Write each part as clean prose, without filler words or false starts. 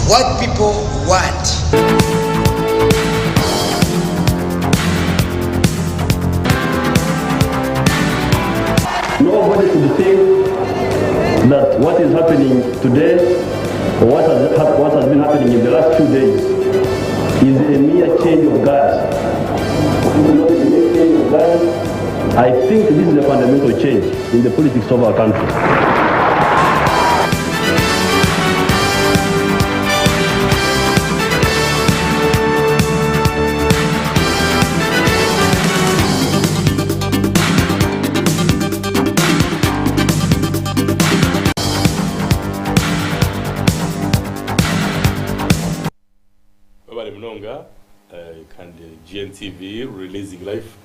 What people want. Nobody should think that what is happening today or what has, what has been happening in the last few days is a mere change of guard. Not a mere change of guard. I think this is a fundamental change in the politics of our country. Webale munonga kandi GNTV releasing life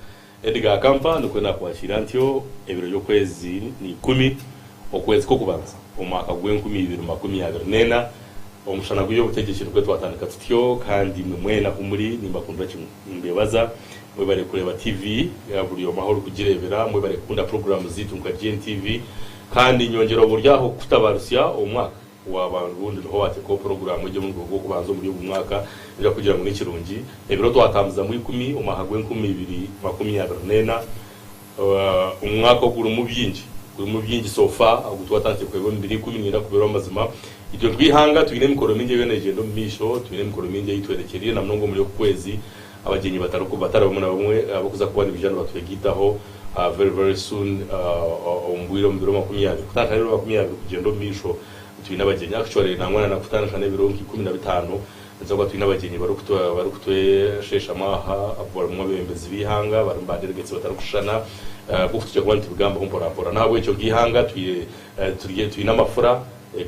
Edgar Kampa nikwo nakwakira ntyo ebiro by'okwezi ni ikumi okwezi kw'okubanza omwaka gw'enkumi ibiri makumi abiri n'ena omushana gw'eby'obutegyeki nikwo twatandika tutyo kandi imwe mwena ahu muri nimbakundira kimwe nimbebaza mwebare kureeba TV buri omwe ahu orikugireebera mwebare kukunda puroguraamu zaitu nka GNTV kandi nyongyera oburyo aho kukutabarutsya omwaka Waaba obundi niho waateekaho puroguraamu egi omurundi gw'okubanza omuri ogu mwaka, noija kugira ngu ni kirungi. Ebiro twatambuzamu ikumi omwaka gw'enkumi ibiri makumi abiri n'ena. Omwaka ogurimu bingi, gurimu bingi so far ogu twatandikire kureeba omu biro ikumi niinyenda kubeera ow'amazima. Itwe nk'eihanga twine emikoro mingi eriyo neegyenda omu maisho, twine emikoro mingi ei twerekyereire na munonga omuri oku kwezi abagyenyi batari bamwe na bamwe abarikuza kuba nibaija nibatwegaitaho very very soon omu bwire omu biro 20 kutandika n'ebiro 20 kugyenda omu maisho twine abagyenyi actually nangwa na kutandika n'ebiro nka 15 nituza kuba twine abagyenyi barikutwesheshamu aha barimu abebembezi b'eihanga barimu ba delegates batarikushushana nk'oku twija kuba nitubigambaho mpora mpora n'ahabw'ekyo nk'eihanga twine amafura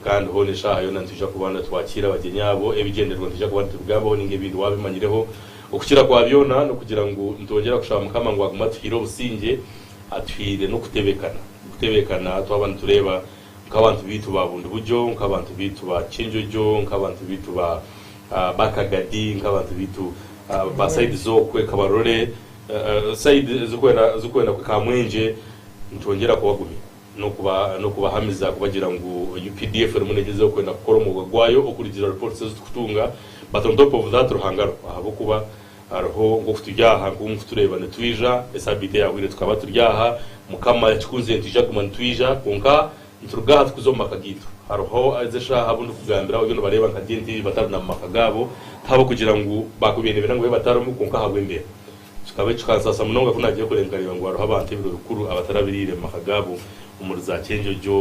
kandi hoona eshaaha yoona nitwija kuba nitwakiira abagyenyi abo ebigyendererwa nitwija kuba nitubigambaho ninga ebindi waabimanyireho Okukira kwa byona n'okugira ngu nitwongyera kushaba Mukama ngu agume atuhaire obusingye, atuhaire n'okutebekana. Okutebekana twaba nitureeba nk'abantu baitu ba Bundibugyo, nk'abantu baitu ba Kyenjojo, nk'abantu baitu ba ba Kagadi, nk'abantu baitu ba sayidi z'okwe Kabarole, sayidi zirikwenda zirikwenda Kamwengye, nitwongyera kubagumya n'okuba n'okubahamiza kubagira ngu UPDF erimu negyezaho kwenda kukora omwoga gwayo okurugiirira reports ezi turikutunga but on top of that Ruhanga ariho ahabw'okuba hariho nk'oku turi aha nk'oku tureeba nitwija esabiiti eyahweire tukaba turi aha Mukama yakikunzire nitwija kuguma nitwija kwonka nituruga aha tukuza omu maka gaitu hariho ezi eshaaha abu ndikugambira oriyo nobareeba nka DNTV batari na mu maka gaabo tihabw'okugira ngu bakubaire nibenda ngu babe batarimu kwonka ahabw'embeera Kikaba kikansaasa munonga ku naagiire kure nkareeba ngu hariho abantu ebiro bikuru abatarabiriire mu maka gaabo omuri za Kyenjojo,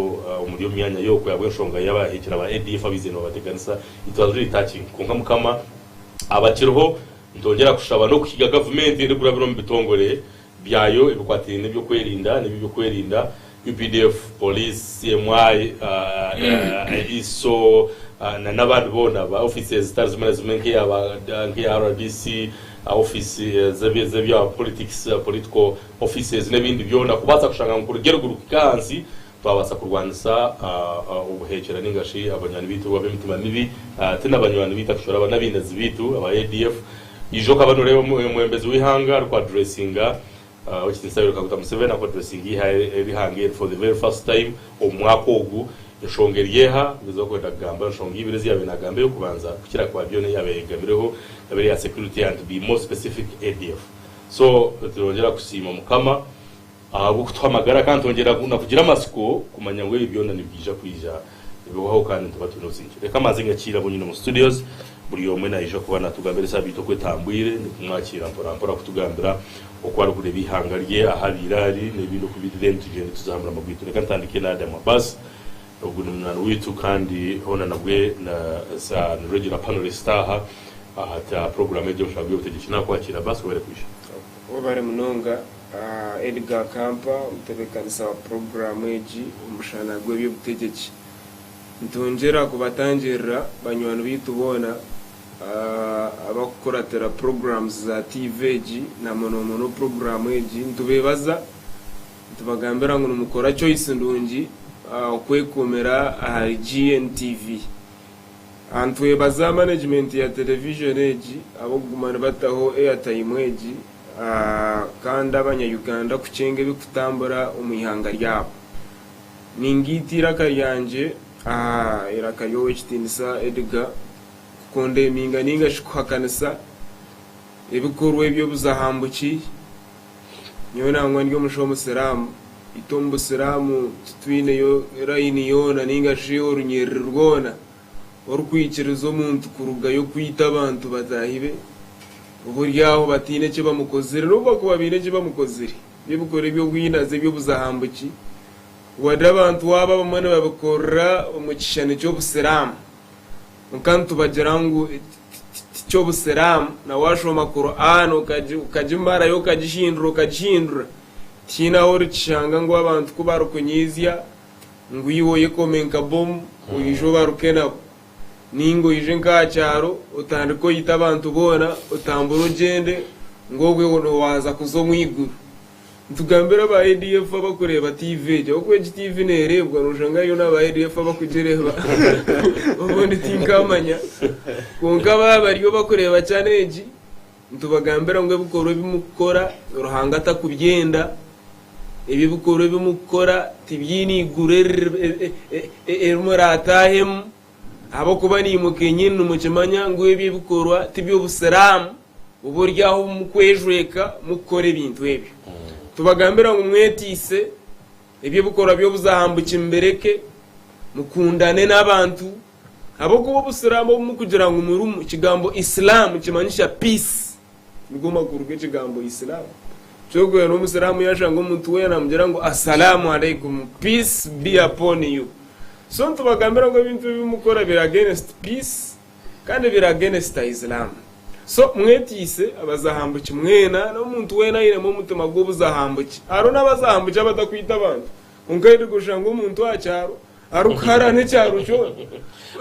omuri omu myanya y'okwe ahabw'enshonga y'abahekyera ba ADF abaizire nibabateganisa. It was really touching. Kwonka Mukama abakiriho nitwongyera kushaba n'okuhiga gavumenti erikurabira omu bitongore byayo ebikwatiraine n'eby'okwerinda n'eby'ebyokwerinda, UPDF, Police, CMI, ISO na n'abandi boona ba offices zitari zimwe na zimwe nk'eya rdc, office z'ebya politics, political offices n'ebindi byona kubaasa kushanga ngu kuruga eruguru kuhika ahansi twabaasa kurwanisa obuheekyera ninga shi abanywani baitu ab'emitima mibi ti na banywani baitu actually aba n'abainazi baitu aba ADF. Ijo okaba noreeba omwebembezi w'eihanga ariku addressinga Ow'ekitiinisa Yoweri Kaguta Museveni aku addressinga eihanga eri for the very first time omu mwaka ogu. Enshonga eri eha? Ninza kwenda kugamba enshonga ibiri ezi yaabaire naagamba. Ey'okubanza kukira kwa byona ei yaabaire ayegamireho ekaba eri eya security and to be more specific ADF. So nitwongyera kusiima Mukama ahabw'okutuha amagara kandi twongyera na kugira amatsiko kumanya ngu ebi byona nibiija kwija nibihwaho kandi nituba twine obusingye. Reka mbanze nyakiire abu nyine omu studios, buri omwe naija kuba natugambira esaabiiti oku etambwire, ndikumwakiira mpora mpora kutugambira oku arikureeba eihanga rye, ahu abaire ari n'ebindi oku biri then tugyende tuze aha murimo gwaitu. Reka ntandike na Adam Abbas, ogu ni munywani waitu kandi hoona nabwe ni regular panelist aha aha puroguraamu egi ey'omushana gw'eby'obutegyeki. Naakwakiira Abbas, webare kwija. Webare munonga Edgar Kampa omutebeekanisa wa puroguraamu egi Omushana gw'eby'obutegyeki. Nitwongyera kubatangirira banywani baitu boona abarikukuratira puroguraamu za tiivi egi na munomuno puroguraamu egi. Nitubeebaza, nitubagambira ngu nimukora choice ndungi okwekuumira ahari GNTV. Nitwebaza management ya television egi ahabw'okuguma nibataho airtime egi kandi abanya Uganda kukyenga ebirikutambura omu ihanga ryabo. Ningaita eiraka ryangye aha iraka ry'Owekitinisa Edgar. kukondeminga ninga shi kuhakanisa ebikorwa eby'obuzahambuki. Nyowe nangwa ndi omushaho omusiraamu, itwe omu busiraamu titwineyo layini yoona ninga shi orunyiriri rwona orukwikiriza omuntu kurugayo kwita abantu bataahi be oboryaho bataine eki bamukozire n'obu bakuba baine eki bamukozire. Ebikorwa eby'obwinazi eby'obuzahambuki wade abantu aba abamwe nibabikorera omu kishushani ky'obusiraamu kwonka nitubagira ngu tiky'obusiraamu na waashoma Quran okagimarayo okagihindura okagihindura tihaine ahu orikishanga ngu abantu ku barikunyiizya ngu iwe oyekome nka bomu oije obaruke nabo ninga oije nk'aha kyaro otandike oyite abantu boona otambure ogyende ngu obwe waaza kuza omu iguru. Nitugambira aba ADF abakureeba TV egi ahabw'okuba egi TV neereebwa nooshanga hariyo n'aba ADF abakugireeba obundi tinkamanya kwonka baaba bariyo bakureeba channel egi nitubagambira ngu ebikorwa ebi mukukora Ruhanga takubyenda, ebi ebikorwa ebi mukukora tibyine iguru eri muraatahemu ahabw'okuba naimwe kenyini nimukimanya ngu ebi ebikorwa tiby'obusiraamu. Oba ori aho mukwejweka mukukora ebintu ebyo. Tubagambira ngu mwetiise, eby'ebikorwa by'obuzahambuki mubireke, mukundane n'abantu, ahabw'okuba obusiraamu obu mukugira ngu murimu, ekigambo Islam nikimanyisa peace, nigo makuru g'ekigambo Islam. Ky'okureeba n'omusiraamu yashanga omuntu weena namugira ngu Assalamu alaikum, peace be upon you. So nitubagambira ngu ebintu ebi mukukora biri against peace, Kandi biri against Islam. So mwetiise abazahambuki mwena nomuntu wena ayinemu omutima gwobuzahambuki. Hariho nabazahambuki abatakwita abantu kwonka oine kushanga omuntu aha kyaro arikuharana ekyaro kyona.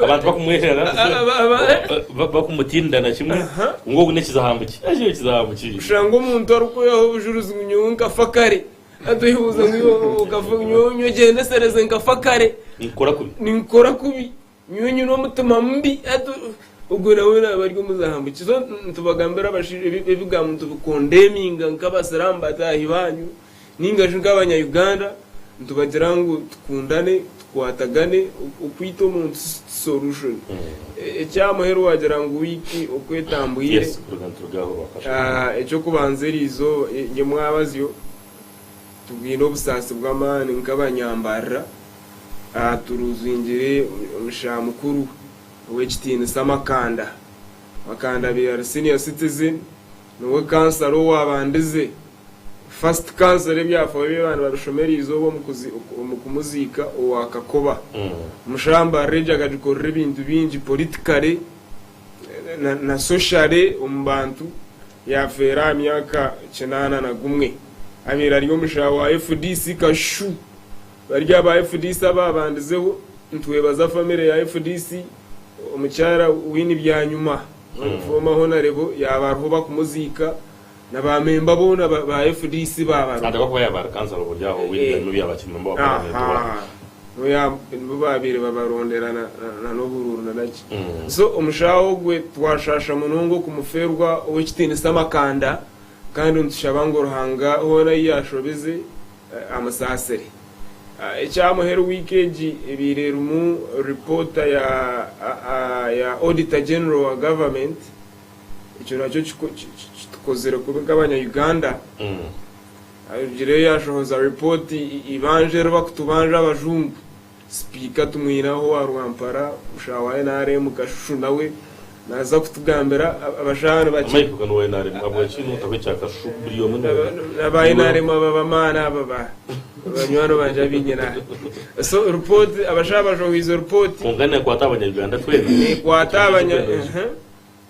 Abantu bakumwerera bakumutiinira na kimwe ngu ogu nekizahambuki. Ekyo ekizahambuki. Kushanga omuntu arikwehaho obujurizi ngu nyowe nkafa kare. Hati oyebuuza ngu iwe okafa nyowe ogyendesereze nkafa kare. Ninkukora kubi. Ninkukora kubi. Nyowe nyine omutima mubi hati ogwo nawe naaba ari omuzahambuki. So nitubagambira abashaija ebigambo nitubikondeminga nk'abasiraamu bataahi baanyu nainga shi nk'abanya Uganda nitubagira ngu tukundane, tukwatagane, okwita omuntu ti solution. Eky'aha muheru waagira ngu wiiki oku etambwire, eky'okubanza eriizooba nyemwabazyo tubwine obusaasi bw'amaani nk'abanyambarira. Aha turuzingire omushaija mukuru ow'ekitiinisa Makanda. Makanda abaire ari senior citizen, niwe kansara owabandize, first kansara ebyafaayo bye baaba nibabishoma eriizooba omu kumuziika owa Kakoba. Omushaija Mbarara egyo akagikorera ebintu bingi politically na socially omu bantu, yafeera aha myaka 81. Abaire ari omushaija wa FDC Kashushu. Bari aba FDC abaabandizeho, nitwebaza famire ya FDC, omukyara Winnie Byanyuma, former Honarebo yaaba ariho bakumuziika na ba memba boona ba FDC baaba bariho. Ahabw'okuba yaaba ari kansara obwo aho Winnie Byanyima obu yaaba akiri memba wa paramenti wa. Nibo baabaire babarondera na n'oburuuru na naki. So omushaaha ogwe twashaasha munonga okumufeerwa ow'ekitiinisa Makanda kandi nitushaba ngu Ruhanga hoona ahi yaashobize amusaasire. Ekya muheru wiiki egi ebaire erimu ripoota ya Auditor General wa Government, ekyo nakyo kitukozire kubi nk'abanya Uganda. Arugireyo yashohoza ripooti eibanja eri bakutubanja abajungu. Sipiika tumwine aho owa Rwampara, omushaho wa nrm Kashushu nawe naaza kutugambira abashaho nibakira. Mike kandi owa nrm ahabwaki notaho ekya Kashushu buri omwe niwe. Aba nrm aba b'amaani aba ba banywani bangye abinyine aha. So report abashaho bashohoize report. Kwonka nekwata abanya Uganda twena. Nekwata abanya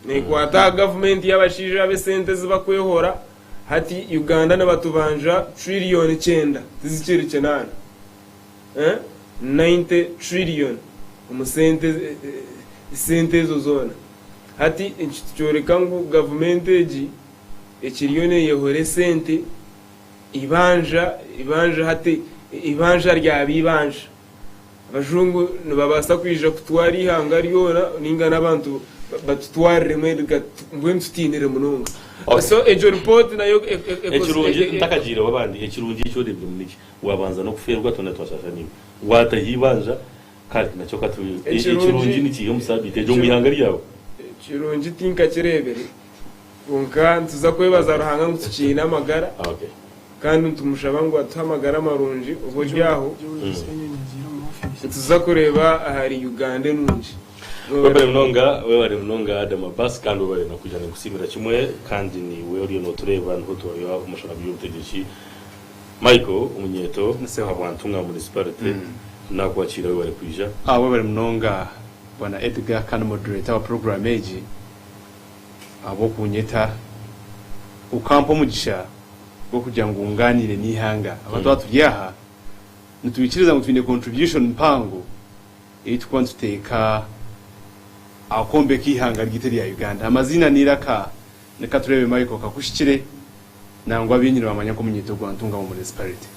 nekwata aha gavumenti y'abashaija ab'esente ezi bakwehora hati Uganda nibatubanja trillion kyenda tizikiri kinaana. 90 trillion omu sente sente ezo zoona. Hati eki tikyoreka ngu gavumenti egi ekiriyo neyehora esente eibanja eibanja hati eibanja ryaba eibanja. Abajungu nibabaasa kwija kutwara eihanga ryona ninga n'abantu batutwariremu mbwenu tutiinire munonga. Okay. So egyo report nayo Ekirungi ntakagiireho abandi ekirungi eki oreebiremu niki? Wabanza n'okufeerwa twena twashaasha naiwe. Waataho eibanja, kare nakyo ka tu. Ekirungi Ekirungi nikiiha omu saabiiti egyo omu ihanga ryawe? Kirungi tinkakireebire, kwonka nituza kwebaza Ruhanga ngu tukiine amagara kandi nitumushaba ngu atuhe amagara marungi oba ori aho nituza kureeba ahari Uganda enungi. Webare munonga, webare munonga Adam Abbas kandi webare nokwija ninkusiimira kimwe kandi niiwe oriyo notureeba niho twareba omushana gw'ebyobutegyeki. Michael Omunyeeto ahabwa Ntungamo Municipality nakwakiira webare kwija. Webare munonga Bwana Edgar kandi moderator wa program egi ahabw'okunyeta okampa omugisha gw'okugira ngu nganiire n'eihanga. Abantu aba turi aha nitwikiriza ngu twine contribution mpango ei turikuba nituteeka aha kwombeka eihanga ryaitu erya Uganda. Amaziina n'eiraka ni Katureebe Michael Kakushikire nangwa abaingi nibamanya nk'omunyeeto gwa Ntungamo Municipality.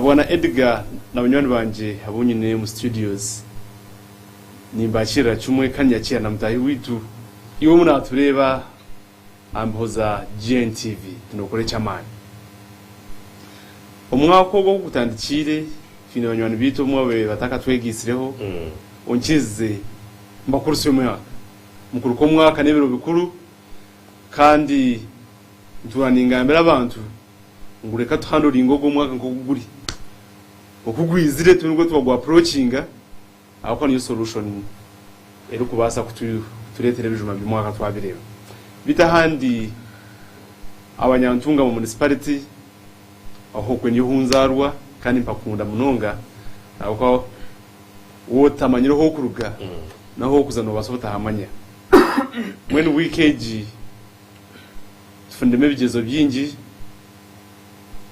Bwana Edgar na banywani bangye abu nyine omu studios nimbakiirira kimwe kandi nyakiira na mutaahi waitu iwe omu naatureeba aha mbeho za GNTV nti nookora eky'amaani. Omwaka ogu oku gutandikiire twine banywani baitu obumwe ababaire batakatwegaitsireho onkirize mbakurutsye omwaka. Mukuru kw'omwaka n'ebiro bikuru kandi ntuura ningambira abantu ngu reka tuhandoringe ogu omwaka nk'oku guri. Oku gwizire tube nibwo twagu approachinga ahabw'okuba niyo solution erikubaasa kutureetera ebijuma by'omwaka twabireeba. Beitu ahandi Abanyantungamo Municipality okwe niyo ahu nzaarwa kandi mpakunda munonga ahabw'okuba waaba otamanyire ahu orikuruga n'ahu orikuza noobaasa obutahamanya. Mbwenu wiiki egi tufuniremu ebigyezo bingi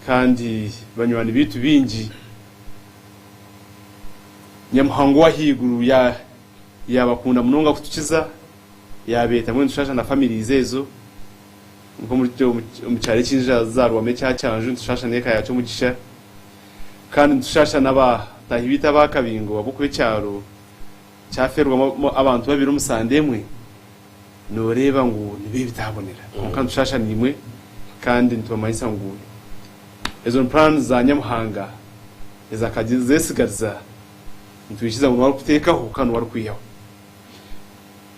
kandi banywani baitu baingi Nyamuhanga ow'ahaiguru yaabakunda munonga kutukiza, yaabeeta mbwenu tushaasha na families ezo nk'omu kyaro eki nzaarwamu ekya Kyanju nitushaasha n'eka ya Kyomugisha kandi nitushaasha n'abataahi baitu aba Kabingo ahabw'okuba ekyaro kyafeerwamu abantu babiri omu sande emwe nooreeba ngu nibo ebitaabonera. Kwonka nitushaasha naimwe kandi nitubamanyisa ngu ezo ni puraani za Nyamuhanga ezakazeesigariza nitwikiriza ngu niwe arikuteekaho kandi niwe arikwihaho.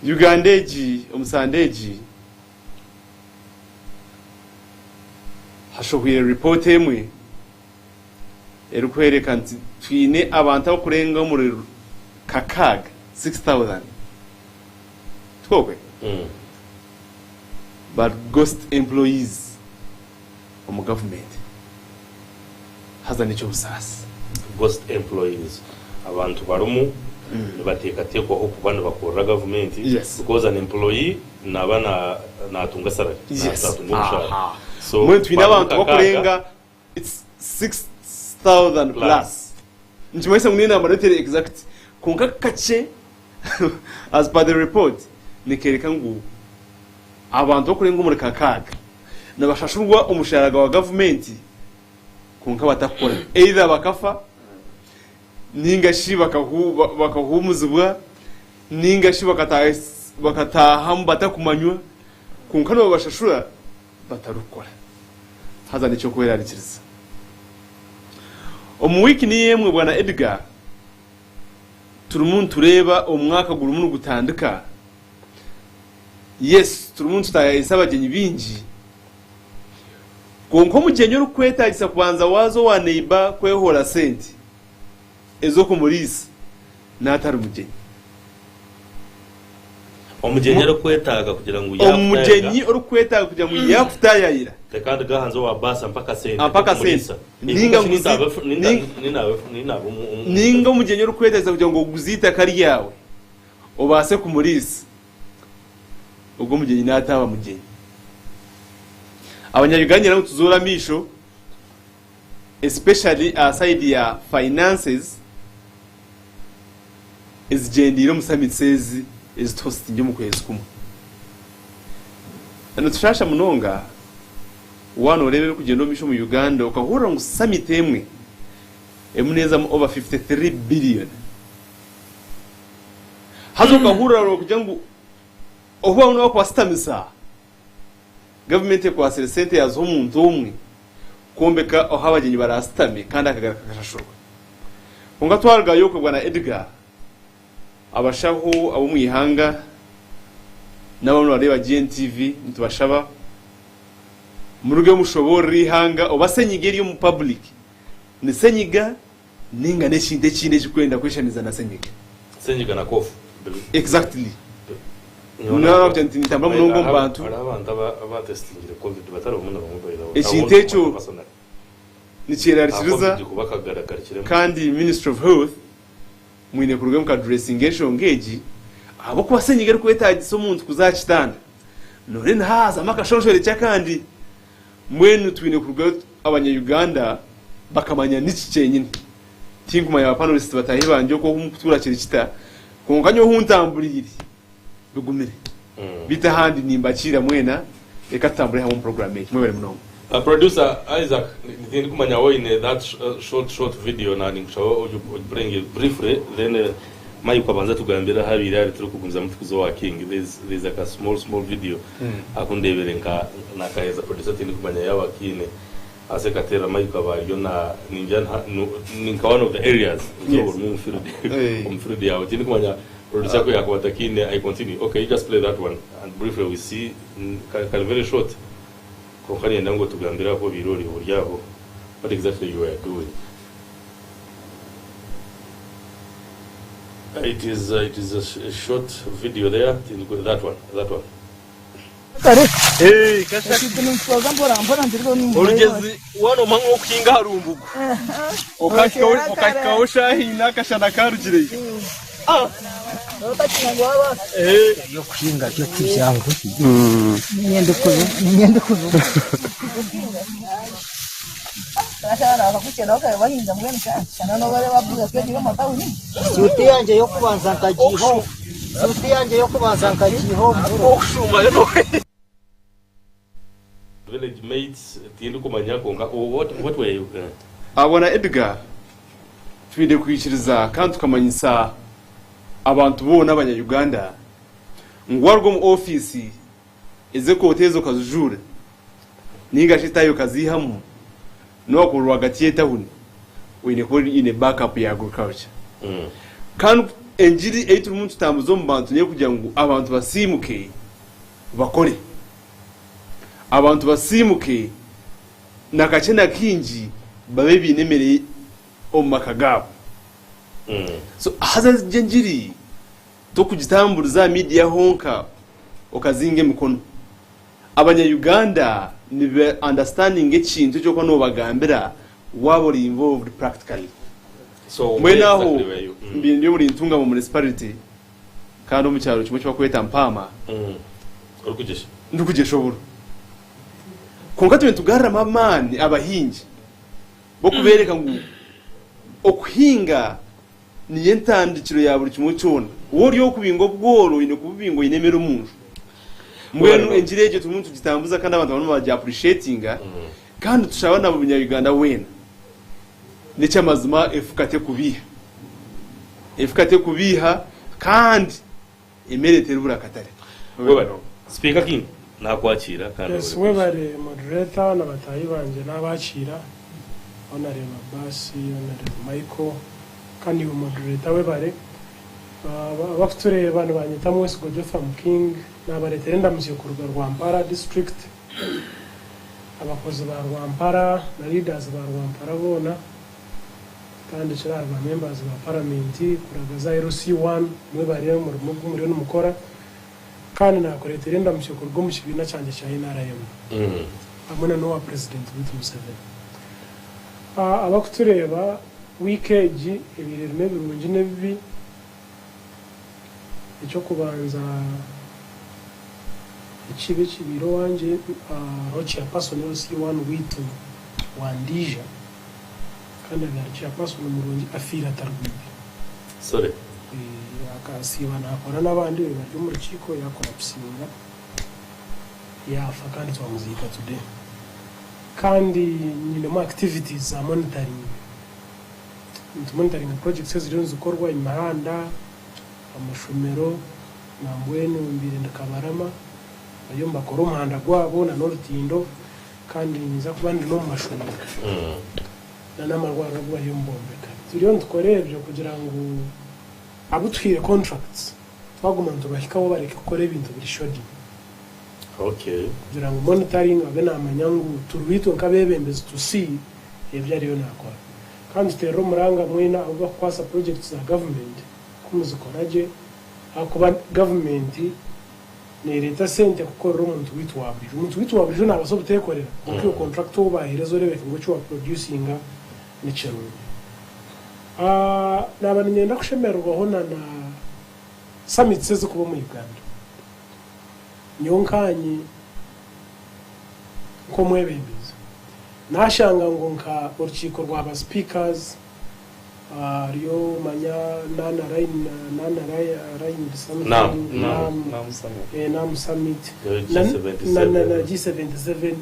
Uganda egi omu sande egi hashohwire ripoota emwe erikworeka nti twine abantu abarikurenga omuri kakaaga, 6,000, tikwo? Bari ghost employees omu gavumenti haza n'eky'obusaasi. Ghost employees abantu barimu nibateekateekwaho kuba nibakorera gavumenti because an employee naaba natunga salary, natunga omushaara. So Mbwenu twine abantu bakurenga it's 6000 plus. Nikimanyisa ngu n'enamba nayo teri exact kwonka kakye as per the report nikeereka ngu abantu bakurenga omuri kakaaga nibashashurwa omushaara gwa gavumenti kwonka batakukora either bakafa ninga shi bakahuumuzibwa ninga shi bakataahamu batakumanywa kwonka nibabashashura batarikukora. Haza n'eky'okwerarikiriza. Omu wiiki niyo emwe Bwana Edgar, turimu nitureeba omwaka gurimu nigutandika. Yes, turimu nitutaayaayisa abagyenyi baingi. Kwonka omugyenyi orikukwetaagisa kubanza waaza owa neiba kwehoora sente ez'okumuriisa naatari mugyenyi. Omugyenyi orikwetaaga kugira ngu Omugyenyi orikwetaaga kugira ngu yaakutaayaayira. Reka nduge aha nze owa baasi ampe akasente Ampe akasente. k'okumuriisa. Ninga ngu Ninga omugyenyi orikwetaagisa kugira ngu oguze eitaka ryawe obaase kumuriisa. Ogwo mugyenyi naataaba mugyenyi. Abanya-Uganda niinyenda ngu tuzoore amaisho especially aha side ya finances ezigyendeire omu summits ezi ezi tuhostingye omu kwezi kumwe. Nitushaasha munonga waaba nooreeba ebirikugyenda omu maisho omu Uganda okahurira ngu summit emwe erimu neezamu over 53 billion. Haza okahurira noogira ngu obu barimu nibakubasitamisa, gavumenti ekwatsire sente yaaziha omuntu omwe kwombeka ahu abagyenyi baraasitame kandi akagaruka akashashurwa. Kwonka twarugayo okwe Bwana Edgar, abashaho ab'omu ihanga N'abarimu nibareeba GNTV nitubashaba muruge mushoboorore eihanga oba senyiga eri omu public ni senyiga ninga n'ekintu ekindi ekirikwenda kweshaniza na senyiga. Senyiga na cough. Exactly. Naagira nti nintambura munonga omu bantu. Hariho abantu abatesitingire covid batari bamwe na bamwe by the way. Ekintu ekyo nikyerarikiriza kandi Ministry of Health mwine kuruga mukadressinga enshonga egi ahabw'okuba senyiga erikwetagisa omuntu kuza aha kitanda none nihazamu akashonshorekye akandi mbwenu twine kurugayo abanya Uganda bakamanya niki kyenyine tinkumanya ba panelists bataahi bangye oku omukutuura kiri kita kwonka nyowe ohu ntamburiire bigumire beitu ahandi nimbakiira mwena reka tutambure hamwe omu program egi mwebare munonga. Producer Isaac tindikumanya waaba oine that short short video na ninkushaba ogi playinge briefly then Mike abanze atugambire ahu abaire ari turikugumizamu tukuza owa King there's there's like a small small video aku ndebire nka nakaheza producer tindikumanya yaaba akiine Ase Kateera Mike aba ariyo na ningira ni nka one of the areas ezi Yes. orimu omu field Eh. omu field yaawe tindikumanya producer ku yakuba atakiine I continue okay you just play that one and briefly we see kari very short kwonka niinyenda ngu otugambire ahu obaire ori ori aho what exactly you were doing. It is it is a short video there that one that one. Orugyezi waanoma nk'orikuhinga aha rumbugu okahikaho shaaha ina akashana karugireyo. Ebyokuhinga byo tibyanguhi niinye ndikubiba. Suuti yangye y'okubanza nkagiiha Suuti yangye y'okubanza nkagiiha omu buro. Village mates tindikumanya kwonka what what were you eh. Abo na Edgar twine kwikiriza kandi tukamanyisa abantu boona abanya Uganda ngu waruga omu ofiisi ezi ekooti ezi okazijuura ninga shi etaayi okaziihamu n'owakora rwagati y'etahuni oine kuba oine back up ya agriculture. Kandi engiri ei turimu nitutambuza omu bantu n'ey'okugira ngu abantu basiimuke bakore. Abantu basiimuke na kakye na kaingi babe baine emere omu maka gaabo. So haza egyo engiri tokugitamburiza aha media honka okazinga emikono. Abanya Uganda niba understandinga ekintu eki orikuba nobagambira waaba ori involved practically. So where Mbwenu aho exactly were you? mbaire ndi omuri Ntungamo municipality kandi omu kyaro kimwe eki barikweta Mpaama Orikugyesha? ndikugyesha oburo. Kwonka twine nitugaruramu amaani abahingi b'okubeereka ngu okuhinga Niyo entandikiro ya buri kimwe kyona. Waaba ori ow'okubinga obworo, oine kububinga oine emere omu nju. Mbwenu engiri egyo turimu nitugitambuza kandi abantu barimu nibagiappreciatinga kandi nitushaba na buri munya-Uganda weena. N'eky'amazima efuka tekubiiha. Efuka tekubiiha kandi emere teribura akatare. Webale. Sipiika King nakwakiira kandi Yes, webale kwija. webare moderator na bataahi bangye nabakiira. Honareba Basi, Honareba Michael, kandi iwe moderator webare. Abakutureeba nibanyeta Mwesigwa Jotham King, nabaretera endamutsyo kuruga Rwampara district, abakozi ba Rwampara na leaders ba Rwampara boona, kutandikira ahari ba members ba parliament kuragaza LC1, mwebare omurimo ogu muriyo nimukora. Kandi nakureetera endamutsyo kuruga omu kibiina kyangye kya nrm hamwe na n'owa Purezidenti waitu Museveni. Abakutureeba, wiiki egi ebaire erimu ebirungi n'ebibi. Eky'okubanza ekibi ekibaire owangye, hariho Chairperson LC1 waitu Wandaija kandi abaire ari Chairperson murungi afiire atarwaire. Sorry. Akasiiba naakora n'abandi be bari omu rukiiko yakorapusinga yaafa kandi twamuziika today. Kandi nyinemu activities za monitoring. Nitumonitoringa projects eziriyo nizikorwa, emihanda, amashomero, nambwenu mbaire ndi Kabarama bariyo nibakora omuhanda gwabo n'orutindo kandi ninza kuba ndi n'omu mashomero. N'amarwariro agu bariyo nibombeka. Turiyo nitukora ebyo kugira ngu abu tuhaire contracts Twaguma nitubahikaho bareke kukora ebintu biri shoddy. Okay. Kugira ngu monitoring abe namanya ngu turiho itwe nk'abebembezi to see ebi ariyo nakora. Kandi tuterere omuranga mwena abu bakukwasa projects za government ku muzikora gye ahakuba government nereeta sente kukorera omuntu waitu wa burijo. Omuntu waitu wa burijo nabaasa obutekorera kwonka iwe contractor ou bahereza orebeke ngu eki wa producinga nikirungi. Naba niinyenda kushemererwaho na na summits ezikuba omu Uganda. Nyowe nkaanye nk'omwebembezi nashanga ngu nka orukiiko rwa ba speakers hariyo manya Nana Line Nana Line something Nam. Nam Nam summit. eh, Nam summit G77. na na na G77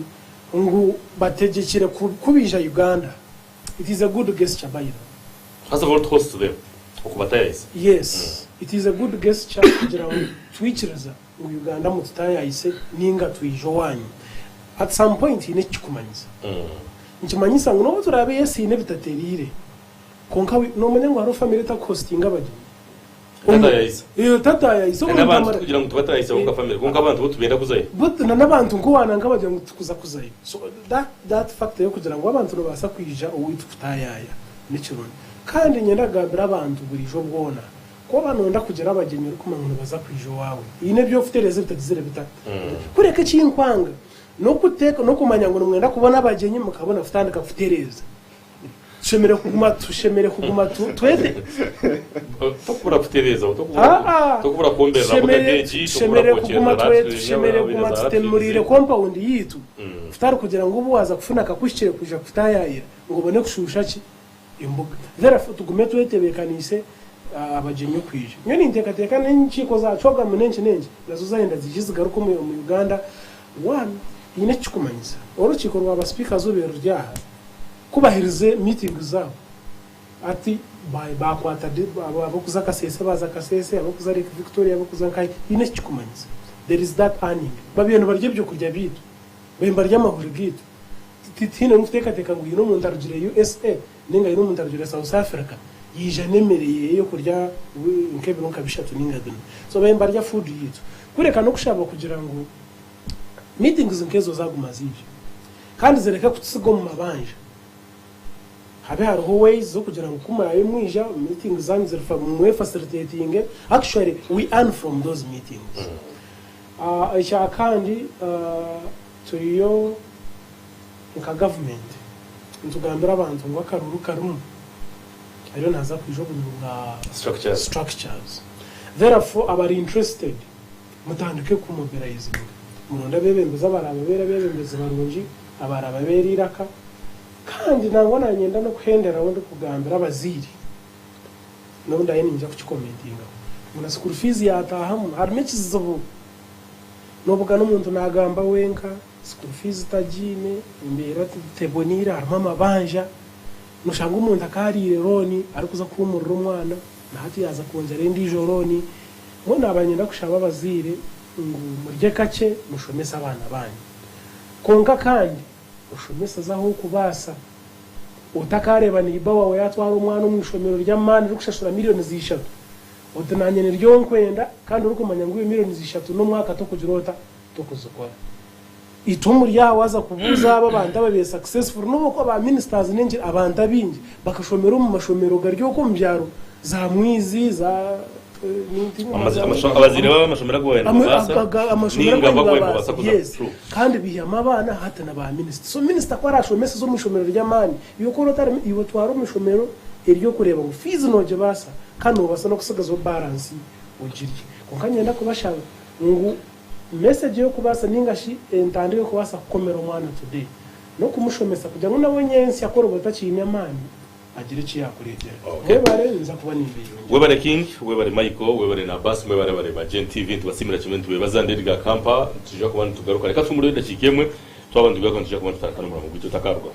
ngu bategyekire kubaija Uganda. It is a good gesture by the way. First of all to host them, okubatayayisa. Yes, it is a good gesture kugira ngu twikiriza ngu Uganda mututayayise ninga twija owanyu. At some point haine ekikikumanyisa. Nikimanyisa ngu nobu turaabe yes haine ebitateriire kwonka nomanya ngu hariho family etakuhostinga abagyenyi. Etatayayisa. Etatayayisa. Kandi abantu tikugira ngu tibatayayisa bo nka family kwonka abantu bo tibenda kuzayo. Na n'abantu nk'owaana nkabagira ngu titukuza kuzayo. So that that factor y'okugira ngu abantu nibabaasa kwija owaitu kutaayaaya nikirungi. Kandi niinyenda kugambira abantu buriijo bwona, ku oba nooyenda kugira abagyenyi orikumanya ngu nibaza kwija owaawe, haine ebi orikutereeza ebitagizire bita. Kureka ekinkwanga n'okuteeka n'okumanya ngu nimwenda kubona abagyenyi mukabona kutandika kutereeza. Tushemereire kuguma tushemereire kuguma twete. Tokubura kutereeza, tokubura kwomberera mbuga egi, tokubura kwokyerera Tushemereire kuguma tutemuriire compound yaitu kutari kugira ngu obu waaza kufuna akakuhikire kwija kutaayaayira ngu obone kushuusha ki embuga. Therefore tugume twetebeekaniise abagyenyi okwija. Nyowe ninteekateeka n'enkiiko za CHOGM n'enki n'enki nazo zaayenda ziije zigaruke omu Uganda. One, haine ekikikumanyisa, orukiiko rwa ba speakers orubaire ruri aha, Ku baherize meeting zaabo hati baakwata ab'okuza Kasese baaza Kasese, ab'okuza Lake Victoria, ab'okuza nkahi, haine eki kikumanyisa. There is that earning. Babaire nibarya ebyokurya byaitu, babaire nibarya amahuri gaitu. Tihaine n'okuteekateeka ngu haine omuntu arugire USA nainga haine omuntu arugire South Africa yaija n'emere ye y'okurya nk'ebiro nka bishatu nainga bina. So babaire nibarya food yaitu. Kureka n'okushaba kugira ngu meetings nk'ezo zaaguma ziija. Kandi zireke kututsiga omu mabanja. Habe hariho ways z'okugira ngu ku muraabe mwija, meetings zaanyu ziri mwe facilitatinge, actually we earn from those meetings. Ekya kandi turiyo nka government nitugambira abantu ngu akaruru karimu hariyo nihaza kwija obuzibu bwa structures. Therefore abari interested Mutandike ku mobilizinga. Muronde abeebembezi abaraababeere abeebembezi barungi, abaraababeere eiraka. Kandi nangwa naanye nyenda n'okuhenderaho ndikugambira abazaire, n'obu ndaabe niinyija kukikomentingaho, ngu na school fees yaataahamu harimu ekizibu. Noobugana omuntu naagamba wenka, school fees tagiine, embeera teboneire, harimu amabanja. Noshanga omuntu akaariire looni arikuza kuhuumurira omwana, na hati yaaza kwongyera endiijo looni. Mbwenu naaba niinyenda kushaba abazaire ngu murye kakye mushomese abaana baanyu. Kwonka kandi oshomeseze ahu orikubaasa. Otakaareeba neiba waawe yaatwara omwana omu ishomero ry'amaani ririkushashura miriyoni ishatu, oti naanye niryo nkwenda kandi orikumanya ngu iwe miriyoni ishatu n'omwaka tokugira ota? Tokuzikora. Itwe omuri aha waaza kubuuza abo abantu ababaire successful n'obu okuba ba ministers n'enki abantu abaingi bakashomera omu mashomero gari okwo omu byaro za Mwizi za Abazaire baabo amashomero agu babaire nibabaasa amashomero ninga agu agu babaire babaire nibabaasa nibabaasa kuza yes true. kandi baihamu abaana hati na ba minisita so minisita ku arashomeseza omu ishomero ry'amaani iwe ku ori otari iwe twara omu ishomero ery'okureeba ngu fees nogibaasa kandi nobaasa n'okutsigazaho balance ogirye kwonka niinyenda kubashaba ngu Message y'okubaasa ninga shi entandikwa y'okubaasa kukomera omwana today n'okumushomesa kugira ngu nawe nyentsya ku oriba otakiine amaani agire eki yaakureetera. Okay. Mwebare ninza kuba nimbeyongyera. Webare King, webare Michael, webare na Abbas, mwebare abare ba Gen TV nitubasiimira kimwe nitubebaza ndi Edgar Kampa nituija kuba nitugaruka reka tuhumureho edakiika emwe twaba nitugaruka nituija kuba nitutandika n'omurimo gwaitu otakarugaho.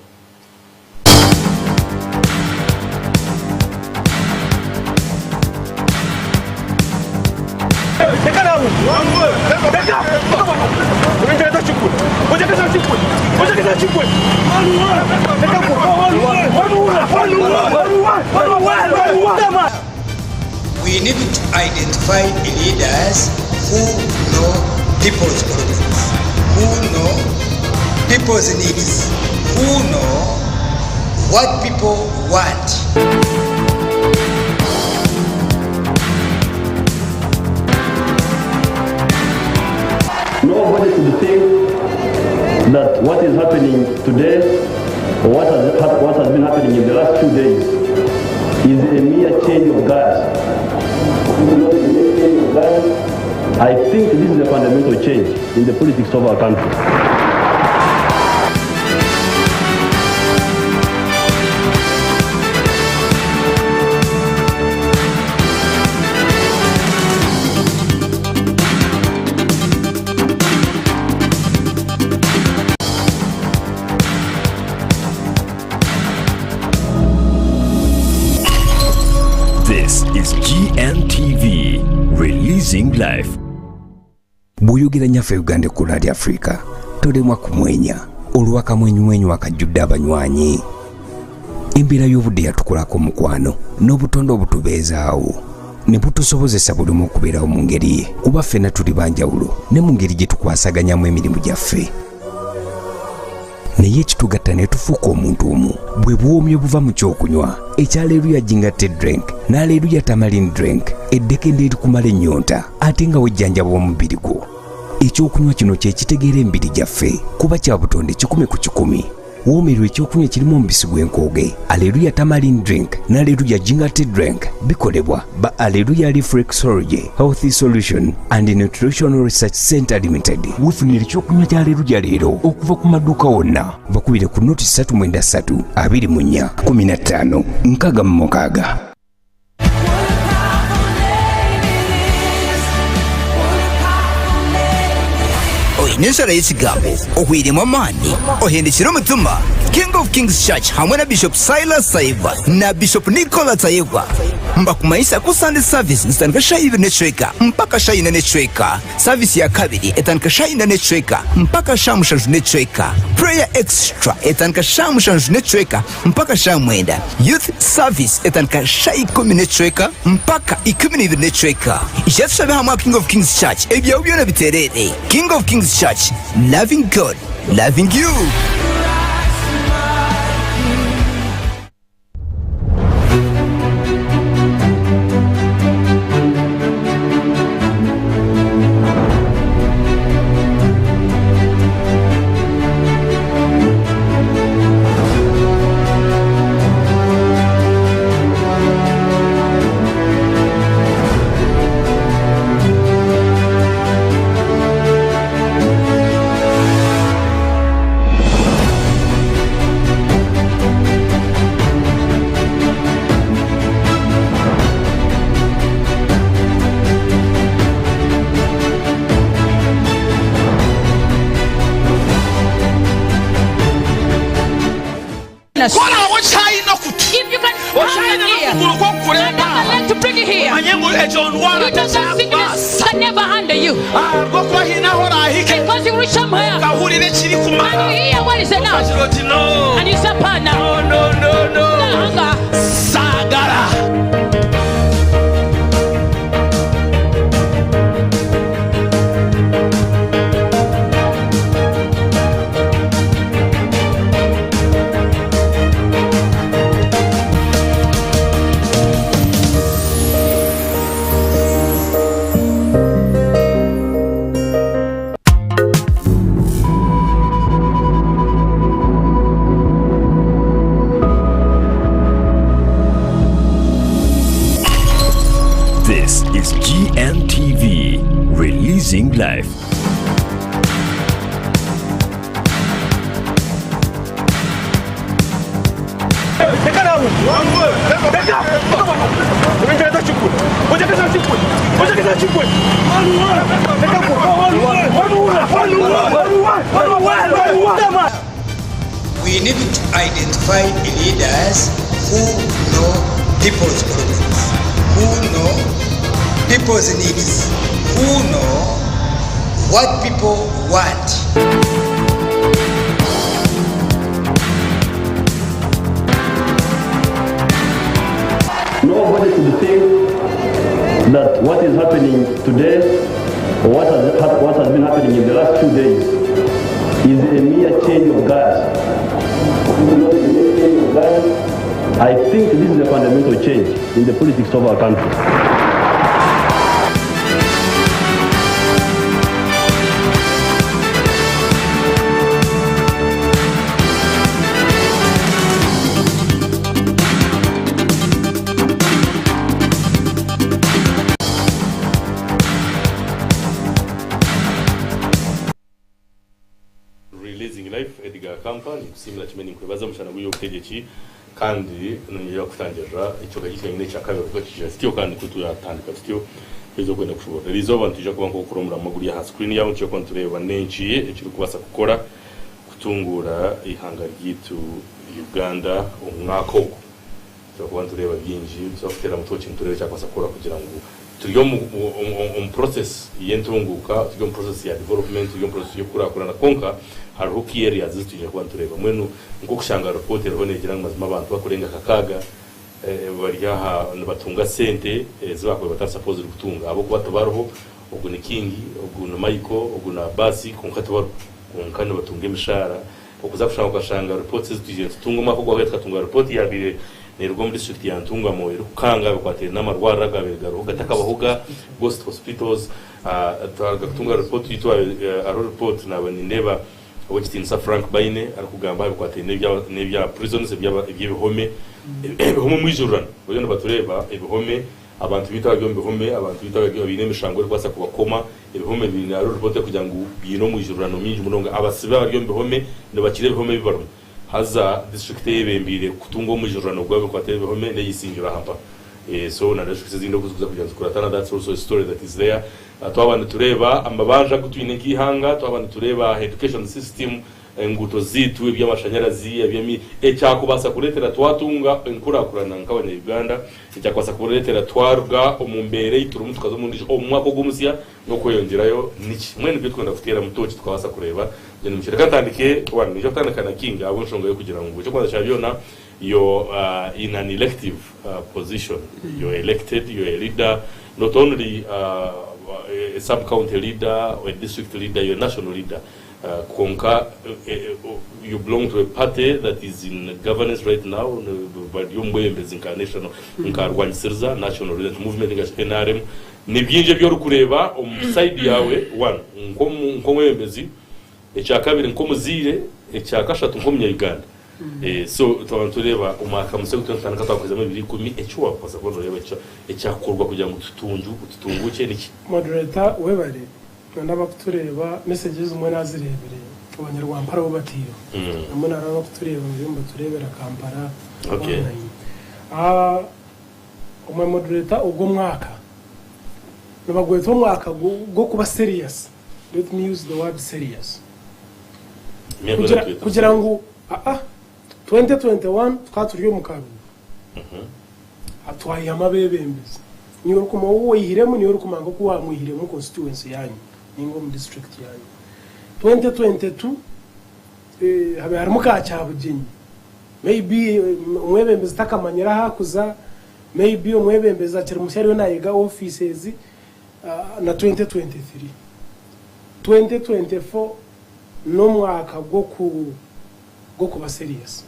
We We need to identify leaders who know people's problems, who know people's needs, who know what people want. Nobody should think that what is happening today or what has, what has been happening in the last few days is a mere change of guard. Not a mere change of guard. I think this is a fundamental change in the politics of our country. This is GMTV, releasing life. Bw'oyogera Nnyaffe Uganda Ekkula lya Afrika, tolemwa kumwenya olw'akamwenyumwenyu akajjudde abanywanyi. Embeera y'obudde yatukolako omukwano n'obutonde obutubeezaawo ne butusobozesa buli omu okubeerawo mu ngeri ye kuba ffenna tuli ba njawulo ne mu ngeri gye tukwasaganyamu emirimu gyaffe. Naye ekitugatta ne tufuuka omuntu omu bwe buwoomi obuva mu kyokunywa ekya Aleluya Ginger Tea Drink ne Aleluya Tamarind Drink, eddekende erikumala ennyonta ate nga wejjanjaba omubiri gwo. Ekyokunywa kino kye kitegeera emibiri gyaffe kuba kya butonde 100%. Woomerwa ekyokunywa ekirimu omubisi gw'enkooge, Aleluya Tamarind Drink ne Aleluya Ginger Tea Drink bikolebwa ba Aleluya Reflexology Health Solution and Nutritional Research Center Limited. Weefunire ekyokunywa kya Aleluya leero okuva ku maduuka wonna. Bakubire ku noti ssatu mwenda ssatu abiri mu nnya kkumi na ttaano nkaaga mu mukaaga. Oine enshara y'ekigambo, ohweiremu amaani, ohendekire omutima? King of Kings Church hamwe na Bishop Silas Tayebwa na Bishop Nicola Tayebwa mbakumanyisa ku Sunday service nizitandika shaaha ibiri n'ekicweka mpaka shaaha ina n'ekicweka. Service ya kabiri etandika shaaha ina n'ekicweka mpaka shaaha mushanju n'ekicweka. Prayer extra etandika shaaha mushanju n'ekicweka mpaka shaaha mwenda. Youth service etandika shaaha ikumi n'ekicweka mpaka 12 n'ekicweka. Ija tushabe hamwe aha King of Kings Church ebyawe byona bitereere. King of Kings Church, loving God, loving you. Kora okyalina okutu, okyalina n'okugulu kw'okukuleeta, omanye ngu egyo ndwara tekyakubaasa ahabw'okuba haine ahu oraahike okahurira ekirikumara okagira oti no no no no no saagara. This is GMTV, releasing life. We need to identify leaders who know people's problems, who know people's needs, who know what people want. Nobody should think that what is happening today or what has, what has been happening in the last few days is a mere change of guard. Not a mere change of guard. I think this is a fundamental change in the politics of our country. Releasing Life Edgar Kampa ninkusiimira kimwe ninkwebaza omushana gw'eby'obutegyeki kandi niinyija kukutangirira ekicweka kyaitu kyanyima ekyakabiri kuba kiija kityo kandi nikwo turatandika tutyo kweza okwenda kushoboorora. Eriizooba nitwija kuba nk'okukora omuramo oguri aha screen yaawe nitwija kuba nitureeba n'enki ekirikubaasa kukora kutunguura eihanga ryaitu Uganda omu mwaka ogu. Nituza kuba nitureeba bingi, nituza kuteeramu tooki nitureeba ekyakubaasa kukora kugira ngu turi omu omu process y'entunguuka, turi omu process ya development, turi omu process y'okukurakurana kwonka hariho key areas ezi twine kuba nitureeba. Mbwenu nk'okushanga report eriho neegira ngu mazima abantu bakurenga kakaaga bari aha nibatunga sente ezi baakubaire batari supposed kutunga ahabw'okuba tibariho, ogu ni King, ogu ni Michael, ogu ni Abbas kwonka tibariho kwonka nibatunga emishaara. Okuza kushanga okashanga reports ezi twizire nitutunga omwaka ogwahweire tukatunga report yabaire neruga omu district ya Ntungamo erikukanga bikwataine n'amarwariro agabaire gariho gatakabahoga ghost hospitals twaruga kutunga report yitu hariho report naba nindeeba Owekitinisa Frank Baine arikugamba aha bikwataine n'ebya prisons eby'ebihome ebihome omwijururano bariyo nibatureeba ebihome Abantu baitu abari omu bihome, abantu baitu abari abaine emishango erikubaasa kubakoma, ebihome biine hariho ripoota erikugira ngu biine omwijururano mwingi munonga. Abasibe abari omu bihome nibakira ebihome ebi barimu. Haza disiturikiti eyebembeire kutunga omwijururano gw'abikwata ebihome n'eya Isingiro aha mpaha. So na disiturikiti ezindi oku zirikuza kugira nizikuratana that's also a story that is there. Twaba nitureeba amabanja agu twine nk'eihanga, twaba nitureeba education system, Enguuto zaitu, eby'amashanyarazi, eby'emi, ekyakubaasa kureetera twatunga enkurakurana nk'abanya-Uganda, ekyakubaasa kureetera twaruga omu mbeera ei turimu tukaza omu ndiijo omu mwaka ogu omusya n'okweyongyerayo niki? Mbwenu nibyo turikwenda kuteeramu tooki tukabaasa kureeba. Then mushe reka ntandike, one, niinyija kutandika na King ahabw'enshonga y'okugira ngu eky'okubanza kya byona you're in an elective position, you're elected, you're a leader, not only a sub-county leader or a district leader, you're a national leader. Kwonka you belong to a party that is in governance right now, bari omu bwebembezi nka national, nka Rwanyisiriza National Resistance Movement ninga shi NRM. Ni bingi ebi orikureeba omu side yaawe, one, nk'omwebembezi, ekyakabiri nk'omuzaire, ekyakashatu nk'omunya-Uganda. So twaba nitureeba omwaka musya ogu turiyo nitutandika twakuhezamu ebiro ikumi, eki waakubaasa kuba nooreeba ekyakukorwa kugira ngu tutunguukye niki? Moderator webare Na n'abakutureeba message ezimwe nazireebire abanyarwampara bo bataireho nambwenu hariho abakutureeba bariyo nibatureebera Kampala online. Omwe moderator ogwo omwaka nibagweta omwaka gw'okuba serious let me use the word serious kugira ngu 2021 tukaba turi omu karuuru Twayihamu abeebembezi. Niiwe orikumanya ou waihiremu, niiwe orikumanya nk'oku waamwihiremu constituency yaanyu nainga omu district yaanyu. 2022 habaire harimu ka kyabugyenyi, maybe omwebembezi takamanyire ahu arikuza, maybe omwebembezi akiri musya ariyo naayega offices na 2023. 2024 n'omwaka gw'oku. gw'okuba serious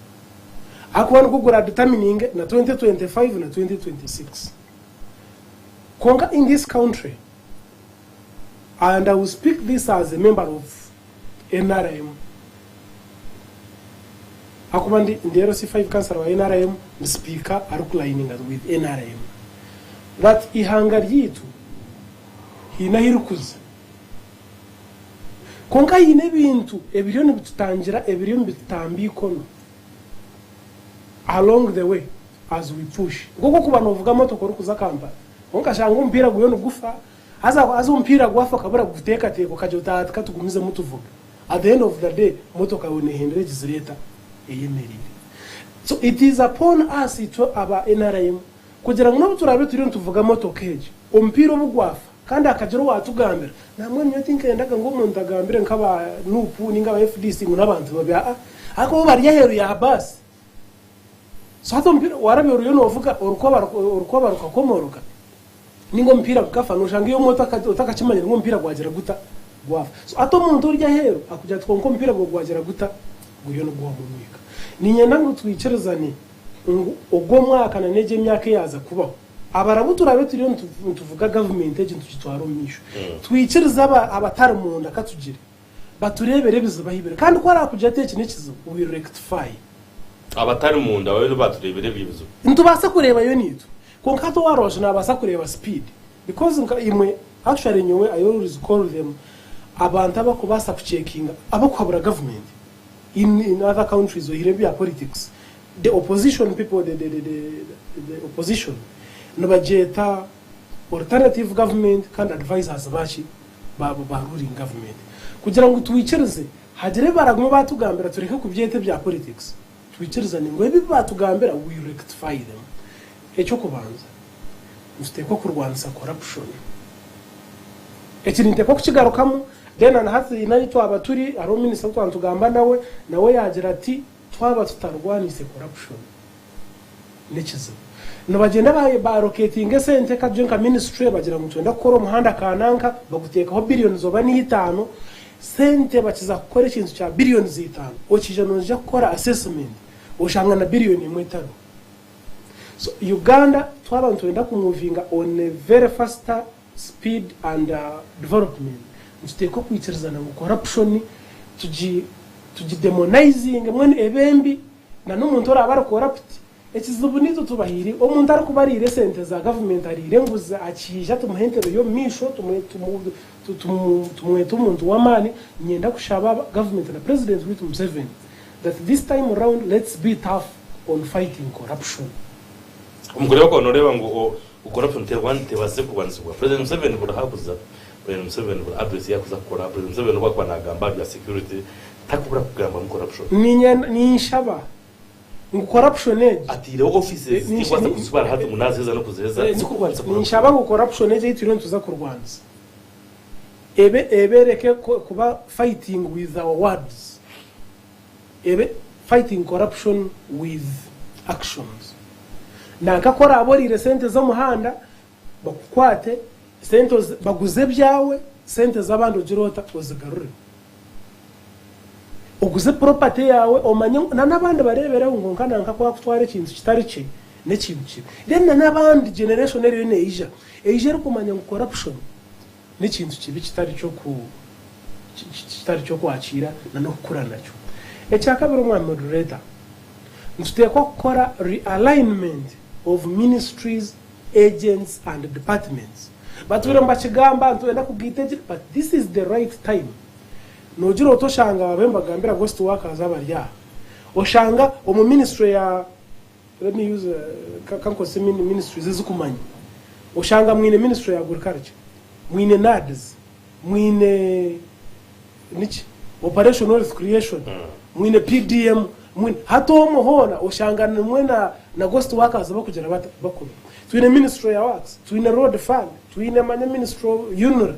ahakuba nigwo gura determininge na 2025 na 2026 kwonka in this country and I will speak this as a member of nrm ahakuba ndi ndi LC5 councillor wa nrm ndi sipiika arikulayininga with nrm that ihanga ryaitu haine ahirikuza. Kwonka haine ebintu ebiriyo nibitutangira ebiriyo nibitutamba eikono along the way as we push. Nk'oku orikuba noovuga motoka orikuza Kampala, kwonka okashanga omupiira guriyo nigufa, haza haza omupiira gwafa okabura kuguteekateeka okagira oti aha katugumizemu tuvuge. At the end of the day motoka yaawe neehendera egizire eta? Eyemereire. So it is upon us itwe aba nrm kugira ngu n'obu turaabe turiyo nituvuga motoka egi, omupiira obu gwafa, Kandi hakagira owaatugambira, nambwenu nyowe tinkendaga ngu omuntu agambire nk'aba nup ninga aba FDC ngu n'abantu babi aa ahakuba bo bari aheeru ya baasi. So hati omupiira warabya oriyo noovuga orukoba orukoba rukakomoroka. Ninga omupiira gukafa noshanga iwe omwe otakakimanyire ngu omupiira gwagira guta? Gwafa. So hati omuntu ori aheeru akugira ati kwonka omupiira gwe gwagira guta? Guriyo niguhwamu omwika. Niinyenda ngu twikirizane ngu ogu omwaka na n'egi emyaka eyaaza kubaho, abarabu turaabe turiyo nituvuga gavumenti egi nitugitwara omu maisho, twikirize abatari munda katugire batureebere ebizibu ahu biri. Kandi ku araakugira ati eki n'ekizibu, we will rectify. Abatari munda babe nibo baatureebera ebyo ebizibu. Nitubaasa kureebayo naitwe. Kwonka hati owa rubaju nabaasa kureeba speed because nka imwe actually nyowe I always call them abantu abakubaasa ku checkinga abakuhabura government in in other countries oihireho ebya politics the opposition people the the the the opposition nibagyeta alternative government kandi advisers baki ba ba ruling government kugira ngu twikirize hagire ebi batugambira tureke kubyeta ebya politics. Twikirizane ngu ebi batugambira we rectify them. Eky'okubanza, nituteekwa kurwanisa corruption. Eki ninteekwa kukigarukamu, then na hati nahi twaba turi, hariho minisita ou twaba nitugamba nawe, nawe yaagira ati twaba tutarwaniise corruption n'ekizibu. Nibagyenda ba allocatinga esente katugire nka ministry bagira ngu nitwenda kukora omuhanda kananka, baguteekaho billions oba n'eitaano, Sente bakiza kukora ekintu kya billions itano okija noija kukora assessment oshanga na billion emwe etariho. So Uganda twaba nitwenda ku movinga on a very faster speed and development nitutekwa kwikirizana ngu corruption tugi tugi demonizinge mbwenu ebe mbi na nomuntu oraabe ari corrupt Ekizibu nitwe tubahaire omuntu arikuba ariire esente za gavumenti ariire enguzi akiija tumuha entebe y'omu maisho tumweta omuntu w'amaani niinyenda kushaba gavumenti na purezidenti waitu Museveni that this time round let's be tough on fighting corruption. Omu kureeba kwawe nooreeba ngu corruption tebaasize kurwanisibwa? Purezidenti Museveni buri hakuza, Purezidenti Museveni buri address ei arikuza kukora, Purezidenti Museveni obu arikuba naagamba aha bya security tarikubura kugambamu corruption. Ninshaba ngu corruption egi. Ataireho offices tikubaasa kuzibara hati ngu naaziheza n'okuziheza zikurwanisa corruption. Ninshaba ngu corruption egi ei turiyo nituza kurwanisa ebe ebe ereke kuba fighting with our words, ebe fighting corruption with actions. Nanka ku oraabe oriire sente z'omuhanda bakukwate, sente baguze ebyawe, sente z'abandi ogire ota ozigarure. Oguze property yaawe omanye ngu n'abandi bareebereho ngu kwonka nanka ku akutwara ekintu kitari kye n'ekintu kibi. Then na n'abandi generation eriyo neija, eije erikumanya ngu corruption n'ekintu kibi kitari ky'oku kitari ky'okwakiira na n'okukura nakyo. Ekyakabiri omwami moderator, nituteekwa kukora realignment of ministries, agents and departments. Batwire nibakigamba nitwenda kugaita egi but this is the right time. Nogira oti oshanga babaire nibagambira ghost workers abari aha, oshanga omu ministry ya let me use kankozese ministries ezikumanya, oshanga mwine ministry ya agriculture, mwine NAADS, mwine niki operation wealth creation, mwine PDM, mwine hati omwo hoona oshanga nimwe na na ghost workers bakugira bata bakubi. Twine ministry ya works, twine road fund, twine manya ministry of UNRA,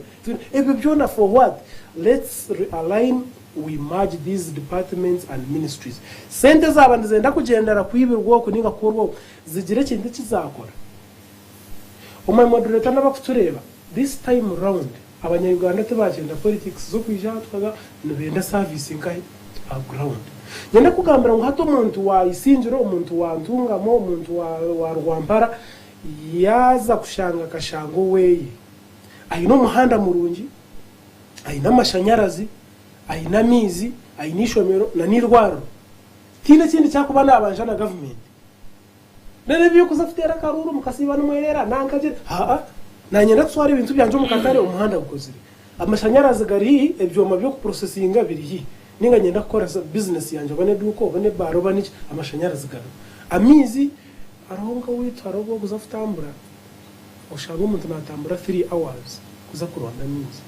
Ebyo byona for what? Let's realign we merge these departments and ministries. Sente zaba nizenda kugyendera kwibirwa oku ninga kukorwa oku zigire ekintu eki zakora. Omwe moderator nabakutureeba this time round abanya Uganda tibakyenda politics zokwija aha tukaza nibenda service nkahi aha ground. Nyenda kugambira ngu hati omuntu wa Isingiro, omuntu wa Ntungamo, omuntu wa Rwampara yaza kushanga akashanga oweye. Aine omuhanda murungi, aine amashanyarazi, aine amaizi, aine eishomero na n'eirwariro. Tihaine ekindi eki arikuba naabanja na gavumenti. Reero ebi by'okuza kuteera akaruuru mukasiiba nimwereera nanka gye, haa, naanye ndakutwara ebintu byangye omu katare omuhanda gukozire, amashanyarazi gari haihi, ebyoma by'okupurosesinga biri haihi, ninga niinyenda kukora bizinesi yangye oba n'eduuka oba n'ebaara oba niki, amashanyarazi gariho. Amaizi hariho nk'owaitu hariho obu orikuza kutambura, Oshanga omuntu natambura 3 hours kuza kuronda amaizi.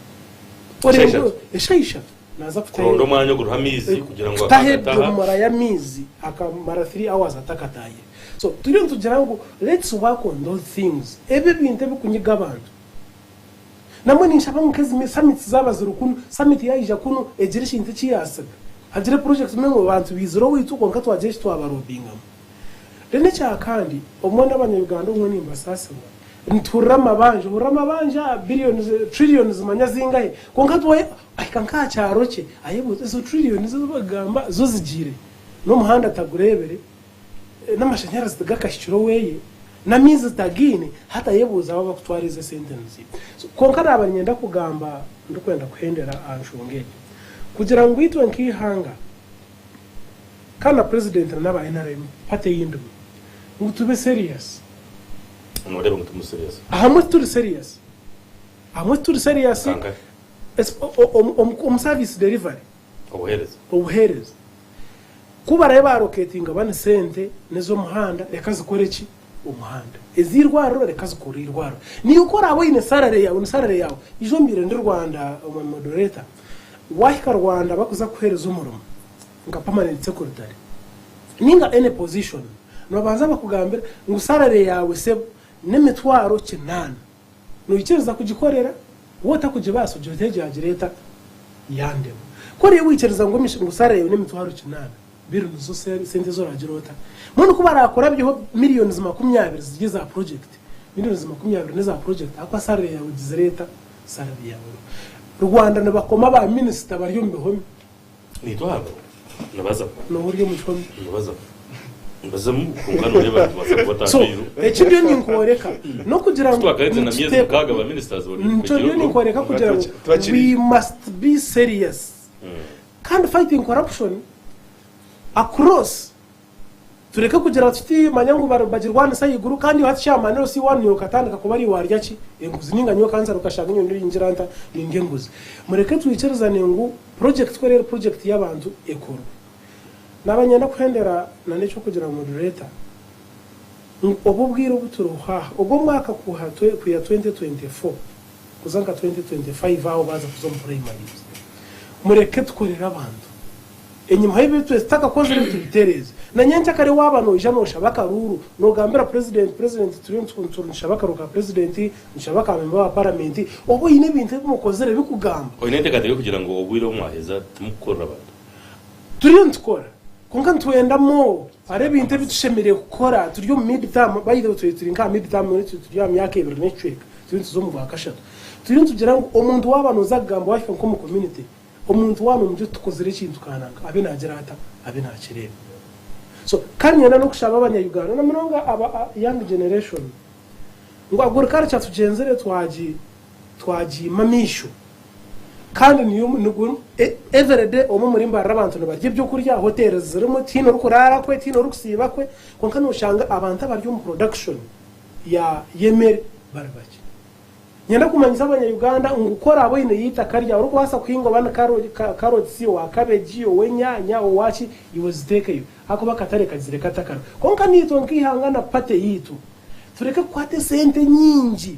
Eshaaha Eshaaha ishatu naza kutaha Kuronda omwanya oguriho amaizi kugira ngu kutaha akataha. edomora y'amaizi akamara 3 hours atakatahire. So turiyo nitugira ngu let's work on those things. Ebyo ebintu ebikunyiga abantu. Nambwenu ninshaba ngu nk'ezi summits zaaba ziri kunu, summit yaija kunu egire ekintu eki yaatsiga. Hagire project omanye ngu abantu baizire owaitu kwonka twagira eki twabarobingamu. Reero ekyakandi, obumwe n'abanya Uganda obumwe nimbasaasibwa. Nituhurira amabanja, ohurira amabanja billions, trillions manya zingahi, kwonka twaye ahika nk'aha kyaro kye ayebuuza ezo trillions ezi barikugamba zo zigiire? N'omuhanda tagureebire, n'amashanyarazi tigakahikire oweye, n'amaizi tagaine, hati ayebuuza abu abarikutwara ezo esente niziiha. So kwonka naaba niinyenda kugamba ndikwenda kuhendera aha nshonga egyo, kugira ngu itwe nk'eihanga kandi na Purezidenti na n'aba nrm party ei ndimu ngu tube serious. Nooreeba ngu turi serious? Ahamwe tituri serious. Ahamwe tituri serious Kankahi? omu service delivery. Obuheereza. Obuheereza. Ku baraabe baaloketinga bani sente n'ez'omuhanda reka zikore ki? Omuhanda. Ez'eirwariro reka zikore eirwariro. Naiwe ku oraabe oine salary yaawe, ni salary yaawe. Ijo mbaire ndi Rwanda omwami moderator, waahika Rwanda bakuza kukuheereza omurimo nka permanent secretary ninga any position, nibabanza bakugambira ngu salary yaawe sebo n'emitwaro kinaana. Noikiriza kugikorera? Waaba otakugibaasa ogira oti egyo yagireeta yandema. Ku oriyo waikiriza ngu ngu salary yaawe n'emitwaro kinaana, biri nizo sente ezi oragira ota? Mbwenu ku baraakurabyeho millions 20 ziri eza project, millions 20 n'eza project ahakuba salary yaawe egizire eta? Salary yaawe eriho. Rwanda nibakoma ba minisita bari omu bihome. Naitwe aha nibazamu. Nooha ori omu kihome? Nibazamu. Nibazamu kwonka nooreeba nitubaasa kuba So, taafiirwe. eki ndiyo ninkworeka n'okugira ngu Twakaherize na myezi 6 ba ministers bari Nikyo ndiyo ninkworeka kugira ngu we must be serious kandi fighting corruption across Tureke kugira tuti manya ngu bagirwanise ahaiguru kandi iwe hati chairman LC one niiwe okatandika kuba ariiwe warya ki enguzi ninga nyowe kansara okashanga nyowe ningira nta nindya enguzi. Mureke twikirizane ngu project ku eri eri project y'abantu ekorwe. Naba niinyenda kuhendera na n'ekyokugira ngu moderator ngu obu obwire obu turiho aha ogu omwaka kuha kwiha 2024 kuza nka 2025 aho baaza kuza omu primaries mureke tukorere abantu. Enyima haihi ebi tutakakozire ebi tubitereeze. Na nyenkyakare waaba noija nooshaba akaruuru, noogambira purezidenti, purezidenti turiyo nitushaba akaruuru ka purezidenti, nitushaba aka memba wa paramenti, oba oine ebintu ebi mukozire bikugamba. Oine enteekateeka y'okugira ngu obwire obu mwaheza timukukorera abantu? Turiyo nitukora, kwonka nitwenda more. Hariho ebintu ebi tushemereire kukora turi omu mid term, by the way turi turi nk'aha mid term turi aha myaka ebiri n'ekicweka, turiyo nituza omu gwakashatu. Turiyo nitugira ngu omuntu waaba nooza kugamba waahika nk'omu community, Omuntu waaba omuri tukozire ekintu kananka abe nagira ata? Abe nakireeba. So kandi nyenda nokushaba abanya Uganda namunonga aba young generation ngu agriculture tugyenzire twagi twagiima amaisho kandi niyo nigwo everyday omwe omuri Mbarara abantu nibarya ebyokurya, hoteri zirimu tihaine orikuraara kwe tihaine orikusiiba kwe kwonka noshanga abantu abari omu production ya yemere bari bakye. Niinyenda kumanyisa abanya-Uganda ngu ku oraabe oineyo eitaka ryawe orikubaasa kuhinga oba ni carrots, owa cabbage, ow'enyaanya, owaki, iwe ziteekeyo ahakuba akatare kagizire katakariho. Kwonka naitwe nk'eihanga na party yaitu, tureke kukwata esente nyingi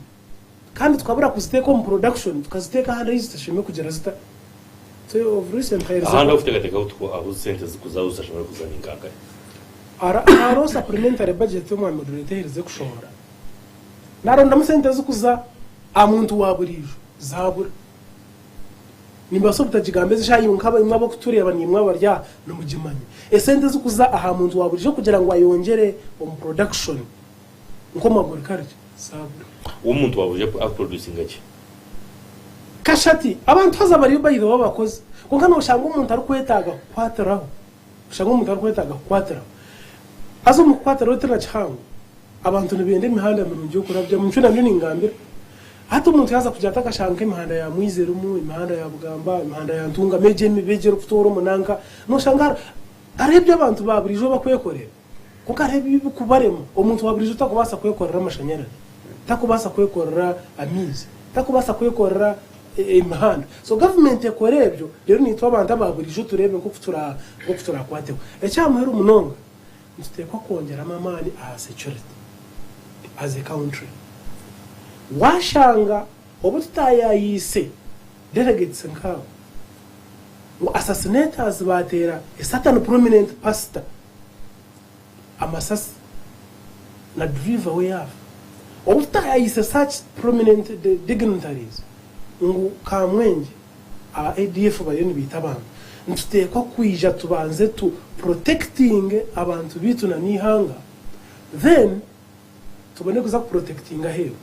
kandi tukabura kuziteeka omu production tukaziteeka ahandi ahu zitashemereire kugira zita. So of recent Ahandi ahu orikuteekateeka ahu sente zirikuza ahu zitashemereire kuza ni nkankahi? Hariho supplementary budget omwami Moderator eherize kushohora. Narondamu sente ezikuza aha muntu wa buriijo zabura. Nimbaasa obutagigamba ezi shaaha imwe nk'abaimwe ab'okutureeba naimwe abari aha nimugimanya. Esente ezikuza aha muntu wa buriijo kugira ngu ayongyere omu production nk'omu agriculture zabura. We omuntu wa buriijo akuproducinga ki? Kashati, abantu haza bariyo by the way abakozi kwonka noshanga omuntu arikwetaaga kukwatiraho, oshanga omuntu arikwetaaga kukwatiraho. Haza omu kukwatiraho tiri na kihango. Abantu nibenda emihanda mirungi y'okurabyamu, nikyo nabyo ningambira. Hati omuntu yaaza kugira ati akashanga nk'emihanda ya Mwiza erimu, emihanda ya Bugamba, emihanda ya Ntungamo egyo emibi egyo erikutoora omu nanka, noshanga hariho hariho ebi abantu ba buriijo bakwekorera kwonka hariho ebirikubarema. Omuntu wa buriijo takubaasa kwekorera amashanyarazi, takubaasa kwekorera amaizi, takubaasa kwekorera emihanda. So gavumenti ekore ebyo reero naitwe abantu aba buriijo tureebe nk'oku tura nk'oku turakwateho. Eky'aha muheru munonga. Nituteekwa kwongyeramu amaani aha security as a country. Washanga obu tutaayayiise delegates nkaabo ngu assassinators baateera a certain prominent pastor amasasi na driver we yaafa, obu tutaayayiise such prominent dignitaries ngu Kamwengye Aba ADF bariyo nibaita abantu. Nituteekwa kwija tubanze tu protectinge abantu baitu na n'eihanga then tubone kuza ku protectinga aheeru.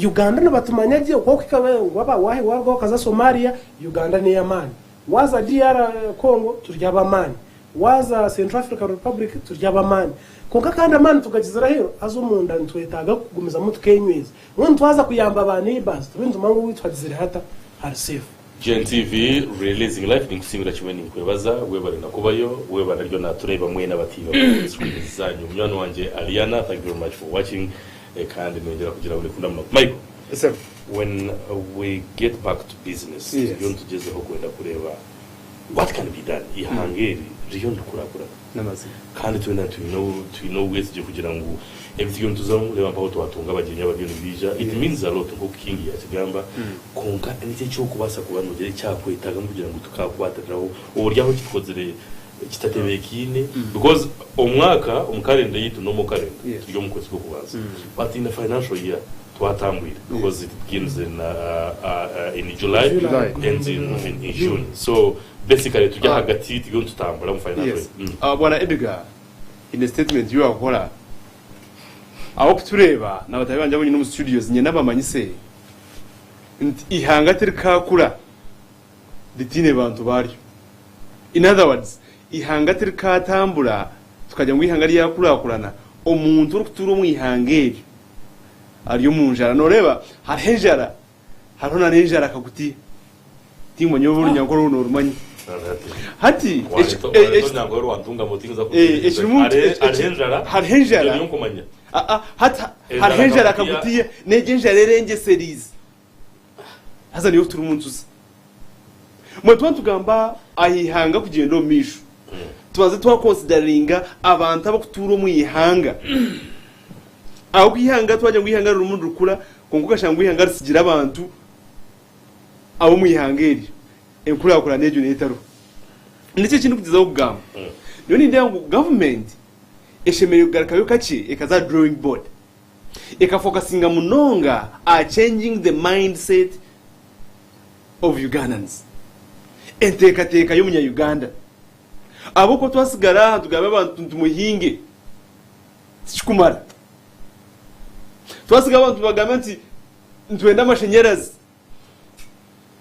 Uganda nibatumanya gye kw'okuhika waaba waruga okaza Somalia, Uganda n'ey'amaani. Waaza DR Congo turi ab'amaani. Waaza Central African Republic turi ab'amaani. Kwonka kandi amaani tugagizire aheeru haza omunda nitwetaaga kugumizamu tukenyweza. Mbwenu twaza kuyamba ba neighbours tube nitumanya ngu owaitu hagizire hata hari safe. GNTV Releasing Life ninkusiimira kimwe ninkwebaza webare na kubayo webare naryo natureeba mwena abatiiba kuri screens zanyu munywani wangye Aliana thank you very much for watching kandi nyongyera kugira ngu nikunda munonga Michael when we get back to business turiyo nitugyezeho kwenda kureeba what can be done eihanga eri ririyo nirikurakurana kandi twena twine obwesigye kugira ngu ebi turiyo nituzamu reeba mpaho twatunga abagyenyi abariyo nibaija it means a lot nk'oku King yakigamba kwonka niki eky'okubaasa kuba nogira ekyakwetagamu kugira ngu tukakwatiriraho oburyaho ekitukozire kitatebeekaine because omwaka omu calendar yaitu normal calendar turi omu kwezi kw'okubanza but in a financial year twatambwire because it begins in in July ends in in June so basically turi ahagati turiyo nitutambura omu financial Yes. year. Bwana Edgar, in a statement you wakora aho kutureeba na bataahi bangye abu nyine omu studios nyine abamanyise nti eihanga tirikakura ritiine bantu baryo. In other words, eihanga tirikatambura tukagira ngu eihanga ryakurakurana omuntu orikutuura omu ihanga eryo ari omu njara. Noreeba hariho enjara hariho na n'enjara kakutiya. Tinkimanya oba orunyankore oru norumanya. Hati hariho enjara hati hariho enjara kakutiya n'egyo enjara erengyeseriize. Haza niyo turimu nituza. Mbwenu twaba nitugamba aha ihanga kugyenda omu maisho, tubanze twakonsidaringa abantu abarikutuura omu ihanga. Ahabw'okuba eihanga twagira ngu eihanga ririmu nirikura, kwonka okashanga ngu eihanga ritsigire abantu ab'omu ihanga eryo, enkurakurana egyo neyo etariho. Niki eki ndikugyezaho kugamba? Nyowe nindeeba ngu gavumenti eshemereire kugarukayo kakye ekaza aha drawing board. Ekafokasinga munonga aha changing the mindset of Ugandans, enteekateeka y'omunya Uganda. Ahabw'okuba twasigara aha tugambe abantu nti muhinge, tikikumara. Twasigara abantu tubagambe nti nitwenda amashanyarazi,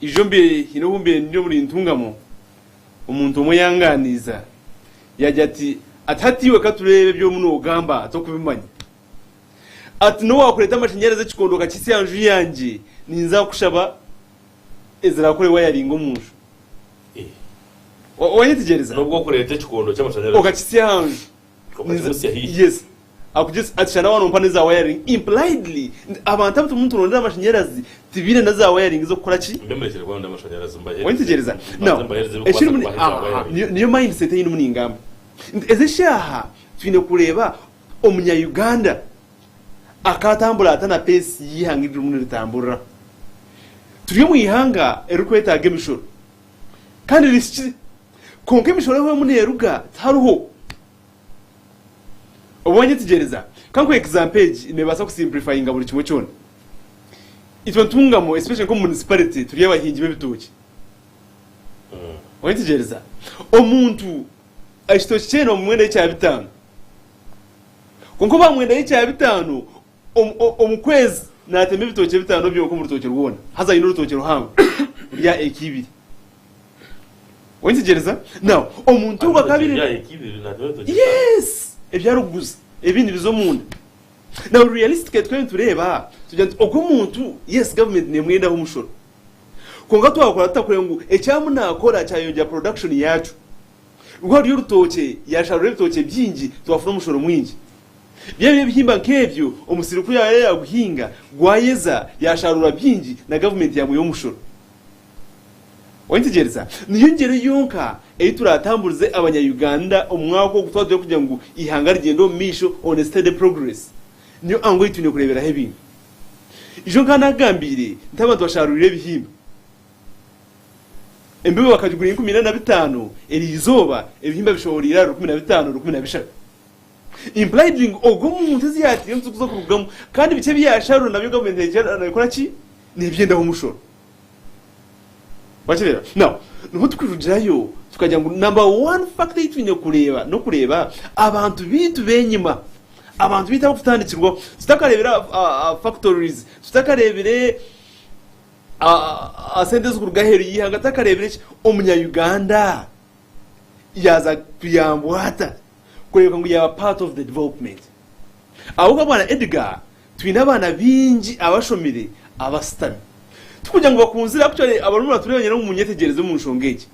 Ijo mbe haine obu mbaire ndi omuri Ntungamo, omuntu omwe yangaaniiza yaagira ati, Ati hati iwe ka tureebe ebi orimu noogamba tokubimanya. Ati n'obu waakureeta amashanyarazi ekikondo okakihitsya aha nju yangye, ninza kukushaba ezirakore wayaringa omu nju. Wanyetegyereza? N'obu wakureeta ekikondo ky'amashanyarazi. Okakihitsya aha nju. Okakimutsya haihi. Yes. Akugira ati shana waaba nompa n'eza wiring. Impliedly, nti abantu abu turimu niturondera amashanyarazi tibaine n'eza wiring z'okukora ki? Mbe murekyere kubaronda amashanyarazi mbahereze. Wanyetegereza? Mbanze Now, mbahereze ebirikubaasa ekirimu ni kubaha eza aha, wiring. niyo niyo mindset ei ndimu ningamba. Nti ezi eshaaha twine kureeba omunya Uganda akaatambura ata na pace y'eihanga eri ririmu niritamburiraho. Turi omu ihanga eririkwetaaga emishoro kandi rihikire. Kwonka emishoro ahu erimu neeruga tihariho. Obu wanyetegyereza, ka nkuhe example egi neebaasa kusimplifyinga buri kimwe kyona. Itwe Ntungamo especially nk'omu municipality turi abahingi b'ebitookye. Wanyetegyereza? Omuntu ekitookye kye nibamumwendayo ekya bitaano. Kwonka obu bamwendayo ekya bitaano, omu kwezi naatema ebitookye bitaano byonka omu rutookye rwona. Haza aine orutookye ruhango ruri aha eka ibiri. Wanyetegyereza? Now, omuntu ogwo akaba aine. Yes! Ebi arikuguza, ebindi biza omunda. Now, realistically twaba nitureeba, tugira nti ogwo omuntu, yes, government neemwendaho omushoro. Kwonka twakora tuta kureba ngu eki arimu naakora kyayongyera production yaakyo? Rwaba ruri orutookye, yaasharura ebitookye bingi, twafuna omushoro mwingi. Byaba ebihimba nk'ebyo, omusiri ku yaaba yaaguhinga, gwayeza, yaasharura bingi, na gavumenti yaamwiha omushoro. Wanyetegyereza? Niyo ngyero yonka ei turatamburize abanya Uganda omu mwaka ogu twaba turi kugira ngu eihanga rigyende omu maisho on a steady progress. Niyo angle ei twine kureeberaho ebintu. Ijo nka nagambiire nti abantu basharwire ebihimba. Embibo bakagigura 45 eriizooba ebihimba bishohoreire ahari 15, 13. Impliedly ngu ogwo omuntu ezi yateire nizikuza kurugamu kandi bikye ebi yasharura nabyo gavumenti nekora ki? Nebyendaho omushoro. Wakireeba? Now, niho tukurugirayo tukagira ngu number one factor ei twine kureeba n'okureeba abantu baitu b'enyima. Abantu baitu ab'okutandikirwaho tutakareebire aha factories, tutakareebire aha sente ezirikuruga aheeru y'eihanga, tutakareebire ki, omunya Uganda yaaza kuyambwa ata kureebeka ngu yaaba part of the development. Ahabw'okuba bwana Edgar twine abaana baingi abashomire abashutami. Tikugira ngu bakunzire actually abarimu nibatureeba nyine ngu munyetegyereze omu nshonga egi.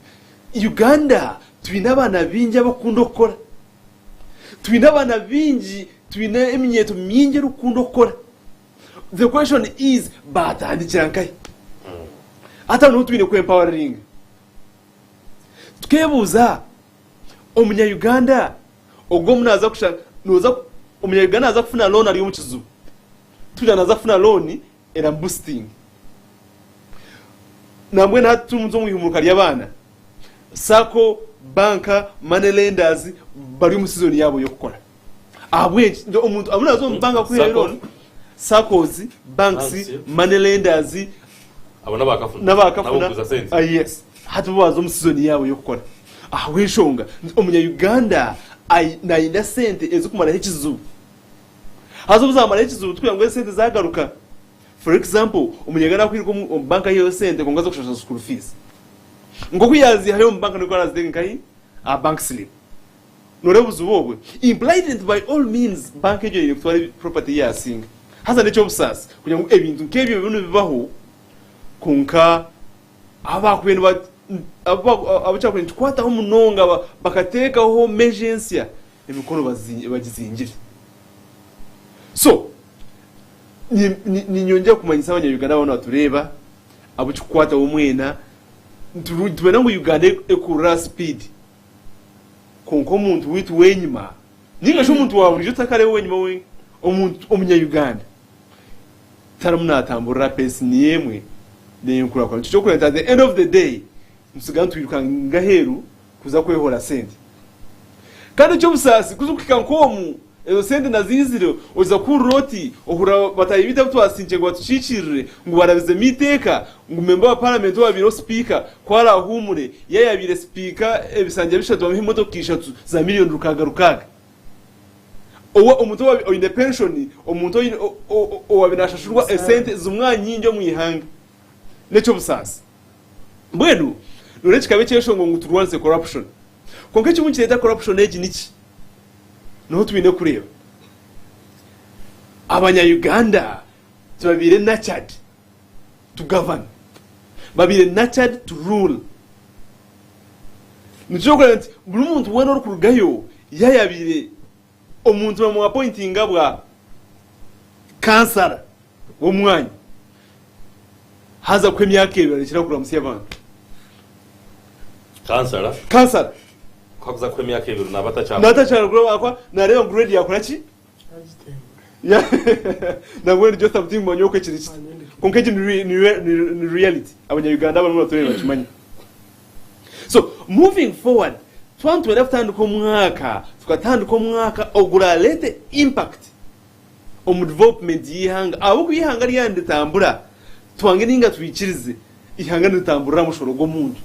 Uganda twine abaana baingi abakukunda okukora. Twine abaana baingi, twine eminyeeto mingi erikukunda okukora. The question is baatandikira nkahi? Hati aho niho twine ku empoweringa. Tukeebuuza omunya Uganda ogwo omu naaza kushanga nooza omunya Uganda naaza kufuna loan ari omu kizibu. Tikugira naaza kufuna loan eramubusitinga. Nambwenu hati turi omu ihumuruka ry'abaana, sacco, banka, money lenders bari omu season yaabo y'okukora. Ahabw'enki? Nti omuntu abu naaza omu banka kwihayo Sacco? loan, saccos, banks, Banks. money lenders Abo n'abaakafuna. n'abaakafuna N'abokuguza sente. Ah, yes. Hati bo baaza omu season yaabo y'okukora. Ahabw'enshonga nti omunya-Uganda ai- naayenda sente ezirikumaraho ekizibu. Haza obu zaamaraho ekizibu tikugira ngu esente zaagaruka. For example, omunyaganda akwiruka omu bank aiheyo sente kwonka aze kushashura school fees. Nkoku yazihayo omu bank nikwo araziteeka nkahi? Aha bank slip. Noreeba obuzibu obwe? Implied nti by all means bank egyo eine kutwara property ei yasinga. Haza n'ekyobusaasi kugira ngu ebintu nk'ebyo biriyo nibibaho kwonka abu baakubaire abu kyakubaire nikikwataho munonga bakateekaho measure ensya emikono bagizingire. So, ninyongyera kumanyisa abanya-Uganda boona abatureeba, abu kikukwataho mwena, nitwenda ngu Uganda ekurure aha sipiidi. Kwonka omuntu waitu w'enyima, nainga shi omuntu wa buriijo otakareeba ow'enyima wenka, omuntu omunya-Uganda tarimu naatamburira aha peesi niyo emwe n'eyenkurakurana. Nikyo ky'okureeba nti at the end of the day, nitusigara nitwirukanga aheeru kuza kwehora sente. Kandi eky'obusaasi ku zirikuhika nk'omu, ezo sente naziizire, oza kuhurira oti ohurira bataahi baitu abu twasinkire ngu batukiikirire ngu barabizemu eiteeka ngu memba wa paramenti owaabaire sipiika ku araahuumure, yaayabaire sipiika ebisanja bishatu bamuhe emotoka ishatu za miriyoni rukaaga rukaaga. Owa omuntu owaabaire oine penshoni, omuntu oine owaabaire naashashurwa esente z'omwanya nyingi omu ihanga. N'eky'obusaasi. Mbwenu noreeba kikaba ekyeshongo ngu turwanise corruption. Kwonka ekimwe nikireeta corruption egi niki? Niho twine kureeba. Abanya Uganda tibabaire nurtured to govern. Babaire nurtured to rule. Nikyo orikureeba nti buri muntu weena orikurugayo yayabaire omuntu bamu appointinga bwa kansara w'omwanya haza kuha emyaka ebiri arekyere aho kuramutsya abantu. Kansara. Kansara. Ku akuza kuha emyaka ebiri naaba atakyakora. Naaba atakyakora ahakuba naareeba ngu grade yakora ki? Nambwenu Jotham tinkumanya oku ekiri kiti. Kwonka egi ni reality. Abanya-Uganda abarimu nibatureeba nibakimanya. So moving forward, twaba nitwenda kutandika omwaka, tukatandika omwaka ogurareete impact omu development y'eihanga ahabw'okuba eihanga ryaba niritambura twange ninga twikirize eihanga niritamburira aha mushoro gw'omuntu.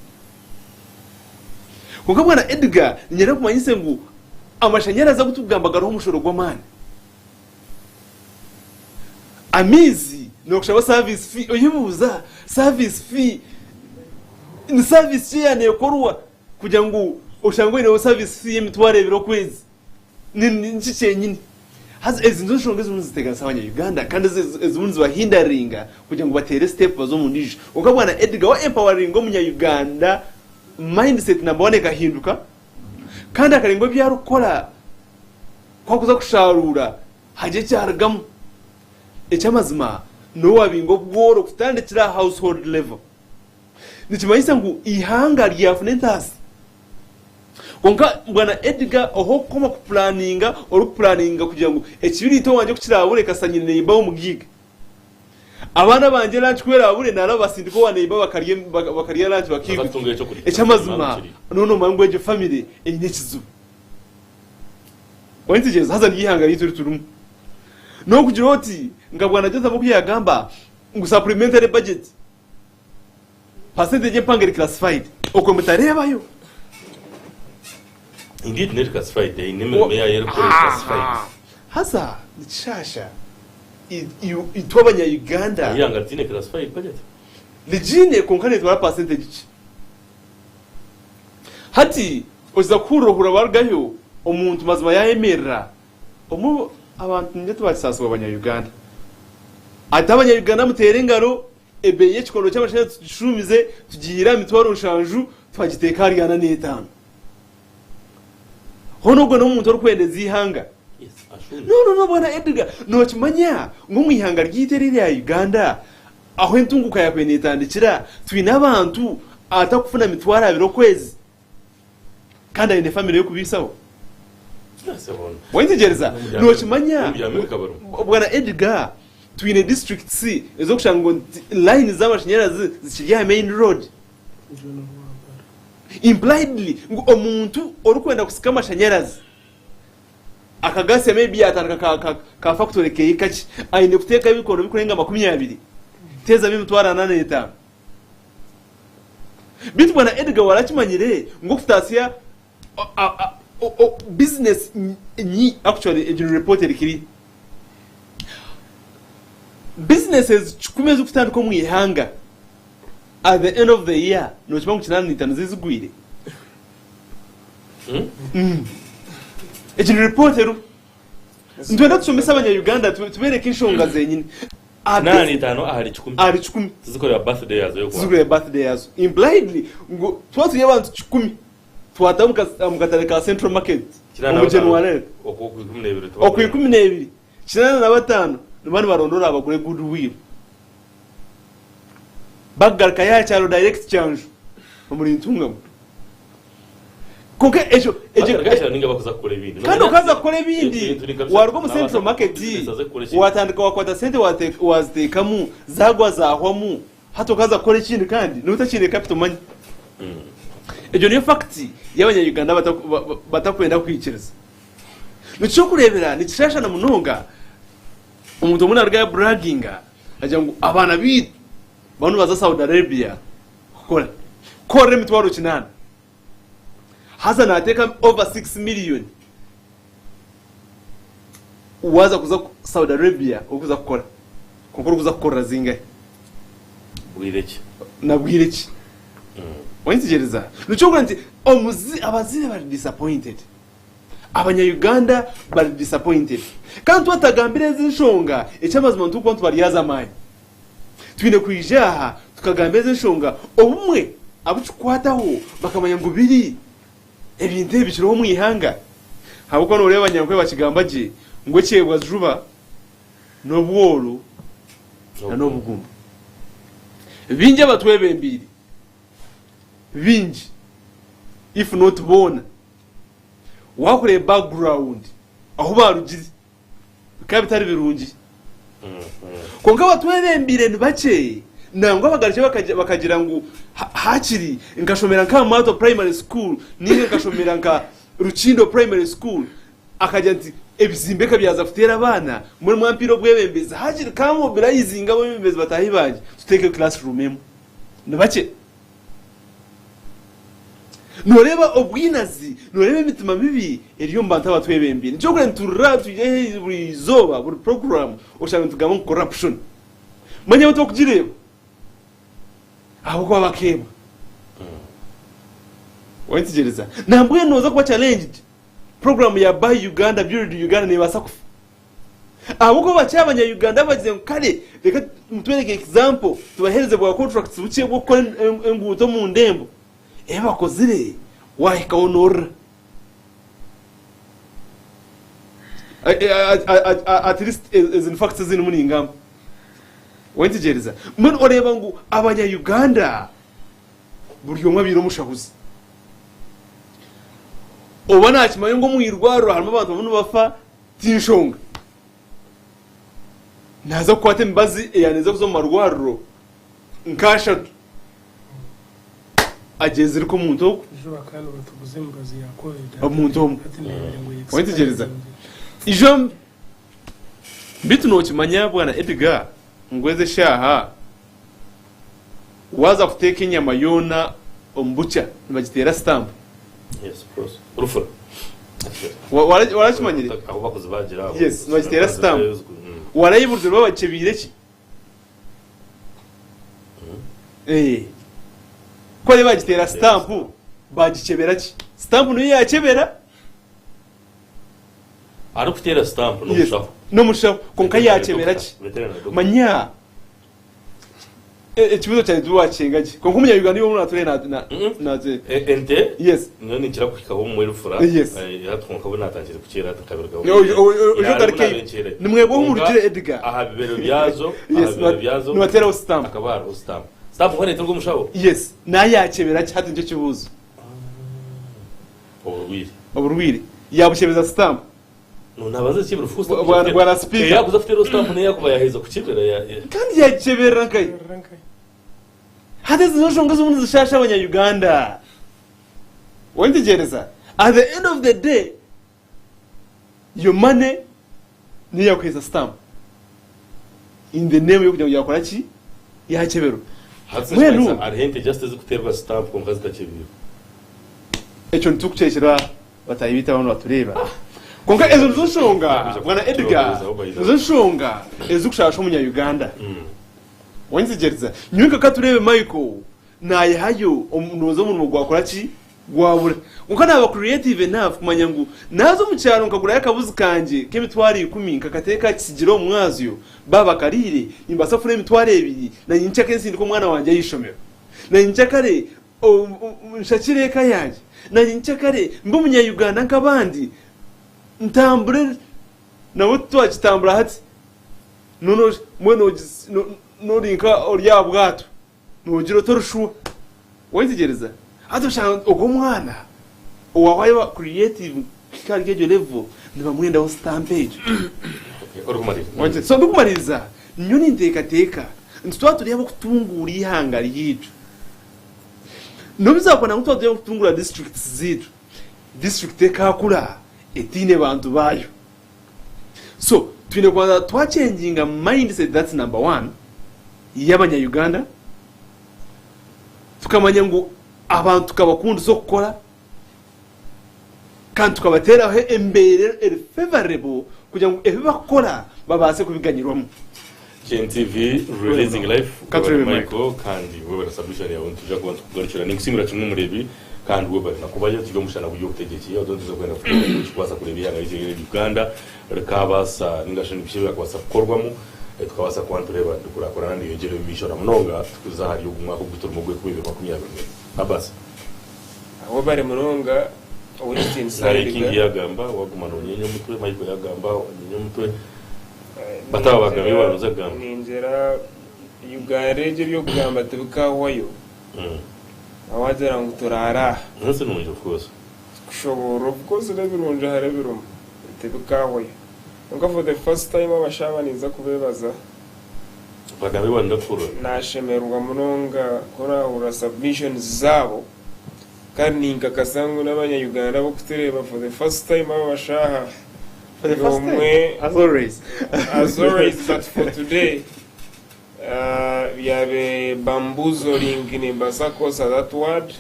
Kwonka bwana Edgar niinyenda nkumanyise ngu amashanyarazi agu turikugamba gariho omushoro gw'amaani. Amaizi nookushaba service fee oyebuuza service fee ni service ki eyaaba neekorwa kugira ngu oshange oineho service fee y'emitwaro ebiri okwezi. Niki kyenyini? Haza ezi nizo nshonga ezirimu niziteganisa abanya Uganda kandi ezirimu nizibahindaringa kugira ngu bateere step baze omu ndijo. Kwonka bwana Edgar wa empoweringa omunya Uganda mindset number one ekahinduka kandi akarenga ngu ebi arikukora ku arikuza kusharuura hagire ekyarugamu. Eky'amazima niwe wabinga obworo kutandikira aha household level. Nikimanyisa ngu eihanga ryafuna entaasa. Kwonka bwana Edgar oh'okukoma kupulaninga orikupulaninga kugira ngu ekibiriiti owangye ku kiraabure kasita nyine neiba w'omugaiga. Abaana bangye lunch ku eraabure naaraba basindika owa neiba bakarya bakarya lunch Baza bakiiguta. kutunga ekyokurya. Eky'amazima nooba noomanya ngu egyo famire eine ekizibu. Wayetegereza? Haza niryo eihanga ryaitu eri turimu. N'okugira oti nka bwana Jotham oku yaagamba ngu supplementary budget Percentage empango eri classified okwe mutareebayo. Indeed neri classified eine emirimo yayo erikukora eri classified. Haza nikishaasha itwe abanya-Uganda. Eihanga ritiine classified budget. Rigiine kwonka neetwara percentage ki? Hati okiza kuhurira ohurira barugayo omuntu mazima yayemerera omwe abantu ningira tibakisaasibwa abanya-Uganda. Ati abanya-Uganda muteere engaro ebeeyi y'ekikondo ky'amashanyarazi tugishuumize tugiihire aha mitwaro nshanju twagiteeka ahari ana n'etaano. Hoona ogwo n'omuntu orikwendeza eihanga? No, no, no, Bwana Edgar, nookimanya ngu omu ihanga ryaitu eri erya Uganda, ahu entunguuka yaakubaire neetandikira, twine abantu atarikufuna mitwaro abiri okwezi kandi aine famire y'okubaisaho? Wayetegereza? Nookimanya ngu, Bwana Edgar, twine districts ez'okushanga ngu layini z'amashanyarazi zikiri aha main road? Impliedly ngu omuntu orikwenda kusika amashanyarazi akagasya maybe yatandika ka, ka, ka factory keye kakye aine kuteekaho ebikondo bikurenga 20 teezamu emitwaro ana n'etaano. Beitu bwana Edgar warakimanyire ngu okutasya business nyi actually egyo ni report eri clear. Businesses kikumi ezikutandika omu ihanga At the end of the year nokimanya ngu 85 zizigwire? Egi ni report eriho. Nitwenda tushomese abanya Uganda tubereke enshonga zenyini. 85 ahari kikumi. Ahari kikumi. Tizikureba birthday yazo yokubanza. Tizikureba birthday yazo. Impliedly ngu twaba turi abantu kikumi twataha omu katare ka Central Market omu January okwa ikumi nebiri 85 nibaba nibaronda orabagure goodwill. Bakugarukayo aha kyaro direct Kyanju omuri Ntungamo. Kwonka ekyo ekyo Bagaruka aha kyaro ninga bakuza kukora ebindi. kandi okaza kukora ebindi Ebintu ni kabisa waruga omu nabaasa central market business aze kukora ekindi. watandika wakwata sente wate waziteekamu zagwa zahwamu hati okaza kukora ekindi kandi noba otakiine capital manya. Egyo niyo fact y'abanya Uganda bataku batakwenda kwikiriza. Nikyokureebera nikishashana munonga omuntu omwe naruga yabraginga Agira ngu abaana baitu bariyo nibaza Saudi Arabia kukora kukorera emitwaro kinaana haza nateeka over 6 million waaza kuza Saudi Arabia orikuza kukora kwonka orikuza kukorera zingahi? Bwire ki? Na bwire ki? Wayetegyereza? Nikyo orikugira nti omuzi abazaire bari disappointed. Abanya Uganda bari disappointed kandi twatagambira ezi nshonga ekyamazima nitukuba nitubaryaza amaani. Twine kwija aha tukagamba ezi enshonga obumwe abukikukwataho bakamanya ngu biri ebintu ebi bikiriho omu ihanga ahabw'okuba noreeba abanyankore bakigamba gye ngu ekyebwa juba n'obworo na n'obugumba. Baingi abatwebembeire baingi if not boona Waakureeba background ahu baarugire bikaba bitari birungi. Kwonka abatwebembeire ni bakye nangwa abagarukire bakagira ngu haakiri nkashomera nka Maato Primary School ninga nkashomera nka Rukindo Primary School akagira nti ebizimbe ka byaza kuteera abaana mbwenu mwampiire obwebembezi haakiri ka mobilizinge abebembezi bataahi bangye tuteekeho classroom emwe. Ni bakye. Nooreeba obwinazi, nooreeba emitima mibi eri omu bantu abatwebembeire. Nikyo orikureeba niturira twija haihi buri izooba, buri puroguraamu oshanga nitugamba ngu corruption. Manya bo tibarikugireeba ahabw'okuba bakeebwa. Waayetegyereza? Nambwenu nooza kuba challenged, puroguraamu ya Buy Uganda, Build Uganda neebaasa kufa. Ahabw'okuba bakye abanya Uganda abagize ngu kare reka mutwereke example tubahereze bwa contracts bukye bw'okukora enguuto omu ndembo, ebi bakozire wahikaho norira. At least ezi ni facts ezi ndimu ningamba. Wayetegyereza? Mbwenu oreeba ngu abanya Uganda buri omwe abaire omushahuzi. Oba nakimanya ngu omu irwariro harimu abantu barimu nibafa Ti nshonga. Naaza kukwata emibazi eyaaneza kuza omu marwariro nk'ashatu agyezirike omuntu ogwo. Ijo bakaba nibatuguza emibazi ya Covid Omuntu omwe. hati ndeebire ngu Wayetegereza? expiringe. Ijo beitu nookimanya bwana Edgar ngu ezi eshaaha waaza kuteeka enyama yoona omu bukya nibagiteera sitampu? Yes, of course. Rufura. Warakimanyire? Ahu bakuzibagira aho. Yes, nibagiteera sitampu. Warayebuurize baaba bagikyebeire ki? Eh. Ku bariyo bagiteera sitampu, bagikyebera ki? Sitampu niyo yaakyebera? Arikuteera sitampu Yes, n'omushaho. n'omushaho. Kwonka yaakyebera ki? Veterinary doctor. Manya e- ekibuuzo kyangye tiwakyenga gye. Kwonka omunya-Uganda iwe ou naatureebe na- na- naagye. Ente Yes. niyo ninkira kuhikaho omu Elfura. Yes. Hati kwonka bu naatandikire kukyera hati nkabirugaho. Oije ogarukeyo. Nimwebwa ohu murugire Edgar. Aha bibero byazo, aha Yes, bibero byazo nibateeraho sitampu. Hakaba hariho sitampu. Sitampu mbwenu neeterwa omushaho? Yes. Nayo yaakyebera ki? Hati nikyo kibuuzo. Oburwaire. Oburwaire. Yaabukyebeza sitampu. No nabanza ekibira of course. Bwana Speaker. Yakuza kuteera sitampu niyo yakuba yaheza kukibira. Kandi yagikyeberera nkahi? Hati ezi nizo nshonga ezimwe nizishaasha abanya Uganda. Wetegyereza? At the end of the day, your money niyo yakuheeza sitampu. In the name y'okugira ngu yakora ki? Yakyeberwa. Hati Mbwenu hariho ente just ezikuteerwa sitampu kwonka zitakyebiirwe. Ekyo nitukukyekera bataahi baitu abamwe nibatureeba. Kwonka ezo nizo nshonga, Bwana Edgar, nizo nshonga ezirikushaasha omunya-Uganda. Wanyetegyereza? Nyowe nka Katureebe Michael, naayehayo ndowooza omurimo gwakora ki? Gwabura. Kwonka naaba creative enough kumanya ngu naaza omu kyaro nkagurayo akabuzi kangye k'emitwaro ikumi nkakateeka aha kisigire omu mwazyo, baaba bakariire, nimbaasa kufuna emitwaro ebiri na nyenkyakare nsindike omwana wangye aha ishomero. Na nyenkyakare Nshakire eka yangye. Nanye nkyakare mbe omunya-Uganda nk'abandi, ntambure nabo twakitambura hati. Mbwenu ori nka ori aha bwato, noogira oti orishuha. Waayetegyereza? Hati oshanga ogwo omwana owaawe yaaba creative kuhika ahari egyo level, nibamwendaho sitampu egyo. So ndikumariiriza, nyowe ninteekateeka nti twaba turi ab'okutunguura eihanga ryaitu, N'obu zaakora ngu twaba turi kutunguura disiturikiti zaitu, disiturikiti ekaakura etaine bantu baayo. So twine kubanza twakyenginga mindset that's number one y'abanya Uganda, tukamanya ngu abantu tukabakundisa okukora kandi tukabateeraho embeera eri favourable kugira ngu ebi barikukora babaase kubiganyirwamu. GNTV Releasing Life Katurebe webare Michael. Michael kandi webare submission yawe nituja kuba nitukugarukira ninkusiimira kimwe omureebi kandi webare nakubayo turi omushana gw'ebyobutegyeki ahu tuza kwenda kubaasa kureeba eihanga ryaitu erya Uganda rikabaasa ninga shi nibiki ebirakubaasa kukorwamu tukabaasa kuba nitureeba ndikurakurana neyongyera omu maisho na munonga tukuza ahari ogu mwaka ogu turimu ogw'enkumi ibiri makumyabiri n'emwe. Abbas. Webare munonga ow'ekitiinisa Nare King Edgar. yagamba waguma nonyenya omutwe, Michael yagamba onyenya omutwe, bataba bagamba ebi baramuza kugamba. Ningira Uganda egyo eby'okugamba tibikahwayo. Wagira ngu turaare aha. Ensi nungi of course. Kushoboorora of course n'ebirungi hariho ebirimu tibikahwayo. Kwonka for the first time abashaho ninza kubeebaza. Bagambe bari ndakuhurira. Nashemererwa munonga ku nahurira submissions zaabo kandi ninkakasa ngu n'abanya Uganda abarikutureeba for the first time aba bashaaha For the first time? omwe As always. as always but for today byabe bamboozling nimbaasa kukozesa that word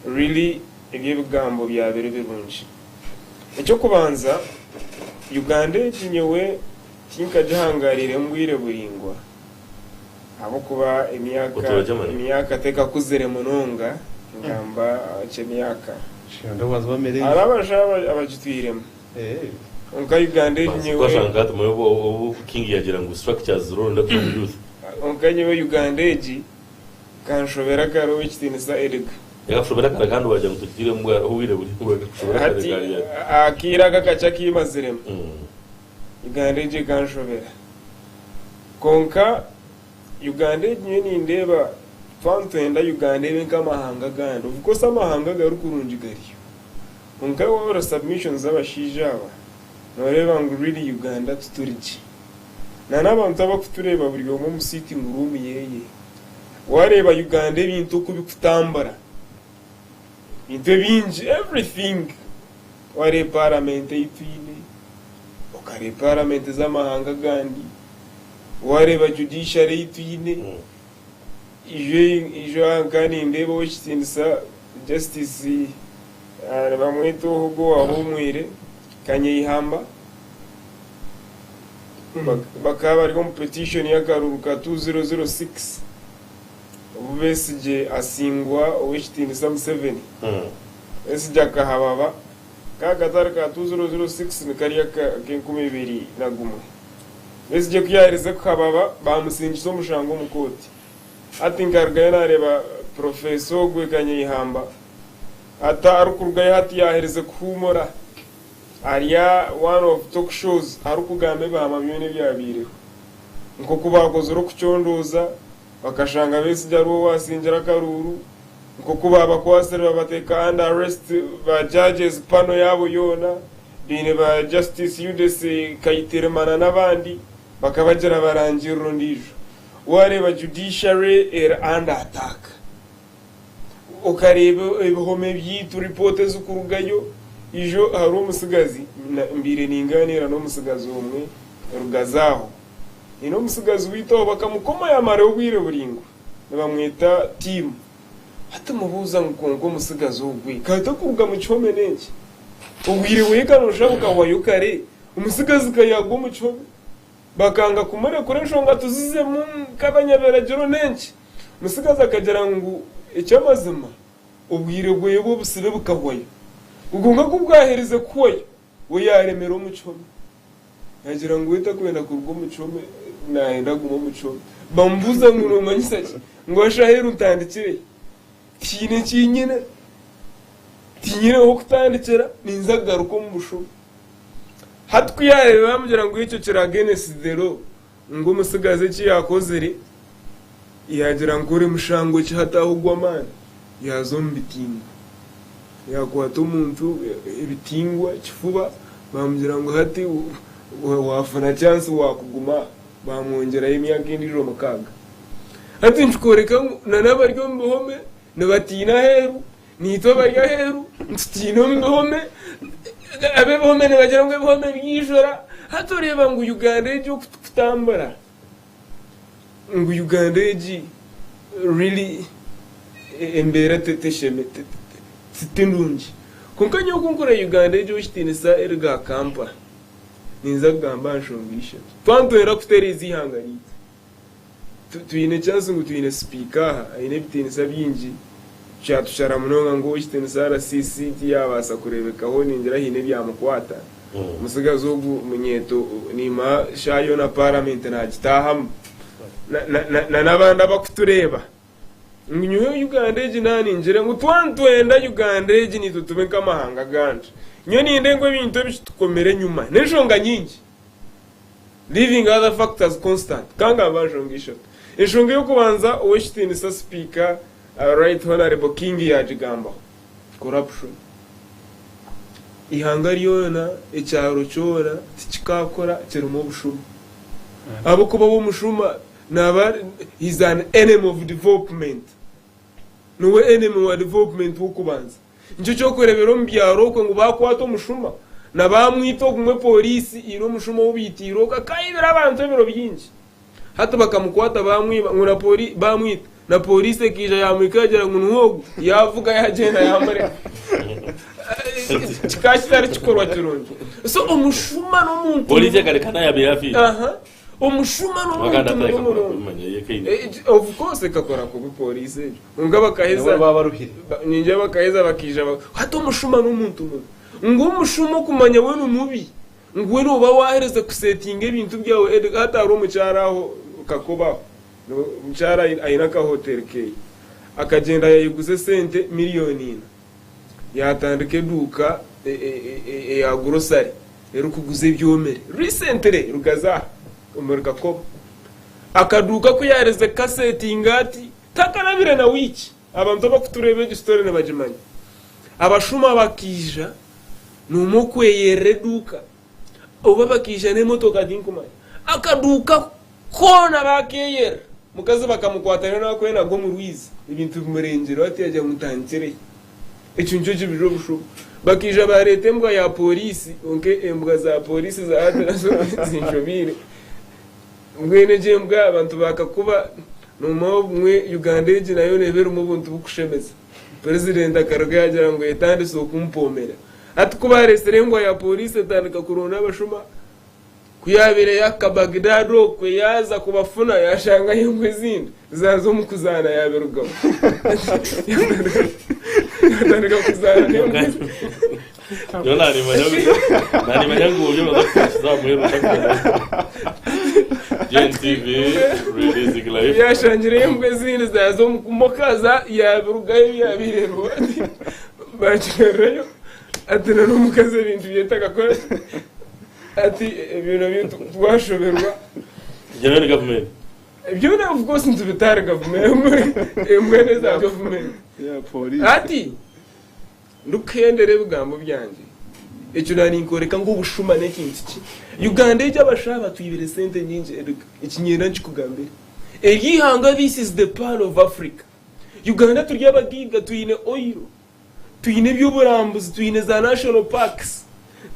really eby'ebigambo byabire birungi. Eky'okubanza Uganda egi nyowe Tinkagihangaariiremu bwire buraingwa ahabw'okuba emyaka Otuura Germany? emyaka tekakuzire munonga ngamba ky'emyaka. Ndowooza bamere. Hariho abashaho abagitwiremu kwonka Uganda egi nyowe Kwashanga hati obu obu King yagira ngu structures ziriho ndakuza omu youth. kwonka nyowe Uganda egi kanshobera kare ow'ekitiinisa Edgar. Yakakushobera kare kandi wagira ngu tugitiiremu obwire buraingwa ekakushobera kare Hati kariya. akaire aka kakye akimaziremu. Uganda egyo ekanshobera. Kwonka Uganda egi nyowe nindeeba twaba nitwenda Uganda ebe nk'amahanga agandi. Of course amahanga agari kurungi gariyo. Kwonka waahurira submissions z'abashaija aba, nooreeba ngu really Uganda tituri gye. Na n'abantu abarikutureeba buri omwe omu sitting room yeeye, waareeba Uganda ebintu oku birikutambura, ebintu ebingi, everything. Wareeba paramenti ei twine, okareeba paramenti z'amahanga agandi, wareeba judiciary ei twine, ijo ijo aha nka nindeeba ow'ekitiinisa Justice Nibamweta ogu owahumwire Kanyeihamba. Bakaba bari omu petition y'akaruuru ka 2006 obu Besigye asingwa Ow'ekitiinisa Museveni. Besigye akahababa ka akatari ka 2006 nikari ak'e2001. Besigye ku yaaherize kuhababa baamusingisa omushango omu kooti. Hati nkarugayo naareeba Professor ogwe Kanyeihamba hati arikurugayo hati yaaherize kuhuumura ari aha one of talk shows arikugamba ebihama byona ebyabaireho. Nk'oku baakozire okucondooza bakashanga Besigye ariwe owaasingire akaruuru, nk'oku baabakwatsire babateeka under arrest ba judges panel yaabo yoona, baine ba Justice Yudesi Kaiteremana n'abandi bakabagira barangirira ondiijo. Waareeba judiciary eri under attack. Okareeba ebihome byaitu ripoota ezikurugayo, ijo hariho omutsigazi mbaire ningaaniira n'omutsigazi omwe Rugazi aho. Haine omutsigazi waitu aho bakamukoma yaamarayo obwire buraingwa nibamweta Tim. Hati mubuuza ngu kwonka omutsigazi ogwe ka takuruga mu kihome n'enki? Obwire bweye ka nooshusha bukahwayo kare, omutsigazi ka yaagwa omu kihome. Bakanga kumurekura enshonga tuzizemu nk'abanyabiragiro n'enki. Omutsigazi akagira ngu eky'amazima obwire bweye bw'obusibe bukahwayo. Ngu kwonka ku bwaherize kuhwayo, we yaaremera omu kihome. Yaagira ngu we takwenda kuruga omu kihome, naayenda agume omu kihome. Bamubuuza ngu noomanyisa ki? Ngu asha aheeru ntandikire hi? Tihaine eki nyine, tinyine h'okutandikira, ninza kugaruka omu bushuma. Hati ku yaareeba baamugira ngu ekyo kiri against the law, ngu omutsigazi eki yaakozire, yaagira ngu ori mushango ki hati aho ogw'amaani, yaaza omu bitingwa. Yaakwata omuntu ebitingwa kifuba, baamugira ngu hati waafuna chance waakuguma aha, baamwongyerayo emyaka endiijo mukaaga. Hati nikikworeka ngu n'abari omu bihome nibatiina aheeru, Naitwe abari aheeru nitutiina omu bihome, ab'ebihome nibagira ngu ebihome byaijura. Hati oreeba ngu Uganda egi oku turikutambura, ngu Uganda egi really embeera ti nungi. Kwonka nyowe ku nkureeba Uganda egi ow'ekitiinisa eriga aha Kampala, ninza kugamba aha nshonga ishatu. Twaba nitwenda kutereeza eihanga ryaitu. Twine chance ngu twine sipiika aha aine ebitiinisa bingi, kyatushara munonga ngu ow'ekitiinisa RCC tiyabaasa kureebekaho ningira haine ebyamukwata. Omutsigazi ogu munyeeto niimuha shaaha yoona paramenti naagitaahamu na n'abandi abakutureeba ngu nyowe Uganda egi naningira ngu twaba nitwenda Uganda egi naitwe tube nk'amahanga agandi. Nyowe niinyenda ngu ebintu ebi kitukomere enyima n'enshonga nyingi. Leaving other factors constant, ka ngambe aha nshonga ishatu. Enshonga ey'okubanza Ow'ekitiinisa Sipiika Right Honourable King yaagigambaho, corruption. Eihanga ryona, ekyaro kyona tikikaakora kirimu obushuma. Ahabw'okuba we omushuma naaba he is an enemy of development. Niwe enemy wa development w'okubanza. Nikyo ky'okureebera omu byaro okwe ngu baakwata omushuma na baamwita ogumwe pooriisi eine omushuma ou baitiire okwe akaibira abantu ebiro bingi. Hati bakamukwata baamwiba ngu na pori baamwita na pooriisi ekaija yaamwika yaagira ngu niwe ogu yaavuga yaagyenda yaamureka. Kikaba kitari kikorwa kirungi. So omushuma n'omuntu Pooriisi ekareka nawe yaabaire afiire. Aha. Omushuma Wakanda n'omuntu mubi atareka munonga. kumanya yekaine. Of course ekakora kubi pooriisi egyo. Kwonka bakaheza Nabo baba baruhire. Ningira bakaheza bakaija ba hati omushuma n'omuntu mubi. Ngu omushuma okumanya we ni mubi, ngu we nooba waaherize kusetinga ebintu byawe Edgar hati hariho omukyara aho Kakoba aho, omukyara aine akahoteri keeye. Akagyenda yayeguza esente miriyoni ina. Yaatandika eduuka eya grocery erikuguza ebyomire. Recently Rugazi aha omuri Kakoba. Akaduuka ku yaaherize kukasetinga ati, Takarabire na wiiki, abantu abakutureeba egi story nibagimanya. Abashuma bakaija nomwe okweyerera eduuka oba bakaija n'emotoka tinkumanya. Akaduuka koona bakeyerera. Mukazi bakamukwata ariyo nakwenaga omu rwizi ebintu bimurengire ati yagira ngu ntandikirehi. Ekyo nikyo kibiri obushuma. Bakaija bareeta embwa ya poriisi kwonka embwa za poriisi za hati nazo zinshobeire. Mbwenu egyo embwa abantu bakakuba nomanya obumwe Uganda egi nayo neeba erimu obuntu bukushemeza. Purezidenti akaruga yaagira ngu etandise okumpoomera. Hati ku baareetsire embwa ya poriisi etandika kuronda abashuma, ku yaabaire yaahika Baghdad okwe yaaza kubafuna yaashangayo embwa ezindi zaaza omu kuzaana yaabirugamu. Yaatandika kuzaana n'embwa ezindi. Nyowe naanimanya ngu ori obaza kuhurikiza aha muheru otakumenyaho. GNTV releasing life. Yaashangireyo embwa ezindi zaaza omu kumoka za yaabirugayo ebyabaire biriho baakigarurayo ati na n'omukazi ebintu bye takakora ki ati ebyo nabyo twashoberwa. Ibyo nabyo ni gavumenti. Byona of course nitubita ahari gavumenti embwa n'eza gavumenti. Ati Ndikuhendera ebigambo byangye, ekyo naninkoreka ngu obushuma n'ekintu ki. Uganda egi abashaho batwibire sente nyingi Edgar, eki nyenda nkikugambire. Eri eihanga this is the pearl of Africa. Uganda turi abagaiga twine oil, twine eby'oburambuzi, twine za national parks,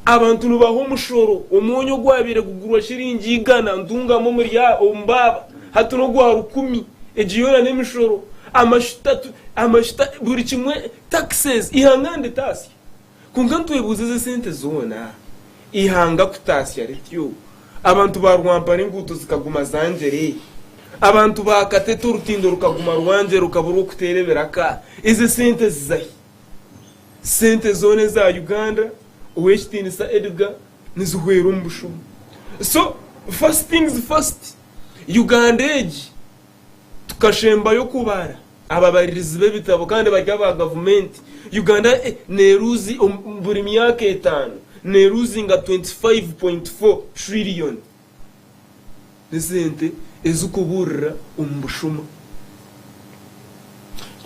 abantu nibaha omushoro, omwonyo ogwabaire gugurwa shiringi igana Ntungamo omuri omu baaba hati n'ogwa rukumi, egi yoona n'emishoro, amashuta amashuta buri kimwe taxes eihanga niritaasya. Kwonka nitwebuuza ezi esente zoona eihanga kutaasya rityo? Abantu ba Rwampara enguuto zikaguma zangyere? Abantu ba Katete orutindo rukaguma rwangyere rukabura orw'okuteera ebiraka? Ezi esente ziza hi? Sente zoona eza Uganda Ow'ekitiinisa Edgar nizihwera omu bushuma. So first things first, Uganda egi tukashembayo kubara ababaririzi b'ebitabo kandi bari aba gavumenti. Uganda neruzi buri myaka etano neruzinga 25.4 trillion n'esente ezikuburira omu bushuma.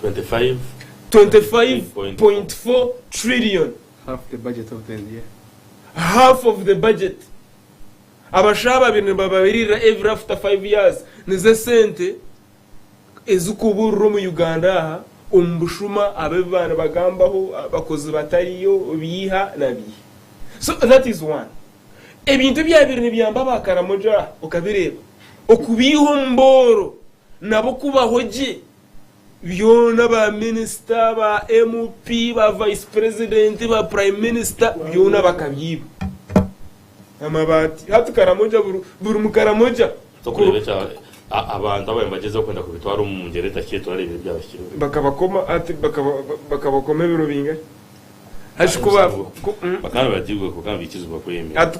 25. 25.4 trillion. Half the budget of the year. Half of the budget. Abashaho ababire nibabaririra every after 5 years nizo esente ezikuburira omu Uganda aha omu bushuma abu ba nibagambaho abakozi batariyo biiha na biiha. So that is one. Ebintu ebyabire nibyamba aba Karamoja aha okabireeba okubiiha omu booro nabo kubaho gye Byona ba minisita, ba MP, ba vice president, ba prime minister byona bakabyiba. Amabaati. Hati Karamoja buri mukaramoja. Tokureeba ekya abantu ababaire nibagyezaho kwenda kubitwara omu ngyera etakiri turareeba ebyabahikirweho. Bakabakoma hati bakabakoma ebiro bingahi? Hati ku ba Bakaba nibagiibwa kwonka nibaikirizibwa kweyemera. Hati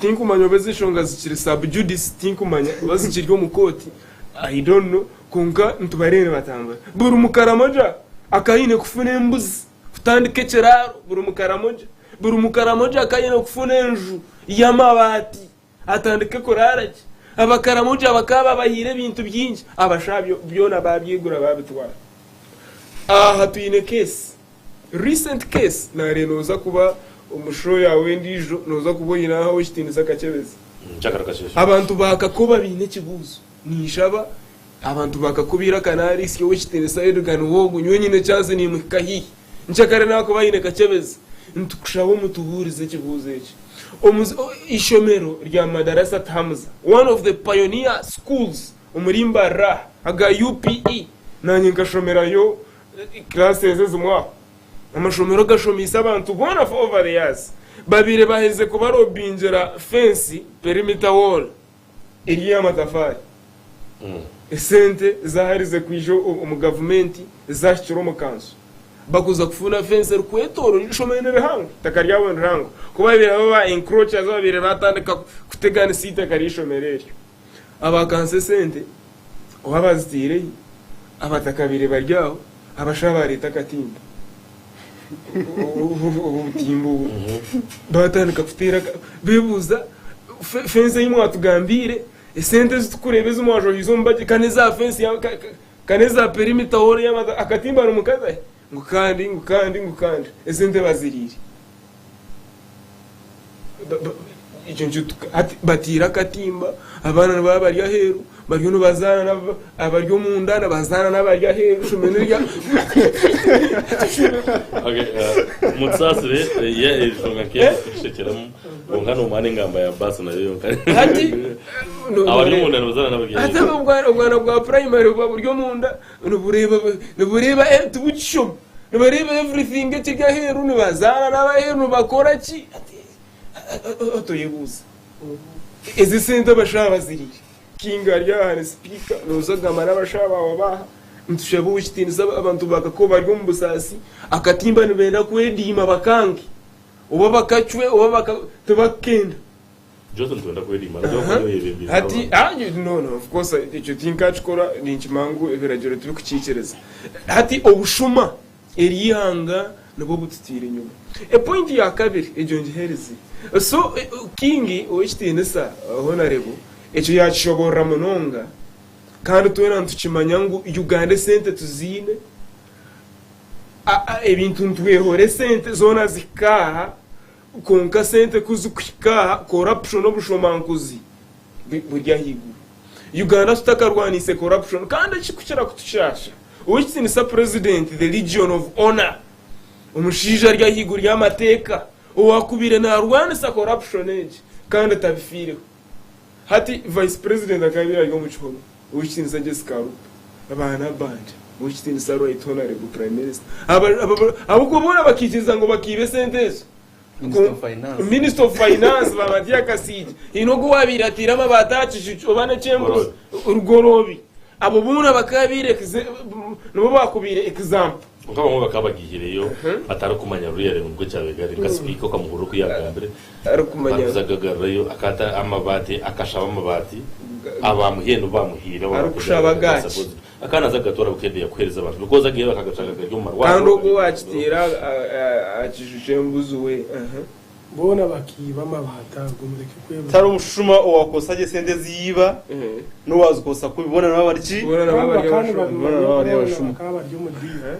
tinkumanya oba ezi enshonga zikiri sub judice tinkumanya oba zikiri omu kooti I don't know kwonka nitubareeba nibatambura. Buri mukaramoja akaba aine kufuna embuzi kutandika ekiraaro buri mukaramoja. Buri mukaramoja akaba aine kufuna enju y'amabaati atandike kuraara gye. Abakaramoja bakaba babahaire ebintu bingi abashaho byona baabyigura baabitwara. Aha twine case, recent case naareeba nooza kuba omu show yaawe endiijo nooza kuba oine ahu ekitiinisa Kakyebezi. Abantu ba Kakoba baine ekibuuzo. Ninshaba abantu ba Kakoba eiraka naaritsya ow'ekitiinisa Edgar Niwogu nyowe nyine chance nimuhika haihi. Nkyakare naakuba aine Kakyebezi. Nitukushaba omutubuurize ekibuuzo eki. Eishomero rya Madarasat Hamza, one of the pioneer schools omuri Mbarara aha, aga UPE, naanye nkashomerayo classes ezimwe aho. Amashomero gashomeise abantu boona for over the years. Babaire baherize kubarobingira fence, perimeter wall, eri ey'amatafaari. Esente zaherize kwija omu gavumenti zahikire omu kanso. Bakuza kufuna fence erikwetoorora eishomero ni rihango, eitaka ryabo ni rihango. Ku babaire baba ba encroachers ababaire batandika kuteganisa eitaka ry'eishomero eryo. Aba kanso esente oba baziteire hi, abatakabaire bari aho, abashaho bareeta akatimba. Obutimba obu batandika kuteera bebuuza fence ei mwatugambiire, esente ezi turikureeba ezi mwajwahize omu budget ka n'eza fence ka n'eza perimeter wall y'amata akatimba nimukaza hi? Ngu kandi ngu kandi ngu kandi esente baziriire. Ekyo nikyo hati batiire akatimba abaana nibaba bari aheeru bariyo nibazaana abari omunda nibazaana n'abari aheeru ishomero nirya Okay, mutusaasire ye enshonga nk'eyo tugishekyeramu kwonka noomanya n'engamba ya baasi nayo yonka. Hati Abari omunda nibazaana n'abari hati aheeru. obwana bwa primary buba buri omunda nibureeba nibureeba tibukishoma nibareeba everything ekiri aheeru nibazaana n'abaheeru nibakora ki hati otoyebuuza ezi sente abashaho baziriire King ari aha ni sipiika nooza kugamba n'abashaho baawe baaha nitushaba ow'ekitiinisa abantu ba Kakoba bari omu busaasi akatimba nibenda kwediima bakange oba bakacwe oba baka tibakukenda. Johnson nitwenda kwediima nibyo Aha. okuba oyebembeire Hati abantu. ah, no no of course ekyo tinkakikora ninkimanya ngu ebiragiro tibikukiikiriza. Hati obushuma Eri ihanga nibwo bututiire enyima. Epointi ya kabiri egyo ngiheerize. So King ow'ekitiinisa Honarebo ekyo yaakishoboorora munonga kandi twena nitukimanya ngu Uganda esente tuziine, ebintu nitwehora esente zoona zihika aha kwonka sente ku zikuhika aha corruption obushomankuzi buri ahaiguru. Uganda tutakarwaniise corruption kandi ekirikukira kutushaasha Ow'ekitiinisa Purezidenti the Legion of Honour, omushaija ari ahaiguru y'amateeka owaakubaire naarwanisa corruption egi kandi tabifiireho. Hati Vice President akaba abaire ari omu kihome, Ow'ekitiinisa Jessica Alupo, ba Nabbanja, Ow'ekitiinisa Right Honourable Prime Minister, ahabw'okuba boona bakaikiriza ngu bakiiba esente ezo. Minister of Finance. Minister of Finance ba Matia Kasiigi haine ogu owaabaire ataire amabaati aha kiju oba n'eky'embuzi Rugoroobi abo boona bakaba baire nibo baakubaire example. Kwonka abamwe bakaba bagiihireyo batarikumanya ruriya rengo nikwo kyabaire kari nka sipiika okamuhurira oku yaagambire Arikumanya. arikuza kugagarurayo akata amabaati akashaba amabaati abamuhaire nibo bamuhaire Arikushaba gaaki? Akaba naaza kugatwara Bukedea kuheereza abantu because ageeye bakagashanga gari omu marwariro. Kandi ogwo owaakiteire aha kiju ky'embuzi we. Boona bakiiba amabaati ago, mureke kwebuza. Tihariho omushuma owaakozesa gye esente ezi yaiba n'owaazikozesa kubi, boona nibaba bari ki? Boona nibaba bari Kandi abashuma. Boona nibaba bari babimanya boona abashuma. bakaba bari omu diini.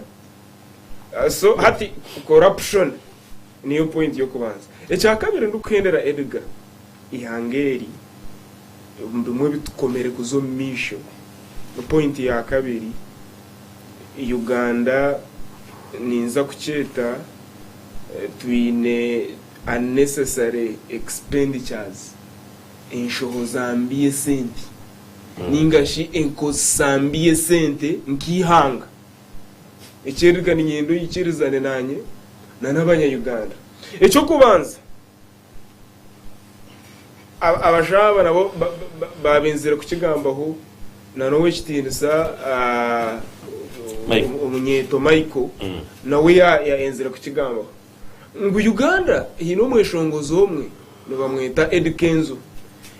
So hati corruption niyo point y'okubanza. Ekyakabiri ndikuhendera Edgar, eihanga eri omu bimwe ebitukomire kuza omu maisho, point ya kabiri, Uganda ninza kukyeta twine unnecessary expenditures, enshohoza mbi y'esente ninga shi enkozesa mbi y'esente nk'eihanga. Eki Edgar niinyenda oikirizane naanye na n'abanya Uganda. Eky'okubanza, Abashaho aba nabo baabenzire kukigambaho na n'ow'ekitiinisa omunyeeto Michael nawe yaayenzire kukigambaho ngu Uganda haine omweshongozi omwe nibamweta Eddy Kenzo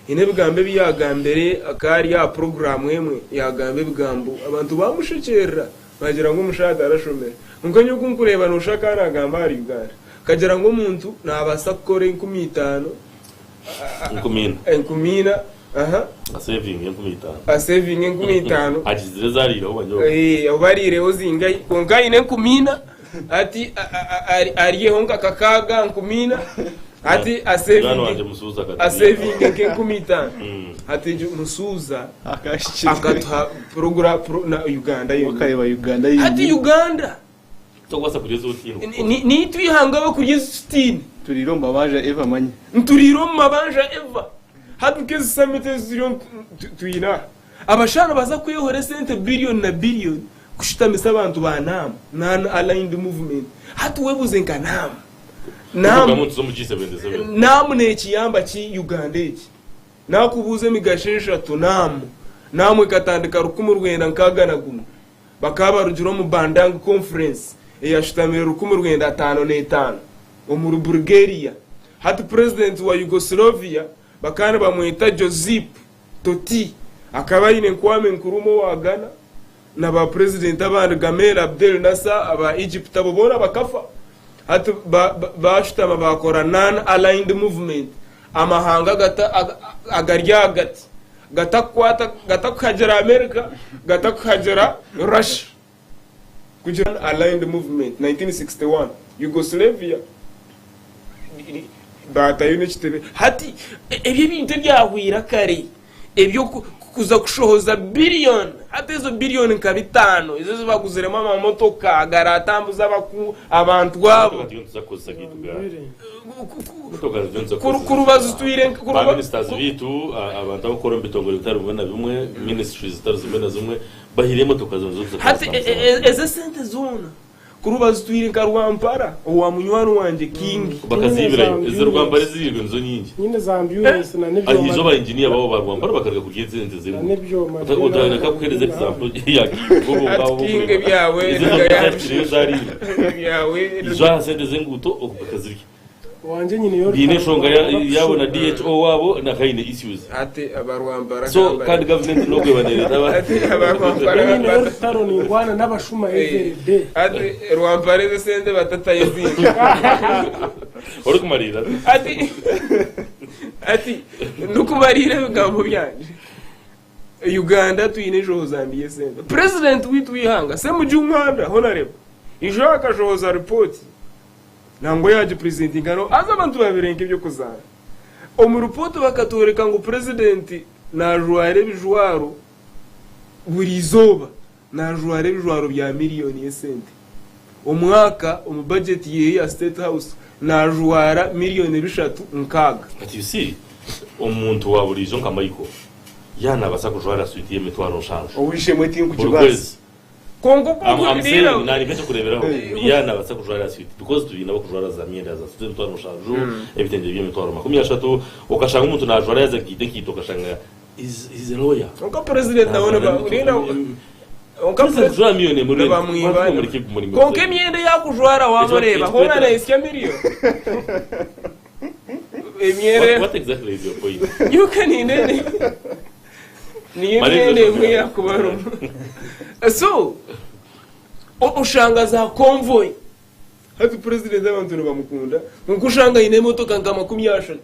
haine ebigambo ebi yaagambire akaba ari aha puroguraamu emwe yaagamba ebigambo abantu baamushekyerera Baagira ngu omushaija tarashomire. Kwonka nyowe ku nkureeba nooshusha akaba naagamba ahari Uganda. Akagira ngu omuntu naabaasa kukora 5000. Enkumi ina. Enkumi ina, aha. Aseevinge 5000. Aseevinge 5000. Agizire ezi ariireho banyooka. Oba ariireho zingahi? Kwonka aine 4000, hati aryeho nka kakaaga 4000, hati Munywani wangye Musuuza akatubwira. aseevinge nk'enkumitaano. Hati egyo Musuuza akatuha porogura pro na Uganda yonyine. Okareeba Uganda Hati yonyine. Uganda Tokubaasa kurya ezi otaine. niitwe eihanga abakurya ezi tutaine. Turiire omu mabanja Eva manya. Nturiire omu mabanja Eva. Hati nk'ezi summit ezi turiyo twine aha, abashaho nibaza kwehora esente billion na billion kushutamisa abantu ba NAM, Non Aligned Movement. Hati webuuze nka NAM, NAM, Tuvugamu nituza omu G77. NAM nekiyamba ki Uganda egi? Nakubuuza emigasho eshatu NAM, NAM ekatandika 1961. Bakaba barugire omu Bandung Conference eyashutamire 1955 omuri Bulgaria. Hati purezidenti wa Yugoslovia bakaba nibamweta Josip Toti akaba aine Kwame Nkrumah owa Ghana na ba purezidenti abandi Gamal Abdel Nasser aba Egypt abo boona bakafa. Hati bashutama bakora Non-Aligned Movement, amahanga agari ahagati gatakukwata gatakuhagira America gatakuhagira Russia kugira Non-Aligned Movement 1961 Yugoslavia baatayo n'ekitebe. Hati ebyo ebintu ebyahweire kare ebyo. Kuza kushohoza billion hati ezo billion nka bitano ezo ezibaguziremu amamotoka agaratambuza abaku abantu abo kurubazitwire Ba ministers bitu abantu abakora omu bitongore bitari bimwe na bimwe ministries zitari zimwe na zimwe bahire emotoka zona zokuza hati ezo esente zoona Kuri bazitwire nka Rwampara owa munywani wangye King. Bakaziibirayo. Ezi Rwampara eziibirwe nizo nyingi. Nyine za ambulance na Aha n'ebyoma. izooba ba engineer babo ba Rwampara bakaruga kurya ezi ente Na z'enguuto. n'ebyoma Ota- Otandika kuheereza example ya King bo bo Ati ngabo King bokureba. ebyawe Ezo Edgar ente zahikireyo zariibwa. Ebyawe Izo aha sente z'enguuto bakazirya. Wangye nyine yo Biine rutaro enshonga rwa yaabo na DHO waabo na haine issues. Ati abarwampara So kandi government nobwo eba nereeta aba Ati abarwampara Nyine yo rutaro nindwana n'abashuma every day. Ati rwampara ezo sente batatayo ezindi. Orikumariira. Ati ati ndikumariira ebigambo byangye. Uganda twine eshohoza mbi y'esente. President waitu w'eihanga Ssemujju Nganda Honarebo ijo akashohoza report Nangwa yagipurezentinga no haza abantu babiire nk'eby'okuzaana. Omu ripooti bakatworeka ngu purezidenti naajwara ebijwaro buri izooba naajwara ebijwaro bya miriyoni y'esente. Omwaka omu bajeti ye ya State House naajwara miriyoni bishatu nkaaga. But you see, omuntu wa buriijo nka Michael, yaaba naabaasa kujwara suit y'emitwaro nshanju Ow'eishe-emwe buri tinkukibaasa. kwezi. Kwonka oku I'm, I'm nkuhuriire saying nari nk'ekyokureeberaho yaaba naabaasa kujwara suit because twine abakujwara za myenda za suit z'emitwaro mushanju, ebitengye by'emitwaro 30, okashanga omuntu naajwara yaaza kugaita enkaito okashanga he's, he's a lawyer. Kwonka president nawe Naajwara niba uriina kwonka President kujwara miliyoni emwe rent, nibamwiba bantu mureke kumurimo kwonka emyenda ei akujwara wamureeba hoona Ekikureetera- nahisya miliyoni emyenda What, what exactly is your point? Nyoka ninene niyo emyenda emwe yakuba harimu so oshanga za convoy hati president abantu nibamukunda kwonka oshanga aine emotoka nka 30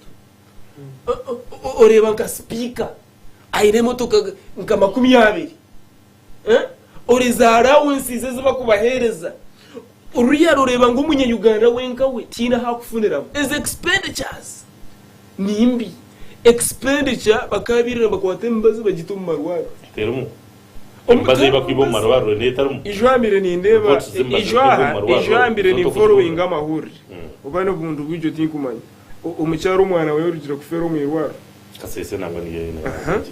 oreeba nka speaker aine emotoka nka 20 ori za allowances ezi bakubaheereza oriya aroreeba ngu omunya Uganda wenka we tihaine ahu akufuniramu ezi expenditures nimbi expenditure bakaba babaire nibakwata emibazi bagita omu marwariro. Terimu. Emibazi ei bakwiba omu marwariro neyo etarimu? Ijo hambire nindeeba Reports z'emibazi ijo erikwiba omu aha marwariro ijo hambire zoona ni followinga tokuzihurira. amahurire oba n'obuntu bwingi otinkumanya omukyara omwana we orugire kufeera omu irwariro. Kasese nangwa niyo eine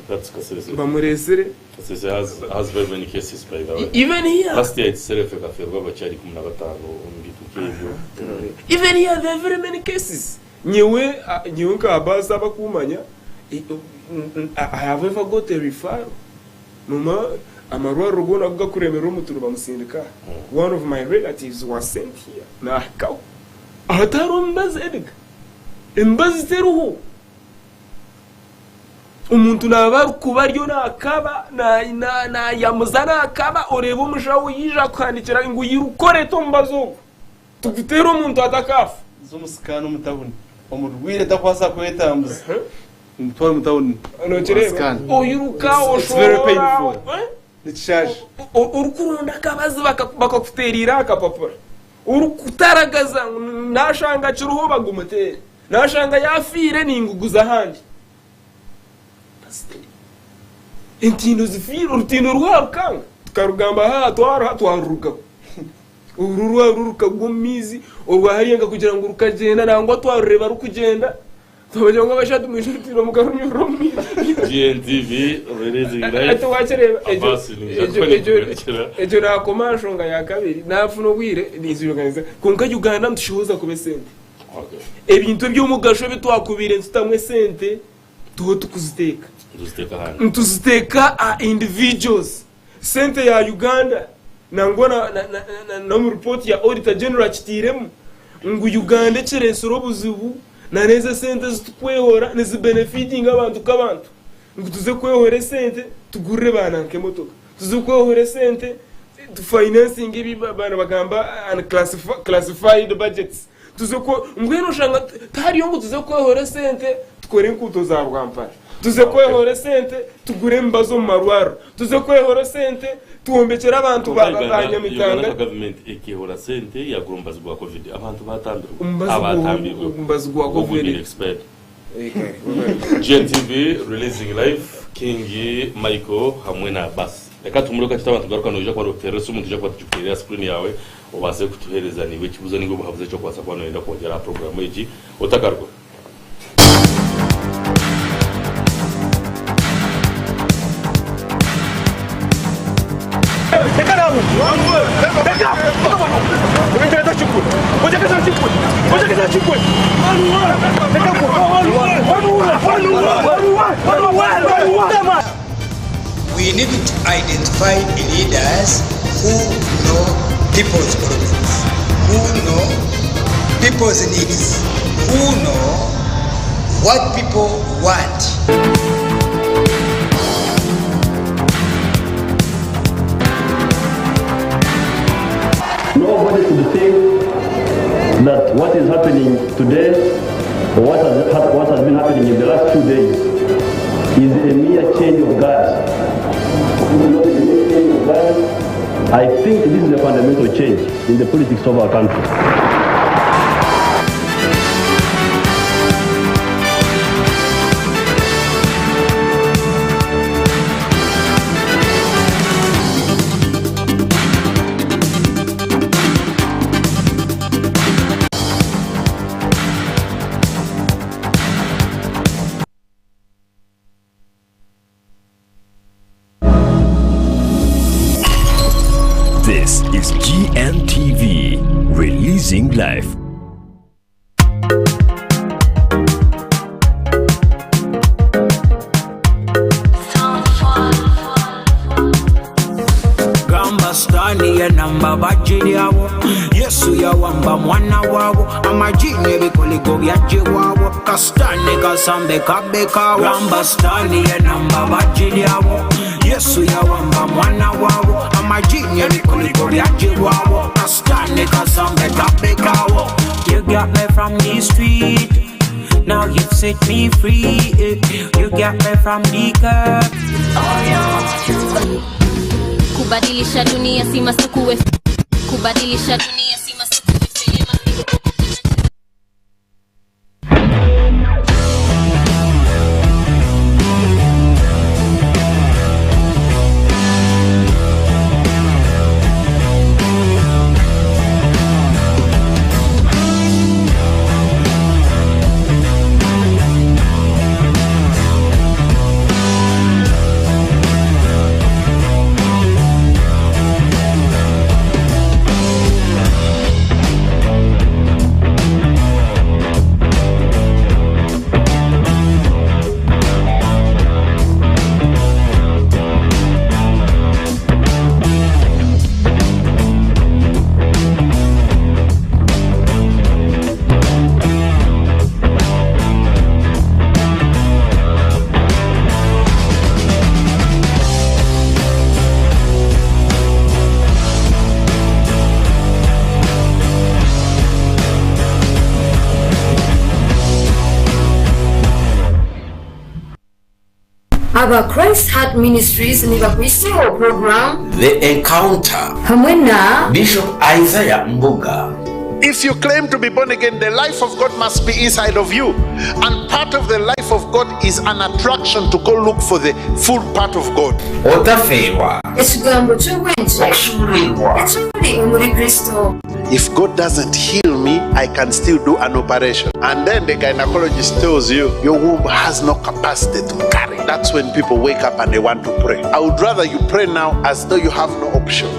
that's Kasese. Bamuresire. Kasese has has very many cases by the way. Even here. Last year itself ekafeerwa abakyara 15 omu bintu nk'ebyo. Even here there are very many cases. Nyowe nyowe nka Abaasi abakumanya I have ever got a referral. Noma amarwariro goona agu gakuremerera omuntu nibamusindika aha. One of my relatives was sent here nahikaho. Aha tihariho mibazi Edgar. Emibazi teriho. Omuntu naaba arikuba ariyo naakaba, naayamuza naakaba, oreeba omushaho yaija akuhandikira ngu iruka oreete omubazi ogu tuguteere omuntu atakaafa. Za omu scan omu tawuni omurwaire takubaasa kwetambuza omutware omu tawuni Nokireeba? scan. Oiruka, It's very oshohora, painful. eh? Nikishaasha. Orikuronda akabazi bakakuteereire aha kapapura. Orikutaragaza ngu nashanga kiriho bagumuteere. Nashanga yafiire ninguguza ahandi. Entindo zifiire, orutindo rwarukanga tukarugamba haha twaruha twarurugaho. Oru rwaru rukagwa omu maizi, orwa hariya nkakugira ngu rukagyenda nangwa twarureeba rukugyenda. Twabagira ngu abashaija mwije orutindo mukarunyurura omu maizi. GNTV releasing live. Hati wakireeba egyo Abasi ninja egyo egyo egyo naakoma aha nshonga ya kabiri naafuna obwire ninziganiza kwonka Uganda nitushohoza kubi esente. Ebintu eby'omugasho ebi twakubaire nitutamu esente tuho tukuziteeka. Nituziteeka aha individuals. Sente ya Uganda nangwa n'omu ripooti ya Auditor General akiteiremu ngu Uganda ekireetsire obuzibu n'ezo esente ezi turikwehora nizibenefitinga abantu nk'abantu. Ngu tuze kwehora esente tugurire ba nanka emotoka, tuze kwehora esente tu financinge ebi nibagamba unclassified budgets, tuze kwe mbwenu oshanga tihariyo ngu tuze kwehora esente tukore enkuuto za Rwampara, tuze kwehora esente tugure emibazi omu marwariro, tuze kwehora esente twombekyere abantu ba Kwonka ba Uganda, Uganda Nyamitanga. nka gavumenti ekehora sente yagura omubazi gwa covid abantu batambirwe Omubazi gwa abatambirwe omubazi gwa ogwo covid. gubire expired. GNTV releasing live. King Michael hamwe na Bass. Reka tumureke kakye twaba nitugaruka noija kuba notuteerera esimu nitwija kuba tugikuteire aha screen yaawe obaase kutuheereza naiwe ekibuuzo ninga obuhabuzi eki orikubaasa kuba noyenda kwongyera aha puroguraamu egi otakaruga. We need to identify leaders who know people's problems, who know people's needs, who know what people want. Nobody should think that what is happening today or what has, what has been happening in the last few days is a mere change of guard. Not a mere change of guard. I think this is a fundamental change in the politics of our country. This is GNTV, releasing life. Gamba sitaani yenamba bagiryawo Yesu yawamba mwana waabo amajini ebikoligo byagibwawo kasitaani kasambe kabekawo Gamba sitaani yenamba bagiryawo Yesu yawamba mwana waabo amajini ebikoligo byagibwawo kasitaani kasambe kabekawo You got me from the street Now you've set me free You got me from the curb oh, yeah. Kubadilisha dunia si masukuwe kubadilisha dunia si masukuwe Aba Christ Heart Ministries nibakwiseho program The Encounter hamwe na Bishop Isaiah Mbuga. If you claim to be born again, the life of God must be inside of you. And part of the life of God is an attraction to go look for the full part of God. Otafeerwa. Ekigambo ky'obwengye ekiri omuri Kristo. If God doesn't heal me, I can still do an operation. And then the gynecologist tells you your womb has no capacity to carry. That's when people wake up and they want to pray. I would rather you pray now as though you have no option.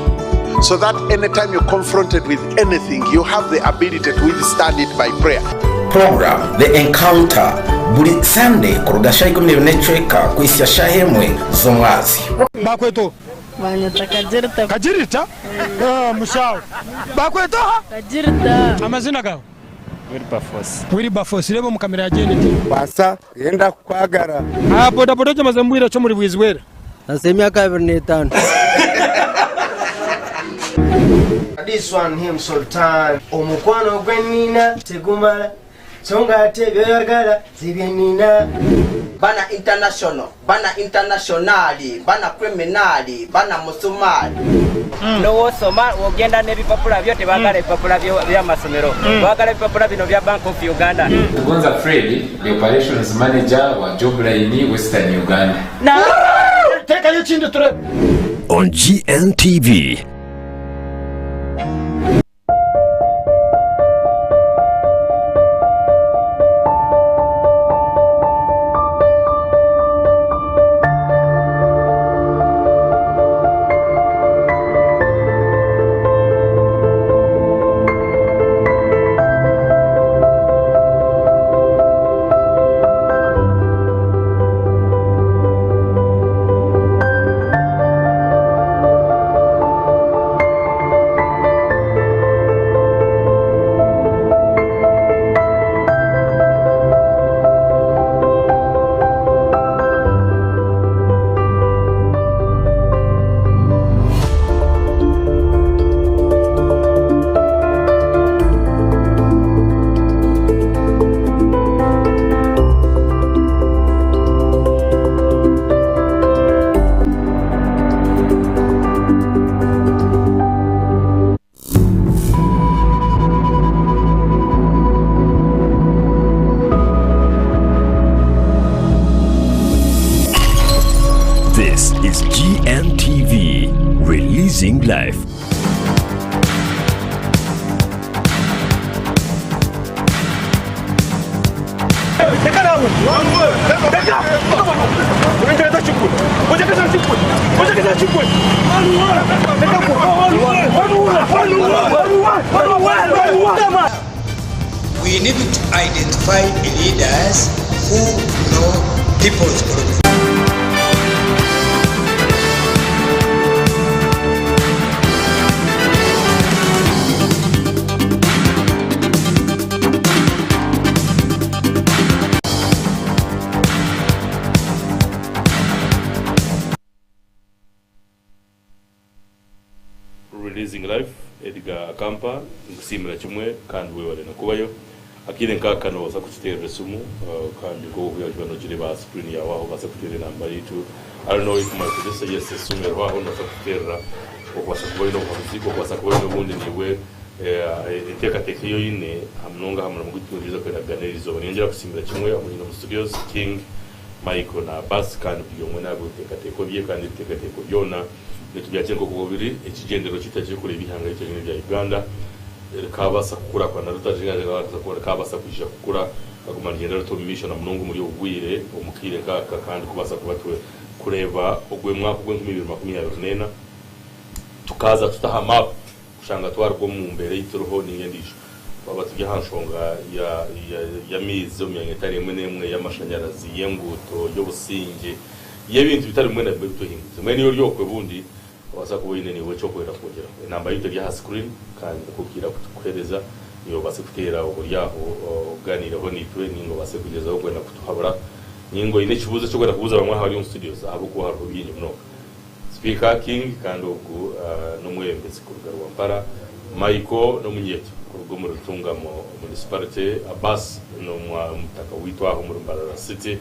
So that anytime you're confronted with anything, you have the ability to withstand it by prayer. Program The Encounter buri Sunday kuruga shaaha 12 n'ekicweka kuhitsya shaaha emwe z'omwazyo. Bakweto. Banyeta Kagirita. Kagirita? Ah, mushaho. Bakweta oha? Kagirita. Amazina gawe? Wilberforce. Wilberforce, reeba omu kamera ya GNT. Kwasa, yenda kukwagara. Aha bodaboda egyo omaze mbwire ki omuri Bwizwera? Maze emyaka 25. This one him Sultan. Omukwano gwe nina tegumala. So nga ate by'oyagala si bye nina. Bana international, bana internationali, bana criminali, bana musumali. Nowosoma wogenda nebipapula byo tebagala ebipapula byamasomero bagala ebipapula bino bya Bank of Uganda. Kugonza Fred, the Operations Manager wa Jobline Western Uganda. Teekayo ekindi turebe. On GNTV. This is GNTV, releasing life. We need to identify leaders who know people's problems. Releasing Life, Edgar Akampa, nikusiimira kimwe kandi webare n'okubayo. Akaire nk'aka noobaasa kututeerera esimu kandi nk'oku orikuba noogireeba aha screen yaawe aho obaase kuteera enamba yaitu. I don't know if my producer, yes, esimu eriho aho noobaasa kututeerera okubaasa kuba oine obuhabuzi, okubaasa kuba oine obundi naiwe enteekateeka ei oine aha munonga aha murimo ogu turikwenda kuganira erizooba. Niinyongyera kusiimira kimwe abu nyine omu studios, King, Michael na Abbas kandi buri omwe naaguha ebiteekateeko bye kandi ebiteekateeko byona nitubyakira nk'oku biri. Ekigyendererwa kyaitu ekirikureeba eihanga ryaitu ryona erya Uganda rikaabaasa kukurakurana rikaabaasa kwija kukura rikaguma nirigyenda riti omu maisho na munonga omuri obu bwire omu kaire nk'aka kandi kubaasa kuba kureeba ogwo mwaka ogw'enkumi ibiri makumi abiri n'ena tukaaza tuta aha maapu kushanga twaruga omu mbeera ei turiho nainga endiijo. Twaba turi aha nshonga y'amaizi omu myanya etari emwe n'emwe, y'amashanyarazi, y'enguuto, y'obusingye, y'ebintu bitari bimwe na bimwe ebitwehinguririize. Mbwenu iwe ori okwe obundi noobaasa kuba oine naiwe eki orikwenda kwongyeraho. Enamba yaitu eri aha screen kandi nikwo kiira kutukuheereza iwe obaase kuteera ori aho ogaaniireho naitwe nainga obaase kugyezaho kwenda kutuhabura nainga oine ekibuuzo eki orikwenda kubuuza bamwe aha bari omu studios ahabw'okuba hariho bingi munonga. Sipiika King kandi ogu n'omwebembezi kuruga Rwampara, Michael n'omunyeeto kuruga omuri Ntungamo Municipality, Abbas n'omutaka waitu aha omuri Mbarara City,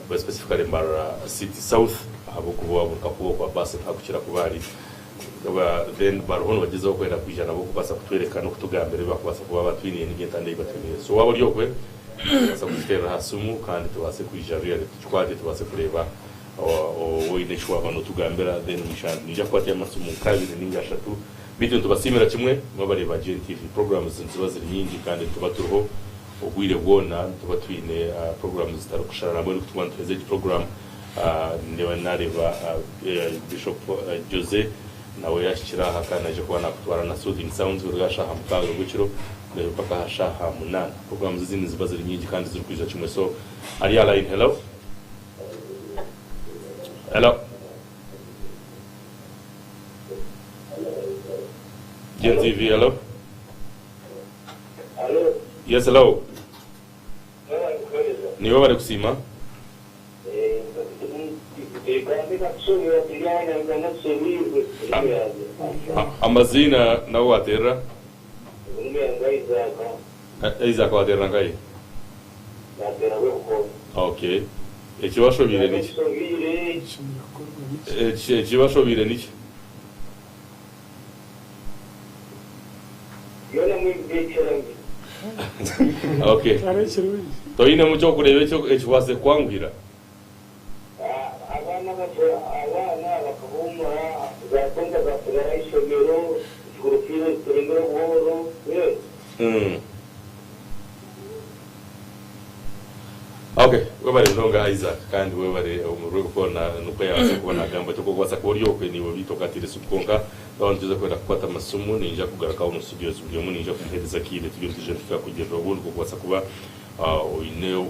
specifically Mbarara City South ahabw'okuba buri kakubo oku Abbas nihakukira kuba ari. Then bariho nibagyezaho kwenda kwija nabo kubaasa kutworeka n'okutugambira ebi barikubaasa kuba batwiniire n'eby'entanda ei batwiniire. So waaba ori okwe noobaasa kututeerera aha simu kandi tubaase kwija really tukikwate tubaase kureeba Ou oine eki waaba nootugambira then omushana niija kukwata amasimu nk'abiri nainga ashatu. Beitu nitubasiimira kimwe mwebare ba GNTV. Programs niziba ziri nyingi kandi nituba turiho obwire bwona nituba twine programs zitarikushushana. Nambwenu ku turikuba nituheeza egi program nindeeba naareeba Bishop Jose nawe yaahikire aha kandi naija kuba naakutwara na Soothing Sounds kuruga aha shaaha mukaaga gw'ekiro kureeba mpaka aha shaaha munaana. Programs ezindi niziba ziri nyingi kandi zirikwija kimwe so ari aha line hello. Hello. Gen TV, hello. Yes, hello. Niwe bari kusiima. Amaziina nawe waterera? Isaac waterera nkahi? Okay. Ekibashobiire niki? Ekibashobiire niki? Okay. Toinemu ky'okureeba ekibaasize kukwanguhira? Okay, webare munonga Isaac kandi webare omu rw'ebikoona nikwo yabaasa kuba nagamba ati okubaasa kuba ori okwe niiwe beitu okatiire esimu kwonka twaba nituza kwenda kukwata amasimu ninja kugaruka omu studios buri omwe ninja kumuhereza akiire turiyo nitwija nituhika kugirira obundi okubaasa kuba oine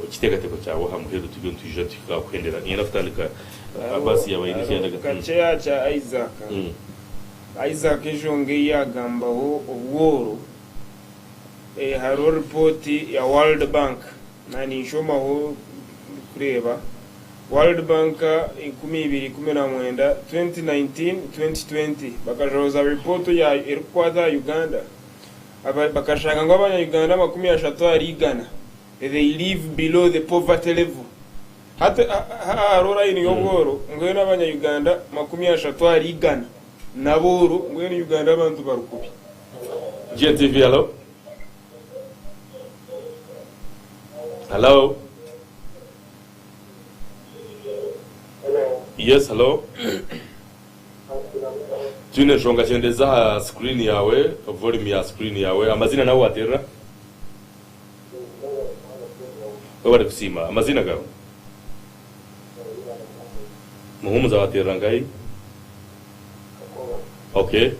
ekiteekateeko kyawe aha muheru turiyo nitwija tuhika kuhendera. Niinyenda kutandika Abbas yaaba aine eki yaenda. Kakye aha kya Isaac. Isaac enshonga ei yaagambaho obworo, hariho ripooti ya World Bank, na ninshomaho ndikureeba, World Bank 2019, 2019-2020, bakashohoza ripooti erikukwata aha Uganda. Bakashanga ngu abanya-Uganda 30 ahari igana, they live below the poverty level. Hati hariho layini y'obworo, mbwenu abanya-Uganda 30 ahari igana n'abooro, mbwenu Uganda abantu bari kubi. GNTV, hello? Hello? Yes, hello? Twine enshonga kyendeza aha screen yawe, volume ya screen yawe. Amazina nawe waterera? Webare kusiima. Amaziina gawe? Muhumuza waterera nkahi? Okay.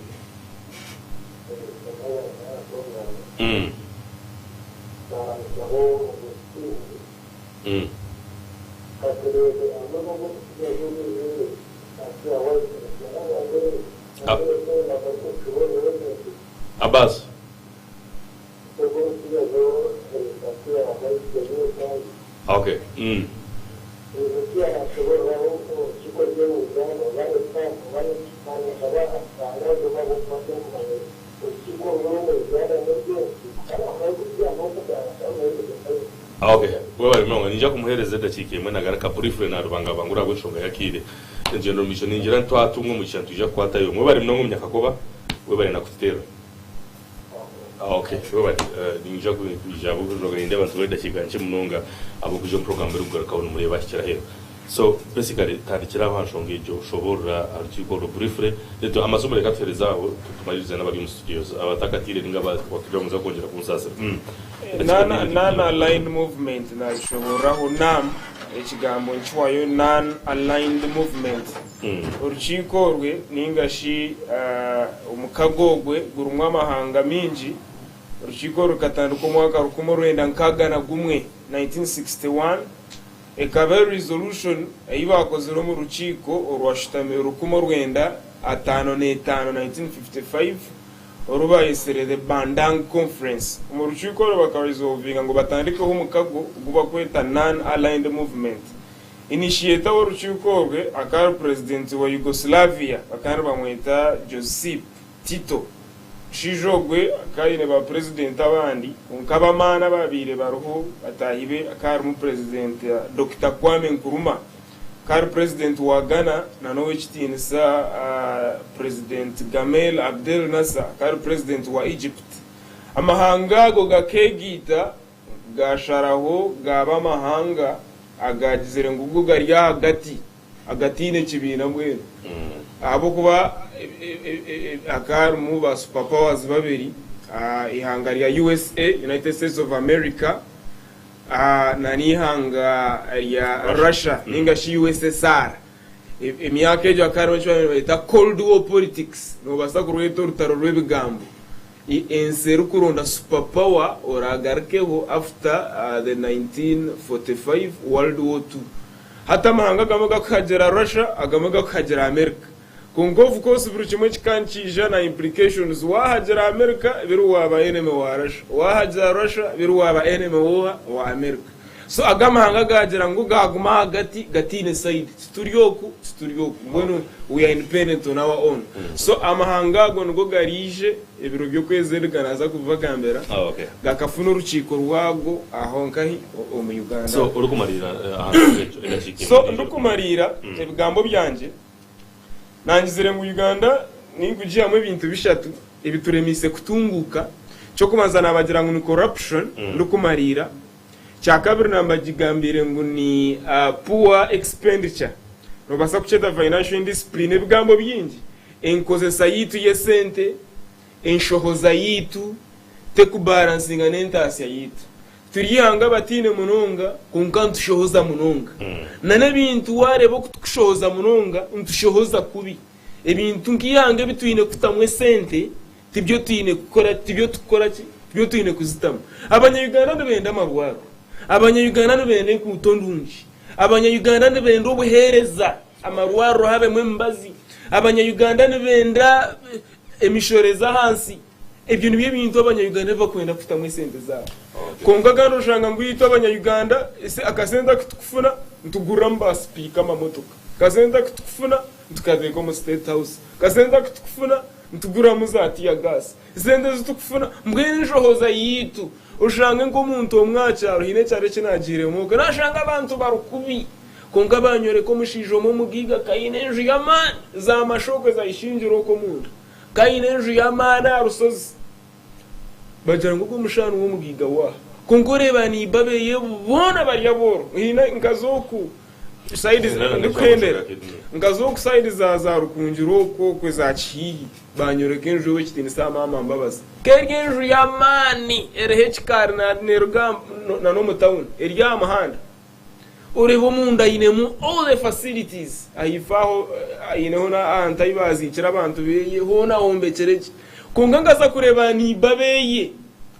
Abbas. Okay. Okay. Webare munonga. Niinyija kumuheereza edakiika emwe nagaruka briefly naruba ngabangura ahabw'enshonga y'akaire. Engyendo omu maisho ningira nti twatunga omugisha nitwija kukwatayo. Mwebare munonga Omunyakakoba. Webare na kututeerera. Okay, webare. Niinyija kwija ahabw'okugira nindeeba nitubura edakiika nkye munonga ahabw'okwija omu puroguraamu erikugarukaho nimureeba ahikire aheeru. So basically tandikira aho aha nshonga egyo shoboorora aha rukiiko orwo briefly then amasomo reka tuhereze aho tumaririze n'abari omu studios abatakatiire ninga abakugira ngu nimuza kwongyera kunsaasira. Non aligned movement nabishoboororaho nam ekigambo nikihwayo non aligned movement orukiiko orwe ninga shi omukago ogwe gurimu amahanga mingi orukiiko oru rukatandika omwaka 1961, 1961. Ekaba eri resolution ei baakozire omu rukiiko orwashutamire 1955, 1955, oru baayetsire The Bandung Conference. Omu rukiiko oru bakaresolvinga ngu batandikeho omukago ogu barikweta Non-Aligned Movement. Initiator w'orukiiko orwe akaba ari purezidenti wa Yugoslavia bakaba nibamweta Josip Tito. Omushaija ogwe akaba aine ba purezidenti abandi, kwonka ab'amaani abaabaire bariho bataahi be hakaba harimu purezidenti Dokita Kwame Nkrumah, akaba ari purezidenti wa Ghana, na n'ow'ekitiinisa purezidenti Gamel Abdel Nasser, akaba ari purezidenti wa Egypt. Amahanga ago gakeegaita gaasharaho gaaba amahanga agaagizire ngu go gari ahagati. agataine kibiina mbwenu ahabw'okuba hakaba harimu ba super powers babiri eihanga rya USA, United States of America, na n'eihanga rya Russia ninga shi USSR. Emyaka egyo hakaba harimu eki baabaire nibeeta cold war politics, noobaasa kurweta orutaro rw'ebigambo. Ensi erikuronda super power oragarukeho after the 1945 World War II. Hati amahanga agamwe gakuhagira Russia agamwe gakuhagira America. Kwonka of course buri kimwe kikaba nikiija na implications. Wahagira America biri waaba enemy wa Russia, wahagira Russia biri waaba enemy wooha? Wa America. So ago amahanga gaagira ngu gaaguma ahagati gataine side, tituri oku, tituri oku, mbwenu we are independent on our own. So amahanga ago nigo gariije ebiro by'okwezi Edgar naaza kubibagambira, gakafuna orukiiko rwago aho nkahi? Omu Uganda. So orikumariira aha nshonga egyo edakiika emwe So endiijo. ndikumariira ebigambo byangye, Nangizire ngu Uganda ninkugihamu ebintu bishatu ebituremiise kutunguuka, Ekyokubanza nabagira ngu ni corruption ndikumariira, ekyakabiri nambagigambiire ngu ni poor expenditure, nobaasa kukyeta financial indiscipline ebigambo bingi, enkozesa yaitu y'esente, enshohoza yaitu tekubalansinga n'entaasya yaitu. Turi eihanga abataine munonga kwonka nitushohoza munonga. N'ebintu waareeba oku tukushohoza munonga, nitushohoza kubi. Ebintu nk'eihanga ebi twine kutamu esente tibyo twine kukora, tibyo tukukora ki? Tibyo twine kuzitamu. Abanya-Uganda nibenda amarwariro, Abanya-Uganda nibenda enkuuto ndungi, Abanya-Uganda nibenda obuheereza, amarwariro habemu emibazi, Abanya-Uganda nibenda emishoro eze ahansi. Ebyo nibyo ebintu abanya-Uganda ebi barikwenda kutamu esente zaabo. Kwonka kandi oshanga ngu itwe abanya-Uganda akasente aku turikufuna nituguriramu ba sipiika amamotoka, akasente aku turikufuna nitukateeka omu State House, akasente aku turikufuna nituguramu za tear gas, esente ezi turikufuna mbwenu enshohoza yaitu oshange nk'omuntu omwe aha kyaro haine ekyaro eki naagiiremu okwe naashanga abantu bari kubi kwonka baanyoreka omushaija omwe omugaiga akaine enju y'amaani za mashookwe zaayeshingire okwo omunda. Ka aine enju y'amaani aha rushozi. Bagira ngu ogwo mushaija niwe mugaiga waaha. Kwonka oreeba neiba beye boona bari abooro. Haine nkaza oku sayidi ndikuhendera nkaza oku sayidi za za Rukungiri okwo okwo eza Kihiihi banyoreka enju y'Owekitinisa aha Maama Mbabazi. Ka eri enju y'amaani eriho ekikaari neeruga na n'omu tawuni eri aha muhanda. Oreeba omunda ainemu all the facilities, ahaifo aho aineho n'ahantu ahu baaziikire abantu beye hoona ahombekire gye. Kwonka nkaza kureeba neiba beye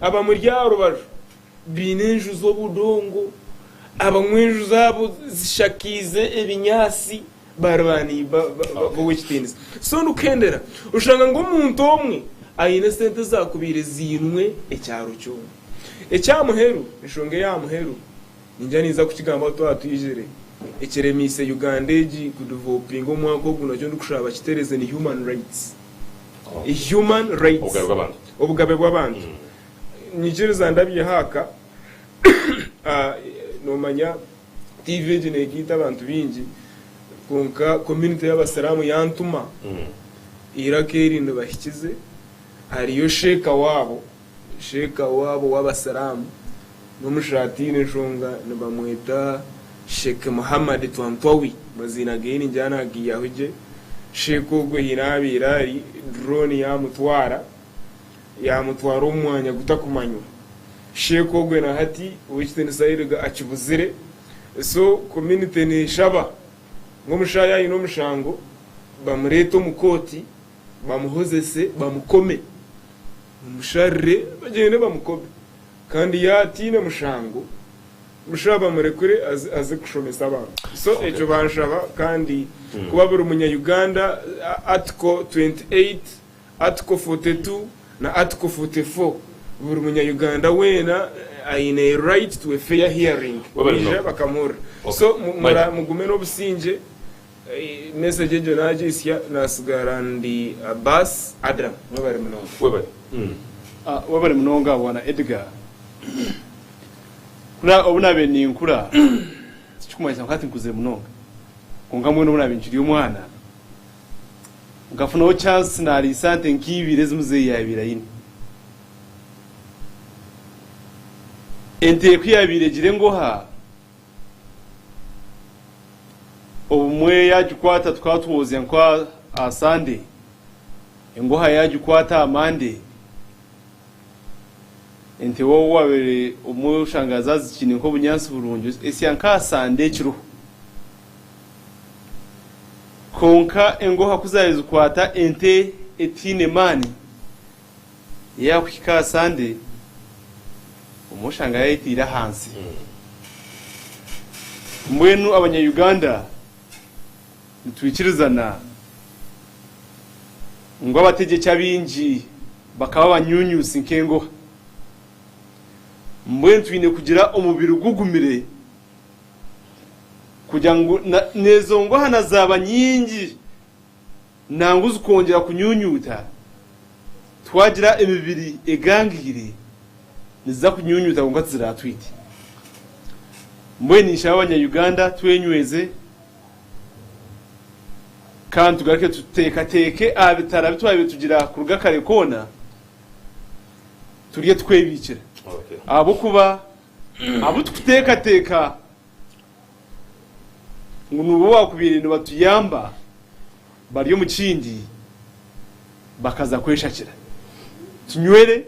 abamuri aha rubaju baine enju z'obudongo, abamwe enju zaabo zishakiize ebinyaatsi bari ba neiba b'owekitiinisa. So ndikuhendera oshanga ngu omuntu omwe aine esente ezaakubaire ziinwe ekyaro kyona. Eky'aha muheru, enshonga ey'aha muheru, Ningira ninza kukigambaho twaba twizire. Ekiremiise Uganda egi kudevelopinga omwaka ogu nakyo ndikushaba bakitereze ni human rights. Human rights. Obugabe bw'abantu. Obugabe bw'abantu. Nyikiriza ndabyeho aka nomanya TV egi negiita abantu baingi kwonka community y'abasiraamu yantuma eiraka eri nibahikize hariyo sheeka waabo Sheeka waabo w'Abasiraamu n'omushatiine enshonga nibamweta Sheikh Muhammad Twantwawi, amaziina ge ningira naagiihaho gye. Sheikh ogwo haine ahu abaire ari, drone yaamutwara, yaamutwara omu mwanya gutakumanywa. Sheikh ogwe na hati ow'ekitiinisa Yiga akibuzire, so community neeshaba ngu omushaija aine omushango bamureete omu kooti bamuhozese bamukome. Bamusharire bagyende bamukobe, kandi yaaba ataine mushango, busha bamurekure aze kushomesa abantu. So ekyo banshaba kandi kuba buri munya Uganda Article 28, Article 42 na Article 44 buri munya Uganda weena aine right to a fair hearing baija bakamuhurira. So mugume n'obusingye. Message egyo nagisya nasigara ndi Abbas Adam mwebare munonga. Webare. Webare munonga bwana Edgar. Kuri obu nabaire ninkura tikikumanyisa ngu hati nkuzire munonga kwonka mbwenu obu nabaire nkiri omwana nkafunaho chance nariisa nte nk'ibiri ezi muzeeyi yabaire aine. Ente ku yabaire egira engoha Obumwe yaagikwata tukaba twozya nka aha Sande, engoha yaagikwata aha Mande, ente waaba waabaire obumwe oshanga zaaza zikiine nk'obunyaatsi burungi esya nk'aha Sande ekiro. Kwonka engoha ku zaabaire zikwata ente etaine maani, Yaakuhika aha Sande, obumwe oshanga yaayetaire ahansi. Mbwenu abanya-Uganda nitwikirizana ngu abategyeki abaingi bakaba abanyuunyuusi nk'engoha. Mbwenu twine kugira omubiri gugumire. Kugira ngu n'ezo ngoha na zaaba nyingi nangwa zikongyera kunyunyuuta, twagira emibiri egangaire niziza kunyunyuuta kwonka tiziratwite. Mbwenu ninshaba abanya Uganda twenyweze kandi tugaruke tuteekateeke aha bitara bi twabaire tugira kuruga kare koona turye tukwebiikira ahabw'okuba abu tukuteekateeka ngu nibo baakubaire nibatuyamba bari omu kindi bakaza kweshakira. Tunywere,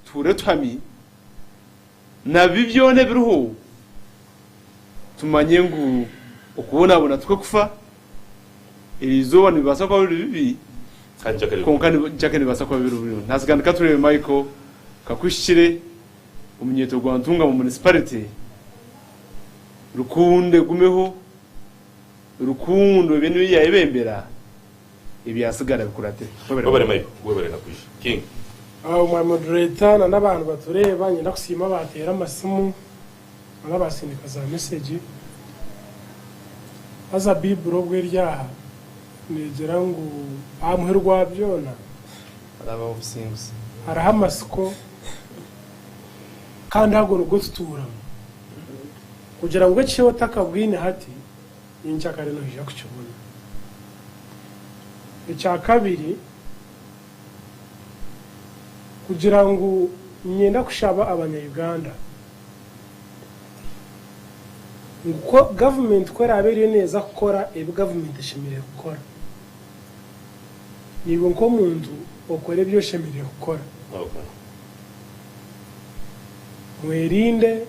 tuhure tuhami, na bibi byona ebiriho tumanye ngu okubonabona tikwo kufa, erizooba nibibaasa kuba biri bibi kwonka nkyakare nibibaasa kuba biri birungi. Naatsiga ka tureebe Michael Kakuhikire omunyeeto gwa Ntungamo Municipality. Rukundo egumeho, rukundo ebe niyo yayebembera, ebyatsigara bikurate. Webale Michael, webale na kwija. King. Omwa moderator na n'abantu batureeba nyenda kusiima abateera amasimu na n'abasindika za message. Haza Bible obwo eri aha negira ngu aha muheru gwa byona Harabaho obusinguzi. Hariho amatsiko kandi ago nigo tutuuramu. Kugira ngu eki otakabwine hati, nyenkyakare noija kukibona. Ekyakabiri, kugira ngu niinyenda kushaba abanya-Uganda ngu ku gavumenti ku eraabe eriyo neeza kukora ebi gavumenti eshemereire kukora, naiwe nk'omuntu okore ebi oshemereire kukora. Mwerinde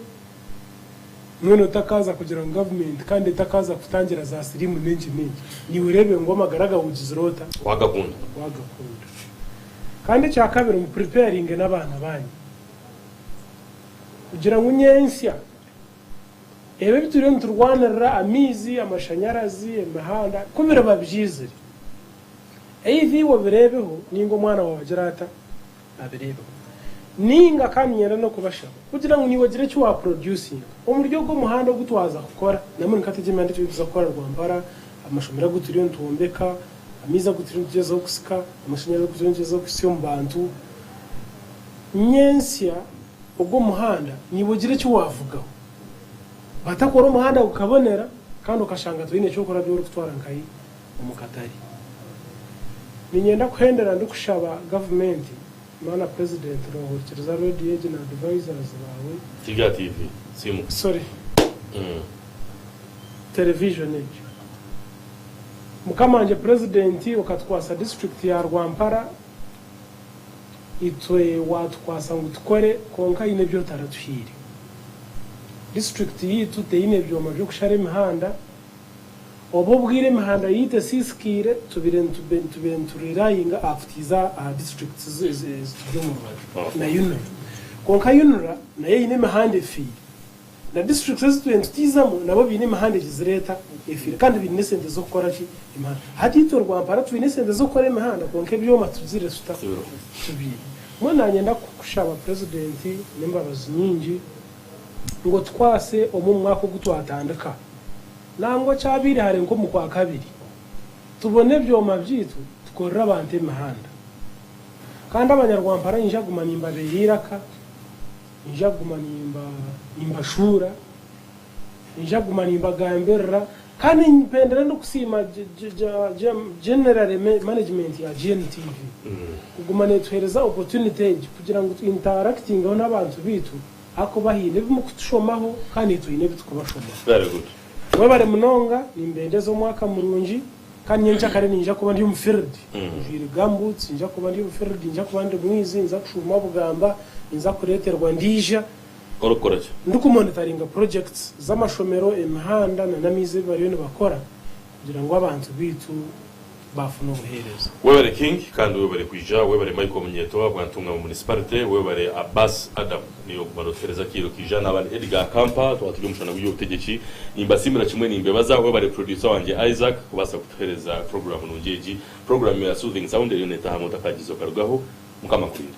mwena otakaaza kugira ngu gavumenti kandi etakaaza kutangira za siriimu n'enki n'enki. Naiwe oreebe ngu amagara gaawe ogizire ota? Waagakunda. Waagakunda. Kandi ekyakabiri mupuripeyaringe n'abaana baanyu kugira ngu nyentsya ebi ebi turiyo niturwanirira amaizi, amashanyarazi, emihanda ku biriba byizire, either iwe obireebeho nainga omwana waawe agire ata? Abireebeho. Nainga kandi niinyenda n'okubashaba kugira ngu naiwe ogire eki waapurodyusinga omuri ogwo omuhanda ogu twaza kukora namwe nka tegi emihanda ei turikuza kukora Rwampara, amashomero agu turiyo nitwombeka, amaizi agu turiyo nitugyezaho kusika, amashanyarazi agu turiyo nitugyezaho kuhitsya omu bantu. Nyentsya ogwo omuhanda naiwe ogire eki waavugaho. Batakora omuhanda gukabonera kandi okashanga toine eky'okora bi orikutwara nkahi omu katare. Niinyenda kuhendera ndikushaba gavumenti maana Purezidenti noohurikiriza reediyo egi na advisors baawe. Tiri aha TV, simu. Sorry. Television egyo. Mukama wangye Purezidenti okatukwasa disiturikiti ya Rwampara, itwe waatukwasa ngu tukore kwonka haine ebi otaratuhaire. Disiturikiti yaitu teine byoma by'okushara emihanda. Obu obwire emihanda yaitu esiisikaire, tubaire tubaire niturelyinga aha kutiiza aha disiturikiti ezituri omu rubaju na UNRA. Kwonka UNRA nayo eine emihanda efiire. Na disiturikiti ezi tubaire nitutiizamu nabo baine emihanda egizire eta? Efiire kandi baine n'esente z'okukora ki? Emihanda. Hati itwe Rwampara twine esente z'okukora emihanda kwonka ebyoma tugizire tuta? Tubiine. Mbwenu naanye ndakushaba Purezidenti n'embabazi nyingi ngu otukwase omu mwaka ogu twatandika. Nangwa kyabaire hare nk'omu Kwakabiri, tubone ebyoma byaitu tukorere abantu emihanda. Kandi Abanyarwampara niinyija kuguma nimbabeera eiraka, niinyija kuguma nimbashuura, niinyija kuguma nimbagambirira kandi mpendere ndikusiima General Management ya GNTV kuguma netuheereza opportunity egi kugira ngu tu interactingeho n'abantu baitu. Ahakuba haine ebi murikutushomaho kandi naitwe haine ebi turikubashomaho. Very good. Mwebare munonga, nimbendeza omwaka murungi kandi nyenkyakare ninyija kuba ndi omu field njwire gumboots, ninyija kuba ndi omu field, ninyija kuba ndi mwizi, ninza kushuuma bugamba, ninza kureeterwa ndiija. Orikukora ki? Ndikumonitaringa projects z'amashomero, emihanda na n'amaizi ebi bariyo nibakora kugira ngu abantu baitu baafuna obuheereza. Webare King kandi webare kwija, webare Michael Munyeto bwa Ntungamo Municipality, webare Abbas Adam niiwe oguma notuhereza akaire okaija n'abandi Edgar Kampa twaba turi omushana gw'eby'obutegyeki. Nimbasiimira kimwe nimbebaza, webare producer wangye Isaac kubaasa kutuhereza program nungi egi. Program ya Soothing Sound eriyo netaahamu otakagiza okarugaho. Mukama akurinde.